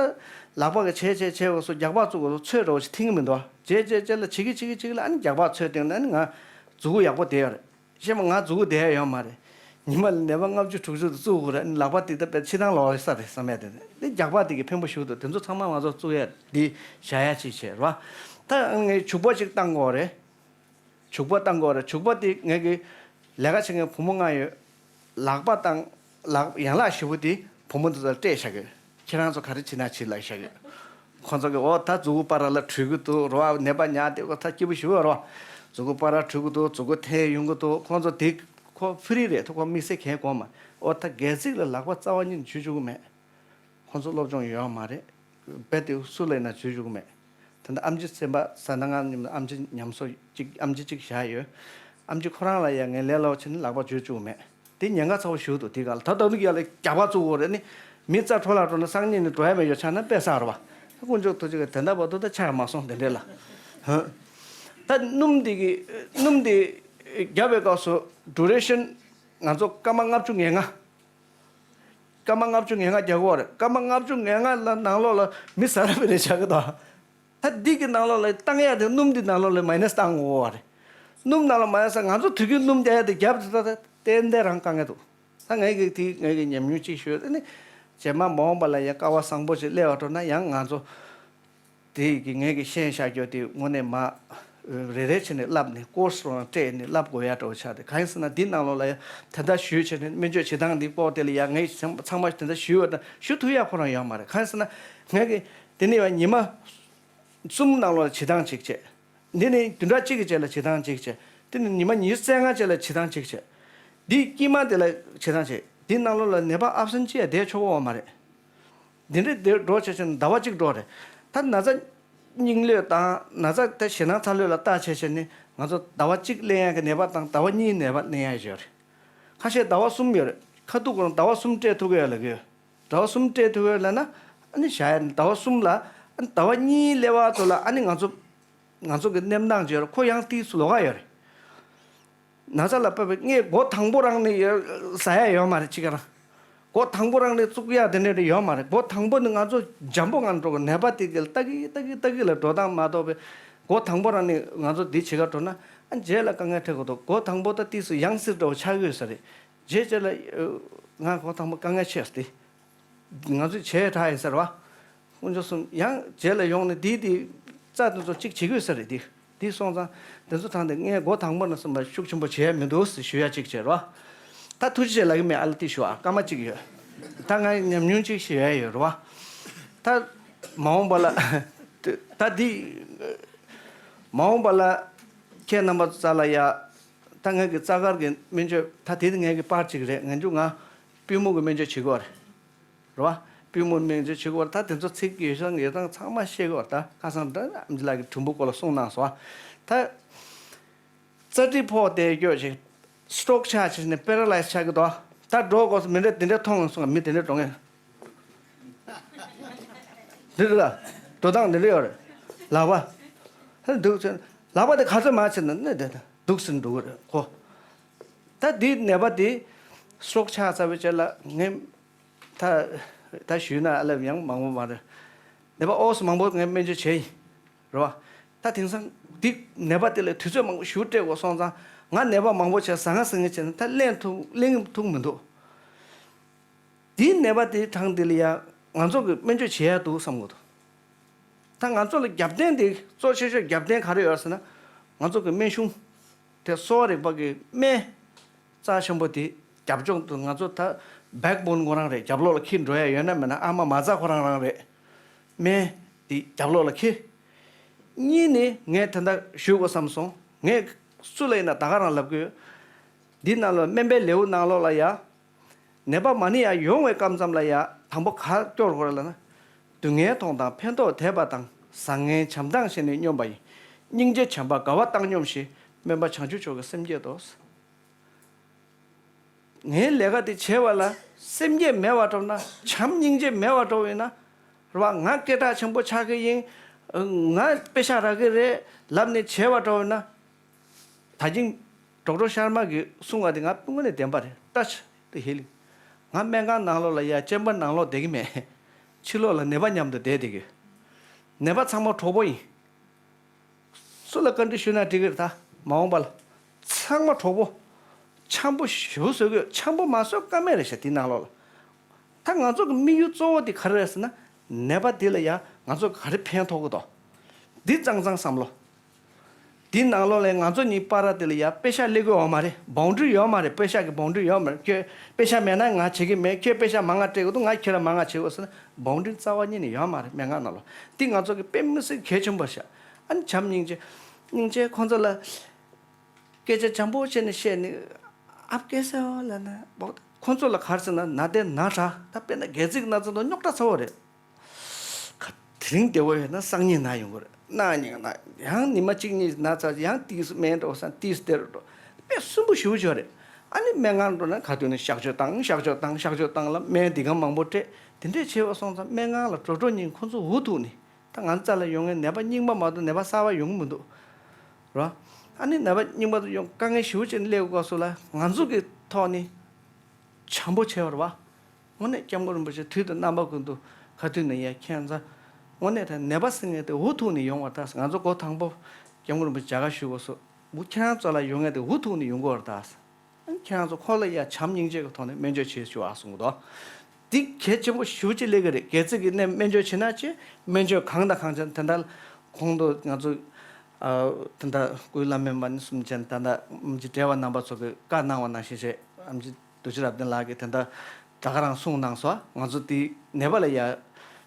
ལག་པ་གི་བྱས་བྱས་བྱས་དགོས་སོ། རྒྱགས་པ་བཙུགས་དགོས་སོ། ཚོད་འགྲོ་ཞིག་ཐིང་གི་མི་འདུག་བྱས་བྱས་བྱས་ལ་བྱེད་ཀྱི་བྱེད་ཀྱི་བྱེད་ཀྱི་ལ་ཨ་ནི་རྒྱགས་པ་ཚོད་བཏང་ན་ཨ་ནི་ང་མཛུ་གུ་ཡག་པོ་བསྡད་ཡོད་རེད། ཤེས་མ་ང་མཛུ་གུ་བསྡད་ཡོད་མ་རེད། ཉི་མ་ལ་ནད་པ་ལྔ་བཅུ་དྲུག་ཅུ་དུ་བཙུགས་དགོས་རེད། ཨ་ནི་ལག་པ་དེ་ད་དཔེ་ཕྱི་ཐང་ལོག་ས་རེད་བསམ་ཡ་དེ་རེད། འདི་རྒྱགས་པ་དེ་གི་ཕན་པོ་ཞུགས་འདུག་དེ་ཚོ་ཚང་མ་ང་ཚོ་བཙུགས་ཡ་འདི་བྱ་ཡ་ཅིག་བྱས་རེད་བ། ད་ངས་བྱུག་པ་ཅིག་བཏང་དགོས་རེད། བྱུག་པ་བཏང་དགོས་རེད། བྱུག་པ་དེ་ངས་ཀྱི་ལས་ཀ་བྱེད་མཁན་བུ་མོ་ལྔ་ཡོད། ལག་པ་དང་ལག་ཡན་ལག་བཞི་པོ་དེ་བུ་མོ་འདི་ཚོར་སྤྲད་བཞག་གི། ཁྱེད་རང་ཚོ་ག་རེ་བྱེད་ན་བྱེད་ལབ་བཞག་གི། ཁོང་ཚོ་གི་འོ་ད་མཛུ་གུ་པར་ལ་འཁྲུད་གི་འདུག་རོ། ནད་པ་ཉར་དེ་ཁོ་ད་སྐྱིད་པོ་ཞུ་བ་རོ། མཛུ་གུ་པར་འཁྲུད་གི་འདུག་མཛུ་གུ་འཐེན་ཡོང་གི་འདུག་ཁོང་ཚོ་དེ་ཁོ་ཕི་རི་རེད། ད་ཁོ་དམིགས་བསལ་གྱོན་དགོས་མ། འོ་ད་སྒལ་ཚིགས་ལ་ལག་པ་རྩ་བ་ཉིད་ནས་འཇུ་བཅུག་གི་མེད། ཁོང་ཚོ་སློབ་སྦྱོང་ཡོད་མ་རེད། རྦད་དེ་སུ་ལ་ཡིན་ན་བྱེད་བཅུག་གི་མེད། ད་ལྟ་ཨམ་ཆི་སེམས་པ་ཟ་ན་ང་ཉིན་ཨམ་ཆི་ཉམས་གསོ་གཅིག་ཨམ་ཆི་གཅིག་བཞག་ཡོད། ཨམ་ཆི་ཁོ་རང་ལ་ཡང་ངས་ལས་སླ་པོ་བྱས་ནས་ལག་པ་བྱེད་བཅུག་གི་མེད། དེ་ཉེན་ཁ་ཚ་པོ་ཞིག་འདུག་དེ་ག་ལ་ད་ལྟ་ནི་ཡ་ལ་རྒྱགས་པ་བཙུགས་དགོས་རེད། ནི་མི་རྩ་འཕྲོ་བརླག་འགྲོ་ན་སང་ཉིན་ནས་འགྲོ་ཡ་མེད་ཡོད་ཆགས་ན་དཔེ་བསགས་རེད་བ། དཀོན་མཆོག་ཐུགས་རྗེ་གིས་དེ་འདྲ་བར་དུ་ད་ཆགས་མ་སོང་དེ་འདྲས་ལ། ཧ། ད་སྣུམ་དེ་གི་སྣུམ་དེ་རྒྱག་པའི་སྐབས་སུ་ཌུ་རེ་ཤན་ང་ཚོ་སྐར་མ་ལྔ་བཅུ་ང་ལྔ། སྐར་མ་ལྔ་བཅུ་ང་ལྔ་རྒྱག་གི་ཡོད་རེད། སྐར་མ་ལྔ་བཅུ་ང་ལྔ་ལ་ནང་ལོགས་ལ་མི་ཟ་ར་བའི་རེ་བྱ་གི་དང་། ད་འདི་གི་ནང་ལོགས་ལ་བཏང་ཡ་དེ་སྣུམ་འདི་ནང་ལོགས་ལ་མའི་ནས་བཏང་དགོས་པ་རེད། སྣུམ་ནང་ལ་མའི་ནས་ང་ཚོ་དུས་རྒྱུན་སྣུམ་རྒྱག་ཡ་དེ་རྒྱབ་དེ་ད་ད་ཏན་ཏན་རང་དཀའ་ངལ་འདུག་ད་ངས་གི་དེ་ངས་གི་ཉམས་མྱོང་གཅིག་ཤོད་དེ་ནི་རྗེས་མ་མ་འོངས་པ་ལ་ཡང་སྐལ་བ་བཟང་པོ་ཞིག་སླེབས་པ་འགྲོ་ན་ཡང་ང་ཚོ། དེ་གི་ངས་ཀྱི་ཤེས་བྱ་རྒྱུ་དེ་དངོས་གནས་མ། རེ་རེ་བྱས་ནས་བསླབ་ནས་ཀོར་སི་རང་སྤྲད་ནས་བསླབ་དགོས་ཡ་འདྲ་བོ་ཆགས་ཏེ་གང་ཡིན་ཟེར་ན་འདི་ནང་ལོགས་ལ་ཡ་དེ་འདྲ་ཞུས་བྱས་ནས་སྨན་བཅོས་བྱེད་སྟངས་འདི་སྐོར་དེ་ལ་ཡ་ངས་ཚང་མ་དེ་འདྲ་ཞུས་པ་དང་ཞུ་ཐུབ་ཡ་ཁོ་རང་ཡོད་མ་རེད། གང་ཡིན་ཟེར་ན་ངས་ཀྱི་དེ་ནས་ཡ་ཉི་མ་གསུམ་ནང་ལོགས་ལ་བྱེད་སྟངས་གཅིག་བྱས། འདི་ནི་བདུན་ཕྲག་གཅིག་གི་རྗེས་ལ་བྱེད་སྟངས་གཅིག་བྱས། དེ་ནི་ཉི་མ་ཉི་ཤུ་རྩ་ལྔ་རྗེས་ལ་བྱེད་སྟངས་གཅིག་བྱས། འདི་དཀྱིལ་མ་དེ་ལ་བྱེད་སྟངས་བྱས། འདི་ནང་ལོགས་ལ་ནད་པ་ཨབ་སེན་ཊི་ཅི་ཡང་བསྡད་ཆོག་གི་ཡོད་མ་རེད། འདི་འདྲའི་འདིར་འགྲོ་བྱས་བྱས་ནས་ཟླ་བ་གཅིག་འགྲོ་རེད། ད་ན་ཚ་སྙིང་ལོས་དང་ན་ཚ་དེ་ཞེད་སྣང་ཚ་ལོས་ལ་བལྟ་བྱས་བྱས་ནས་ང་ཚོ་ཟླ་བ་གཅིག་ལེན་ཡག་གི་ནད་པ་དང་ཟླ་བ་གཉིས་ནད་པ་ལེན་ཡག་ཡོད་རེད། ཁ་ཤས་ཟླ་བ་གསུམ་ཡོད་རེད། ཁ་ཐུག་ཁོ་རང་ཟླ་བ་གསུམ་སྤྲད་ཐུབ་ཀྱི་ཡོད་ལབ་ཀྱི་ཡོད། ཟླ་བ་གསུམ་སྤྲད་ཐུབ་ཀྱི་ཡོད་ལབ་ན་ཨ་ནི་བཞག་ཡ་ནི་ཟླ་བ་གསུམ་ལ་ཨ་ནི་ཟླ་བ་གཉིས་སླེབས་པ་ཚོ་ལ་ཨ་ནི་ང་ཚོ་ང་ཚོ་གི་གནས་སྟངས་ཅིག་ཡོད་རེད། ཁོ་ཡང་ཏིས་ལོགས་ཀ་ཡོད་རེད། ན་ཚ་ལ་དཔག་པའི་ངས་སྒོ་དང་པོ་རང་ནས་ཡོད་ཟ་ཡ་ཡོད་མ་རེད་ཅིག་རང་། སྒོ་དང་པོ་རང་ནས་བཙུགས་ཡ་དེ་འདྲ་རེ་ཡོད་མ་རེད། སྒོ་དང་པོ་ནི་ང་ཚོ་འཇམ་པོ་ངང་འགྲོ་དགོས། ནད་པ་དེ་གི་ལ་ཏག་གི་ཏག་གི་ཏག་གི་ལ་འགྲོ་སྟངས་མ་གཏོགས་པའི་སྒོ་དང་པོ་རང་ནས་ང་ཚོ་འདི་བྱེད་ག་འགྲོ་ན་ཨ་རྗེས་ལ་དཀའ་ངལ་འཕྲད་དགོས་འདུག་སྒོ་དང་པོ་ད་ཏིས་སུ་ཡང་སྲིད་འགྲོ་ཆགས་ཡོད་ས་རེད། རྗེས་རྗེས་ལ་ང་སྒོ་དང་པོ་དཀའ་ངལ་ཆེ་ས་དེ། ང་ཚོས་བྱས་དྲག་ཡིན་ཟེར་བ། དཀོན་མཆོག་གསུམ་ཡང་རྗེས་ལ་ཡོང་ནས་འདིའི་འདི་རྩ་དེ་ཚོ་གཅིག་བྱེད་དགོས་ས་རེད་འདི། འདི་སོང་ཙང་དེ་ཚོ་ཐང་དེ་ངས་སྒོ་དང་པོ་ན་སོང་བ་ཤུགས་ཆེན་པོ་བྱས་མི་འདུག་ཟེར་ཞུ་ཡ་གཅིག་བྱས་རོ། ད་ཐུགས་རྗེ་ཆེ་ལབ་ཀྱི་མེད་ཨ་ལ་ཏི་ཞུ་ཨ་སྐར་མ་གཅིག་ཡོད། ད་ང་ཉམས་མྱོང་གཅིག་ཞུ་ཡ་ཡོད་རོ། ད་མ་འོངས་པ་ལ་ད་འདི་མ་འོངས་པ་ལ་ཁྱེད་རྣམ་པ་ཚོ་རྩ་ལ་ཡ་ད་ངས་ཀྱི་རྩ་དཀར་གྱི་སྨན་བཅོས་ད་དེ་ངས་ཀྱི་པར་གཅིག་རེད། ང་ཚོ་ང་པུས་མོ་གི་སྨན་བཅོས་བྱེད་དགོས་རེད། རེད་བ། པུས་མོ་སྨན་བཅོས་བྱེད་དགོས་རེད། ད་དེ་ཚོ་ཚིག་ཡོད་ཤག་ཡོད་སྟངས་ཚང་མ་ཤེས་དགོས་རེད། ད་ཁ་སང་འདྲ་ཨམ་ཆི་ལགས་ཀྱིས་གྲུམ་བུ་སྐོར་ལ་གསུངས་གནང་སོང་ཨ། ད་རྩ་གྲི་ཕོག་དེ་སྐྱོ་ཞིག་སི་ཊོག་ཆགས་བྱས་ནས་པེ་ར་ལའི་སི་ཆགས་ཀྱི་འདུག་ད་འགྲོ་དགོས་སོ་མི་འདྲ་དེ་འདྲ་མཐོང་སོང་ང་། མི་དེ་འདྲ་འགྲོ་ངེས་འདི་རེད་ལ། འགྲོ་སྟངས་འདི་འདྲ་ཡོད་རེད། ལག་པ་ཧ་འདུག་ཚེ་ལག་པ་དེ་ག་ཚོད་མ་བྱས་ན་ནི་དེ་འདུག་སེ་འགྲོ་གི་རེད་ཁོ། ད་འདི་ནད་པ་དེ་སི་ཊོག་ཆགས་ཚར་བའི་རྗེས་ལ་ངས། ད་ད་ཞུས་ན་ཨ་ལབ་ཡང་མང་པོ་མ་རེད། ནད་པ་ཨོ་སི་མང་པོ་ངས་སྨན་བཅོས་བྱས་ཡིན། རེད་བ། ད་དེང་སང་འདི་ནད་པ་དེ་ལ་དུས་ཚོད་མང་པོ་ཞུ་སྤྲད་དགོས་སོང་ཙང་ང་ནད་པ་མང་པོ་བྱས་ཟ་ང་ཟ་ངེ་བྱས་ན་ད་ལེན་ཐུབ་ལེན་ཐུབ་མི་འདུག་འདིའི་ནད་པ་དེའི་གྲངས་འདི་ལ་ཡ་ང་ཚོ་གི་སྨན་བཅོས་བྱེད་ཡ་འདུག་བསམ་གི་འདུག་ད་ང་ཚོ་ལ་རྒྱབ་རྟེན་དེ་གཙོ་ཆེ་ཤོས་རྒྱབ་རྟེན་ག་རེ་ཡོད་ཟེར་ན་ང་ཚོ་གི་སྨན་གཞུང་དེ་གསོ་བ་རིག་པ་གི་སྨན། རྩ་ཆེན་པོ་དེ་རྒྱབ་ལྗོངས་དུ་ང་ཚོ་ད་backbone ཁོ་རང་རེད། རྒྱབ་ལོགས་ལ་འཁྱེར་འགྲོ་ཡ་ཡོད་ན་མེད་ན། ཨ་མ་མ་རྩ་ཁོ་རང་རང་རེད། སྨན་དེ་རྒྱབ་ལོགས་ལ་འཁྱེར། གཉིས་ནི་ངས་དེ་འདྲ་ཞུ་དགོས་བསམ་སོང་། ངས་སུ་ལ་ཡིན་ན་ད་ག་རང་ལབ་གི་ཡོད། འདི་ནང་ལ་སྨན་པའི་ལེའུ་ནང་ལོགས་ལ་ཡ། ནད་པ་མ་ཎི་ཡར་ཡོང་བའི་སྐབས་ཙམ་ལ་ཡ་དང་པོ་ག་སྐྱོར་དགོས་རེད་ལབ་ན། སྡུག་བསྔལ་མཐོང་དང་ཕན་ཐོགས་དད་པ་དང་། བཟང་ངན་བྱམས་སྡང་ཞི་ནས་སྙོམས་པ་ཡི། སྙིང་རྗེ་བྱམས་པ་དགའ་བ་བཏང་སྙོམས་ཤིག། སྨོན་པ་བྱང་ཆུབ་མཆོག་གི་སེམས་བསྐྱེད་དོ། ངའི་ལས་ཀ་དེ་བྱེད་པ་ལ་སེམས་བསྐྱེད་མེད་པ་འགྲོ་ན། བྱམས་སྙིང་རྗེ་མེད་པ་འགྲོ་ཡིན་ན། རེད་བ། ང་སྐད་གྲགས་ཆེན་པོ་ཆགས་ཀྱི་ཡིན། ང་དཔེ་ཤག་རག་གི་རེད་ལབ་ནས་བྱེད་པ་འགྲོ་ཡིན་ན། ད་གིན་ཌོག་ཊར་ཤར་མ་གིས་གསུངས་པ་དེ་ང་དངོས་གནས་བདེན་པ་རེད། ལྟ་ཆ་དེ་ཧེ་ལི། ང་སྨན་ཁང་ནང་ལོགས་ལ་ཡ་ཅེམ་བར་ནང་ལོགས་བསྡད་ཀྱི་མེད། ཕྱི་ལོགས་ལ་ནད་པ་མཉམ་དུ་བསྡད་བསྡད་ཀྱི། ནད་པ་ཚང་མ་གྲོགས་པོ་ཡིན། སུ་ལ་བཀའ་འདྲི་ཞུས་ན་འགྲིག་གི་རེད། ད་མ་འོངས་པ་ལ་ཚང་མ་གྲོགས་པོ། འཆམ་པོ་ཞེ་པོ་བཟོ་དགོས། འཆམ་པོ་མ་བཟོས་ཀ་མེད་རེད་ཤག་དེའི་ནང་ལོགས་ལ། ད་ང་ཚོ་གི་དམིགས་ཡུལ་གཙོ་བོ་དེ་ག་རེ་རེད་ཟེར་ན། ནད་པ་དེ་ལ་ཡང་ང་ཚོ་ག་རེ་ཕན་ཐོགས་ཀྱི་འདུག། འདི་གཙང་གཙང་བསམ་བློ། དེའི་ནང་ལོགས་ལ་ང་ཚོ་གཉིས་བར་དེ་ལ་ཡང་པེ་ཤག་སླེབས་ཀྱི་ཡོད་མ་རེད། བའུན་ཌ་རི་ཡོད་མ་རེད། པེ་ཤག་གི་བའུན་ཌ་རི་ཡོད་མ་རེད། ཁྱོད་པེ་ཤག་མེད་ན་ང་བྱེད་ཀྱི་མེད། ཁྱོད་པེ་ཤག་མང་ང་སྤྲད་དགོས་འདུག། ང་ཁྱོད་ལ་མང་ང་བྱེད་དགོས་ཟེར་ན། བའུན་ཌ་རི་རྩ་བ་ཉིད་ནས་ཡོད་མ་རེད། སྨན་ཁང་ནང་ལོགས་འདི་ང་ཚོ་གི་དཔེ་མི་སྲིད་གལ་ཆེན་པོ་ཤག། ཨ་ནི་བྱམས་སྙིང་རྗེ། སྙིང་རྗེ་ཁོང་ཚོ་ལ། སྐད་ཆ་འཇམ་པོ་བྱས་ནས་བཤད་ནས། ཨབ་སྐད་ཟེར་བ་ལ་ན་བོ། ཁོང་ཚོ་ལ་ག་རེ་ཟེར་ན། ན་དེ་ན་དྲག། ད་དཔེར་ན་སྒལ་ཚིགས་ན་ཚོ་དང་རྙོག་དྲ་ཚ་བོ་རེད། ག་དེ་རིང་བདེ་བོ་ཡོད་ན་སང་ཉིན་ན་ཡོང་གི་རེད། གནངས་ཉིན་ན། ཡང་ཉི་མ་གཅིག་གཉིས་ན་ཚར། ཡང་ཏིས་སྨན་འགྲོ་ས་ཏིས་སྟེར་འགྲོ། དཔེ་སུན་པོ་ཞེ་པོ་ཅིག་རེད། ཨ་ནི་སྨན་ཁང་འགྲོ་ན་ག་དུས་ནས་གཤག་བཅོས་བཏང་། གཤག་བཅོས་བཏང་། གཤག་བཅོས་བཏང་ལ་སྨན་འདི་ག་མང་པོ་སྤྲད། དེ་འདྲས་བྱས་པ་སོང་ཙང་སྨན་ཁང་ལ་འགྲོ་འགྲོ་ཉིན་ཁོང་ཚོ་འུ་ཐུག་ནས། ད་ང་ཚོ་རྩ་ལ་ཡོང་མཁན་ནད་པ་རྙིང་པ་མ་གཏོགས་ནད་པ་གསར་པ་ཡོང་གི་མི་འདུག་ར། ཨ་ནི་ནད་པ་རྙིང་པ་ཚོ་ཡོང་དཀའ་ངལ་ཞེ་པོ་ཅིག་སླེབས་སྐབས་སུ་ལ། ང་ཚོ་གི་ཐོག་ནས་བྱམས་པོ་བྱས་པ་རེད་བ། དངོས་གནས་སྐྱབས་མགོན་རིན་པོ་ཆེ་དུས་དང་རྣམ་པ་ཀུན་ཏུ་ག་དུས་ནས་ཡ་ཁྱེད་ཚོ་དངོས་གནས་ད་ནད་པ་ཟེར་མཁན་དེ་འུ་ཐུག་ནས་ཡོང་བ། ད་ང་ཚོ་འགོ་དང་པོ་སྐྱབས་མགོན་རིན་པོ་ཆེ་མཇལ་ཁ་ཞུ་དགོས་སོ། འུ་ཁྱེད་རང་ཚོ་ལ་ཡོང་མཁན་དེ་འུ་ཐུག་ནས་ཡོང་དགོས་རེད་ད། ཁྱེད་རང་ཚོ་ཁོ་ལ་ཡ་བྱམས་སྙིང་རྗེ་གི་ཐོག་ནས་སྨན་བཅོས་བྱེད་ཞུ་ཨ་གསུང་གི་འདུག། འདི་གལ་ཆེན་པོ་ཞེ་པོ་ཅིག་སླེབས་ཀྱི་རེད། སྒལ་ཚིགས་ཀྱི་ནད་སྨན་བཅོས་བྱེད་ན་ཅི། སྨན་བཅོས་གང་དང་གང་བྱེད་ན། དེ་འདྲ་གོང་དུ་ང་ཚོ་ཨ་དེ་འདྲ་སྐུའི་བླ་སྨན་པ་ནི་གསུམ་ཅན་ད་ལྟ་ཨམ་ཅི་བགྲེས་པ་རྣམ་པ་ཚོ་གིས་བཀའ་གནང་བ་ནང་བཞིན་བྱས། ཨམ་ཅི་རྡོ་རྗེ་རབ་བརྟན་ལགས་ཀྱིས་དེ་འདྲ་ད་ག་རང་གསུངས་གནང་སོང་། ང་ཚོ་དེ་ནད་པ་ལ་ཡ་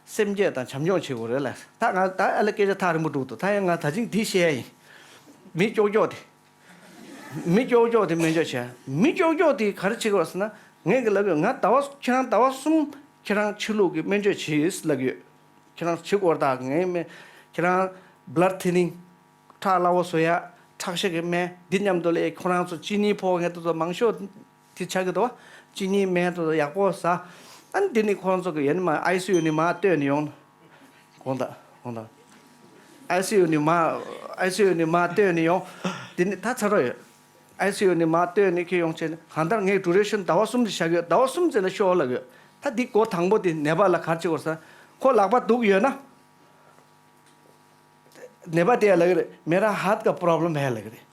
སེམས་བསྐྱེད་དང་བྱམས་སྐྱོང་བྱེད་དགོས་རེད་ལ། ད་ང་ད་ཨ་ལ་སྐད་ཆ་ཐག་རིང་པོ་འགྲོ་འདུག། ད་ཡང་ང་ད་ཅིང་འདི་བཤད་ཡ་ཡིན། མི་ཀྱོག་ཀྱོག་དེ། མི་ཀྱོག་ཀྱོག་དེ་སྨན་བཅོས་བྱས། མི་ཀྱོག་ཀྱོག་དེ་ག་རེ་བྱེད་དགོས་ཟེར་ན། ངས་གི་ལབ་ཡོད། ང་ཟླ་བ་ཁྱེད་རང་ཟླ་བ་གསུམ་ཁྱེད་རང་ཕྱི་ལུགས་ཀྱི་སྨན་བཅོས་བྱེད་ལབ་ཡོད། ཁྱེད་རང་བྱེད་དགོས་རེད་ད། ངའི་སྨན་ཁྱེད་རང་blood thinning ཁྲག་སླ་བོ་བཟོ་ཡ། ཁྲག་ཤེད་ཀྱི་སྨན་འདི་མཉམ་དུ་ལ་ཁོ་རང་ཚོ་ཅི་ནི་ཕོག་མཁན་དེ་ཚོ་མང་ཤོས་དེ་ཆགས་ཀྱི་འདུག་བ། ཅི་ནི་སྨན་དེ་ཚོ་ཡག་པོ་ཟ། ཨ་ནི་འདི་ནི་ཁོ་རང་ཚོ་གི་ཡོད་ནི་མ་ཨའི་སི་ཡུ་ནི་མ་ལྟོས་ནི་ཡོང་། དགོངས་དག་དགོངས་དག། ཨའི་སི་ཡུ་ནི་མ་ཨའི་སི་ཡུ་ནི་མ་ལྟོས་ནི་ཡོང་། དེ་ནི་ད་ཚར་རོ་ཡོད། ཨའི་སི་ཡུ་ནི་མ་ལྟོས་ནི་ཁྱེད་ཡོང་བྱས་ནས་གང་ལྟར་ངས་ཌུ་རེ་ཤན་ཟླ་བ་གསུམ་དེ་བཞག་ཡོད། ཟླ་བ་གསུམ་ཙམ་ལ་ཤོག་ལབ་ཡོད། ད་འདི་འགོ་དང་པོ་དེ་ནད་པ་ལ་ག་རེ་བྱེད་དགོས་ཟེར། ཁོ་ལག་པ་སྡུག་ཡོད་ན། ནད་པ་དེ་ལབ་ཀྱི་རེད། मेरा हाथ का प्रॉब्लम है ལབ་ཀྱི་རེད།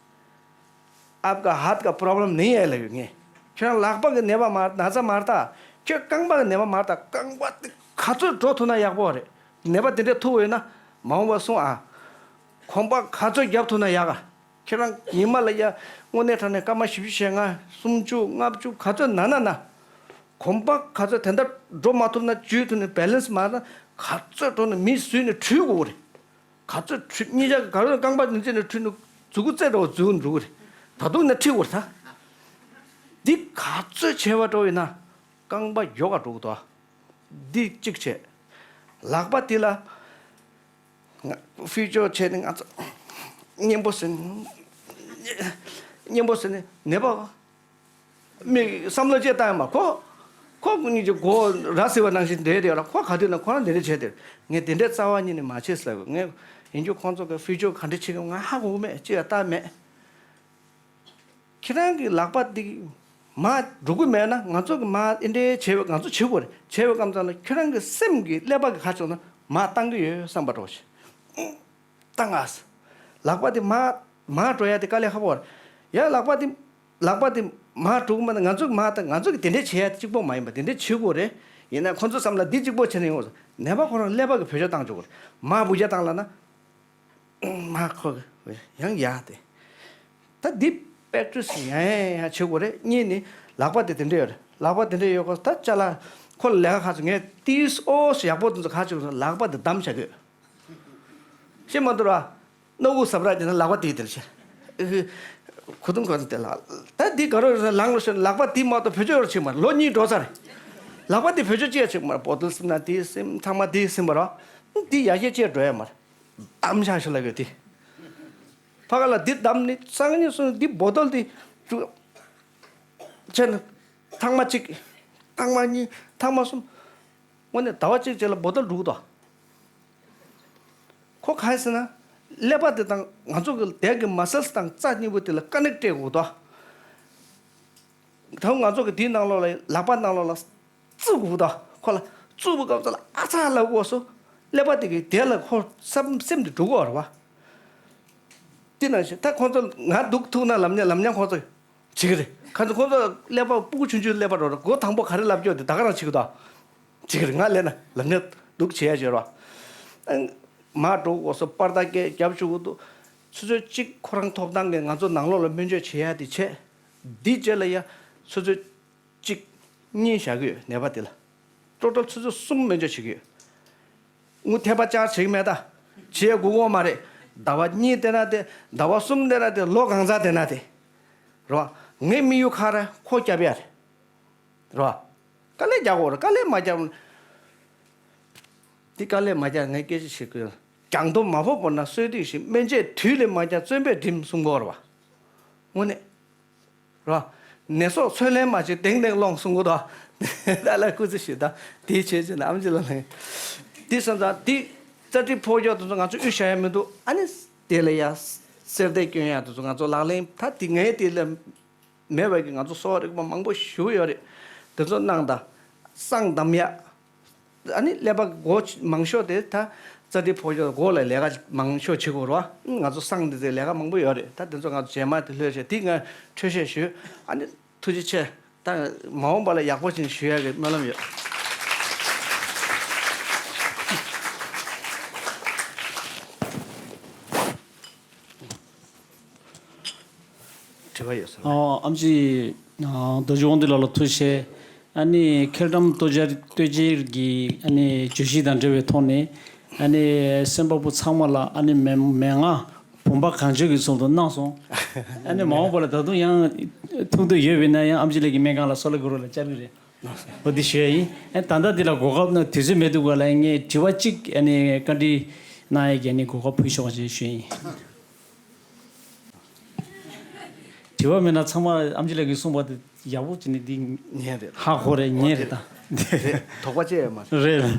आपका हाथ का प्रॉब्लम नहीं है ལབ་ཡོད་ངས། ཁྱོད་རང་ལག་པ་གི་ནད་པ་མ་ན་ཚ་མ་རེད་ད། ཁྱོད་རྐང་པ་གི་ནད་པ་མ་རེད་ད། རྐང་པ་དེ་ག་ཚོད་འགྲོ་ཐུབ་ན་ཡག་པོ་རེད། ནད་པ་དེ་འདྲས་ཐུག་ཡོད་ན་མ་འོངས་པ་གསུང་ཨ། གོམ་པ་ག་ཚོད་རྒྱབ་ཐུབ་ན་ཡག་ག། ཁྱེད་རང་ཉི་མ་ལ་ཡ་དངོས་གནས་དྲང་གནས་སྐར་མ་བཞི་བཅུ་ཞེ་ལྔ་སུམ་ཅུ་ལྔ་བཅུ་ག་ཚོད་ན་ན་ན། གོམ་པ་ག་ཚོད་དེ་འདྲ་འགྲོ་མ་ཐུབ་ན་འཇུས་ཐུབ་ནས་བེ་ལེན་སི་མ་ན་ག་ཚོད་འགྲོ་ན་མི་བཟོས་ནས་ཁྲུས་དགོས་རེད། ག་ཚོད་ཁྲུས་གཉིས་ཆ་ག་རེ་རྐང་པ་འདི་འཛེགས་ནས་ཁྲུས་ནས་མཛུ་གུ་རྩེ་འགྲོ་བ་འཛུལ་འགྲོ་གི་རེད། ད་དུང་ནས་ཁྲིད་དགོས་རེད་ད། འདི་ག་ཚོད་བྱས་པ་འགྲོ་ཡིན་ན་རྐང་པ་ཡོག་ག་འགྲོ་གི་འདུག་ཨ། འདི་གཅིག་བྱས། ལག་པ་འདི་ལ། ང་ཕི་ཅོ་བྱས་ནས་ང་ཚོ་གཉན་པོ་ཟེར་ནས། གཉན་པོ་ཟེར་ནས་ནད་པ། མིག་བསམ་བློ་ཅིག་བཏང་ཡོང་བ་ཁོ། ཁོ་གཉིས་ཀྱི་མགོ་ར་བཟི་བ་ནང་བཞིན་བསྡད་བསྡད་ལ། ཁོ་ག་དུས་ན་ཁོ་རང་དེ་འདྲ་བྱས་ཏེ། ངས་དེ་འདྲའི་རྩ་བ་ཉིད་ནས་མ་བྱེད་ཟེར་གི། ངས་ཡིན་རྒྱུ་ཁོང་ཚོ་གི་ཕི་ཅོ་ག་འདྲ་བྱེད་གི་ང་ཧ་གོ་གི་མེད། ཅི་ཡང་བལྟ་མེད། ཁྱེད་རང་གི་ལག་པ་འདི་མར་འགྲོ་གི་མེད་ན། ང་ཚོ་གི་མར་འདི་འདྲའི་བྱས་པ་ང་ཚོ་བྱེད་དགོས་རེད། བྱས་པའི་སྐབས་ཙམ་ལ་ཁྱེད་རང་གི་སེམས་ཀྱི་ཀླད་པ་གི་ཁ་ཕྱོགས་ན་མར་བཏང་གི་ཡོད་བསམ་པ་འདྲ་བོ་ཞིག་བཏང་ཨ། ལག་པ་འདི་མར་མར་འགྲོ་ཡ་དེ་དཀའ་ལས་ཁག་པོ་རེད། ཡང་ལག་པ་འདི་ལག་པ་འདི་མར་འགྲོ་གི་མ་ན། ང་ཚོ་གི་མར་ད་ང་ཚོ་གི་དེ་འདྲའི་བྱེད་ཡ་དེ་གཅིག་པོ་མ་ཡིན་པ་དེ་འདྲའི་བྱེད་དགོས་རེད། ཡིན་ན་ཁོ་ཚོ་བསམ་ལ་འདི་གཅིག་པོ་བྱས་ན་ཡོང་བ། ནད་པ་ཁོ་རང་ཀླད་པ་གི་བེད་སྤྱོད་བཏང་ཆོག་གི་རེད། མར་འབུད་རྒྱག་བཏང་ལ་ན། མ་ཁོ་ཡང་ཡག་དེ། ད་འདི་ པེག་ཊི་རི་སི་ཡང་ཡང་ཡང་བྱེད་དགོས་རེད། གཉིས་ནི་ལག་པ་དེ་དེ་འདྲ་ཡོད་རེད། ལག་པ་དེ་འདྲ་ཡོད་ཁོ་ད་ཅ་ལག་ཁོ་ལ་ལས་ཀ་ག་ཚོད་ངས་ཏིས་ཨོ་སི་ཡག་པོ་དེ་ཚོ་ག་ཚོད་ལག་པ་དེ་བསྡམས་བྱ་དགོས། ཤེས་མ་འདུག་ར། སྣ་ཁུག་ཟབ་ར་ཅེ་ན་ལག་པ་དེ་དེར་ཤེས། ཁུ་ཐུང་གོ་དེ་ལ། ད་འདི་ག་རོ་ལང་ལོ་ཤོད་ལག་པ་དེ་མ་གཏོགས་བེད་སྤྱོད་ཡོད་ཆེ་མ་ལོ་གཉིས་འགྲོ་ཚར། ལག་པ་དེ་བེད་སྤྱོད་ཅི་ཡ་ཆེ་མ་བོ་ཏོལ་སིམ་ན་དེ་སིམ་ཚང་མ་དེ་སིམ་པ་ར། འདི་ཡ་ཤས་ཅེ་འགྲོ་ཡ་མ་ར། བསྡམས་ཤ་ཤ་ལ་གི་དེ། ཕ་ག་ལ་འདི་བསྡམས་ནི་སང་ཉིན་སོང་འདི་བོ་ཏོལ་དེ་བཅུག་ཆེ་ན། ཐང་མ་གཅིག་ཐང་མ་གཉིས་ཐང་མ་གསུམ། དངོས་གནས་ཟླ་བ་གཅིག་རྗེས་ལ་བོ་ཏོལ་འགྲུག་དོ། ཁོ་ག་རེ་ཟེར་ན། ཀླད་པ་དེ་དང་ང་ཚོ་གི་དལ་གྱི་མ་སལ་དང་རྩ་གཉིས་པོ་དེ་ལ་ཀ་ནེག་སྤྲད་དགོས་དོ། ད་ང་ཚོ་གི་དེའི་ནང་ལོགས་ལ་ལག་པ་ནང་ལོགས་ལ་བཙུགས་དགོས་དོ། ཁོ་ལ་བཙུགས་པའི་སྐབས་སུ་ལ་ཨ་ཚ་ལབ་དགོས་སོ། ཀླད་པ་དེ་གི་དལ་ལ་ཁོ་སེམས་སེམས་དེ་འགྲོ་གི་ཡོད་རེད་བ། དེ་ནང་བཞིན་ད་ཁོང་ཚོ་ང་སྡུག་ཐུག་ན་ལབ་ཉན་ལབ་ཉན་ཁོང་ཚོ་བྱེད་ཀྱི་རེད། ཁ་ཚོ་ཁོང་ཚོ་ཀླད་པ་སྤུ་གུ་ཆུང་ཆུང་ཀླད་པ་རོ་རེད། མགོ་དང་པོ་ག་རེ་ལབ་ཀྱོག་དེ་ད་ག་རང་བྱེད་ཀྱི་འདུག་བྱེད་ཀྱི་རེད། ང་ལས་ན་ལབ་ཉན་སྡུག་བྱེད་ཡ་བྱེད་རོ། མ་འགྲོ་གོ་སོ་པར་ད་སྐད་རྒྱབ་བཅུག་གི་འདུག་ཆུ་ཚོད་གཅིག་ཁོ་རང་ཐོབ་ཐང་གི་ང་ཚོ་ནང་ལོགས་ལ་སྨན་བཅོས་བྱེད་ཡ་དེ་བྱས། འདི་རྗེས་ལ་ཡ་ཆུ་ཚོད་གཅིག་གཉིས་བཞག་གི་ཡོད་ནད་པ་དེ་ལ། ཊོ་ཊལ་ཆུ་ཚོད་གསུམ་སྨན་བཅོས་བྱེད་ཀྱི་ཡོད། དངུལ་ཐེ་པ་ཅར་བྱེད་ཀྱི་མེད་ད། བྱེད་དགོས་ཀྱི་མ་རེད། ཟླ་བ་གཉིས་བསྡད་ན་དེ་ཟླ་བ་གསུམ་བསྡད་ན་དེ་ལོ་གང་ཚ་བསྡད་ན་དེ། རོ། ངའི་དམིགས་ཡུལ་ག་རེ་ཁོ་སྐྱོབ་ཡ་རེད། རོ། དཀའ་ལས་རྒྱག་དགོས་རེད། དཀའ་ལས་མ་རྒྱག་འདི་དཀའ་ལས་མ་རྒྱག་ངས་སྐད་ཆ་བཤད་ཀྱི་ཡོད། རྒྱང་མཐོང་མ་ཕོག་བོར་ན་གསོས་ཏིག་ཞིག་སྨན་དཔྱད་དུས་ལས་མ་རྒྱག་བཙོན་པས་འགྲིམ་གསུང་གི་ཡོད་རེད་བ། དངོས་གནས། རོ། ནད་སོགས་ཚོད་ལེན་མ་བྱེད་དེང་དེང་སློང་གསུང་གི་འདུག་ད་ལ་སྐུ་ཚེ་ཞིག་ད་དེའི་ཆེད་ཆེད་ན་ཨམ་ཅི་ལ་ལེན། དེ་སོང་ཙང་དེ་རྩ་དྲི་ཕོག་ཀྱོག་དེ་ཚོ་ང་ཚོ་གཡུ་བཞག་ཡ་མི་འདུག་ཨ་ནི་དེ་ལ་ཡ་གསེར་དེ་སྐྱོན་ཡ་དེ་ཚོ་ང་ཚོ་ལག་ལེན་ད་དེ་ངའི་དེ་ལ་མེད་པ་གི་ང་ཚོ་གསོ་བ་རིག་པ་མང་པོ་ཞུ་ཡོད་རེད། དེ་ཚོ་གནང་ད་སང་གདམ་ཡ། ཨ་ནི་ཀླད་པ་མགོ་མང་ཤོས་དེ་ད་རྩ་དྲི་ཕོག་ཤོས་མགོ་ལ་ལས་ཀ་མང་ཤོས་བྱེད་དགོས་རོ། ང་ཚོ་སང་འདི་ཚོའི་ལས་ཀ་མང་པོ་ཡོད་རེད། ད་དེ་ཚོ་ང་ཚོ་རྗེས་མ་དེ་ལྷོད་བྱས་དེ་ང་འཕྲོས་བཤད་ཞུས། ཨ་ནི་ཐུགས་རྗེ་ཆེ། ད་མ་འོངས་པ་ལ་ཡག་པོ་ཞིག་ཞུ་ཡ་གི་སྨོན་ལམ་ཡོད། དྲི་བ་ཡོད་ས་རེད། ཨོ་ཨམ་ཆི། ཨ་རྡོ་རྗེ་དབང་འདུས་ལགས་ལ་ཐུགས་རྗེ་ཆེ། ཨ་ནི་མཁལ་གྲམ་ལྟོ་འཕྱེ་ལྟོ་འཕྱེ་གི་ཨ་ནི་བརྗོད་གཞི་དང་འབྲེལ་བའི་ཐོག་ནས་ཨ་ནི་སེམས་པ་པོ་ཚང་མ་ལ་ཨ་ནི་མན་མན་ངག་བུམ་པ་གང་བྱོའི་ཚུལ་དུ་གནང་སོང་། ཨ་ནི་མ་འོངས་པ་ལ་ད་དུང་ཡང་ཐུག་འདོད་ཡོད་པས་ན་ཡང་ཨམ་ཆི་ལགས་ཀྱི་སྨན་ཁང་ལ་སོ་ལ་གུ་རུ་ལ་བཅར་གི་རེད། འོ་འདི་ཞུ་ཡ་ཡིན། ཨ་ད་ལྟ་འདི་ལ་གོ་སྐབས་ན་དུས་ཚོད་མེད་འདུག་ག་ལ་ངས་དྲི་བ་གཅིག་ཨ་ནི་བཀའ་འདྲི་གནང་ཡ་གི་ཨ་ནི་གོ་སྐབས་ཕུལ་ཆོག་པ་ཞེས་ཞུ་ཡ་ཡིན། དྲི་བ་མེད་ན་ཚང་མ་ཨམ་ཆི་ལགས་ཀྱིས་གསུངས་པ་དེ་ཡག་པོ་བྱས་ནས་འདི་ཉན་རེད། ཧ་གོ་རེད། ཉན་རེད་ད། རེད། དོགས་པ་ཅི་ཡང་མ་རེད། རེད།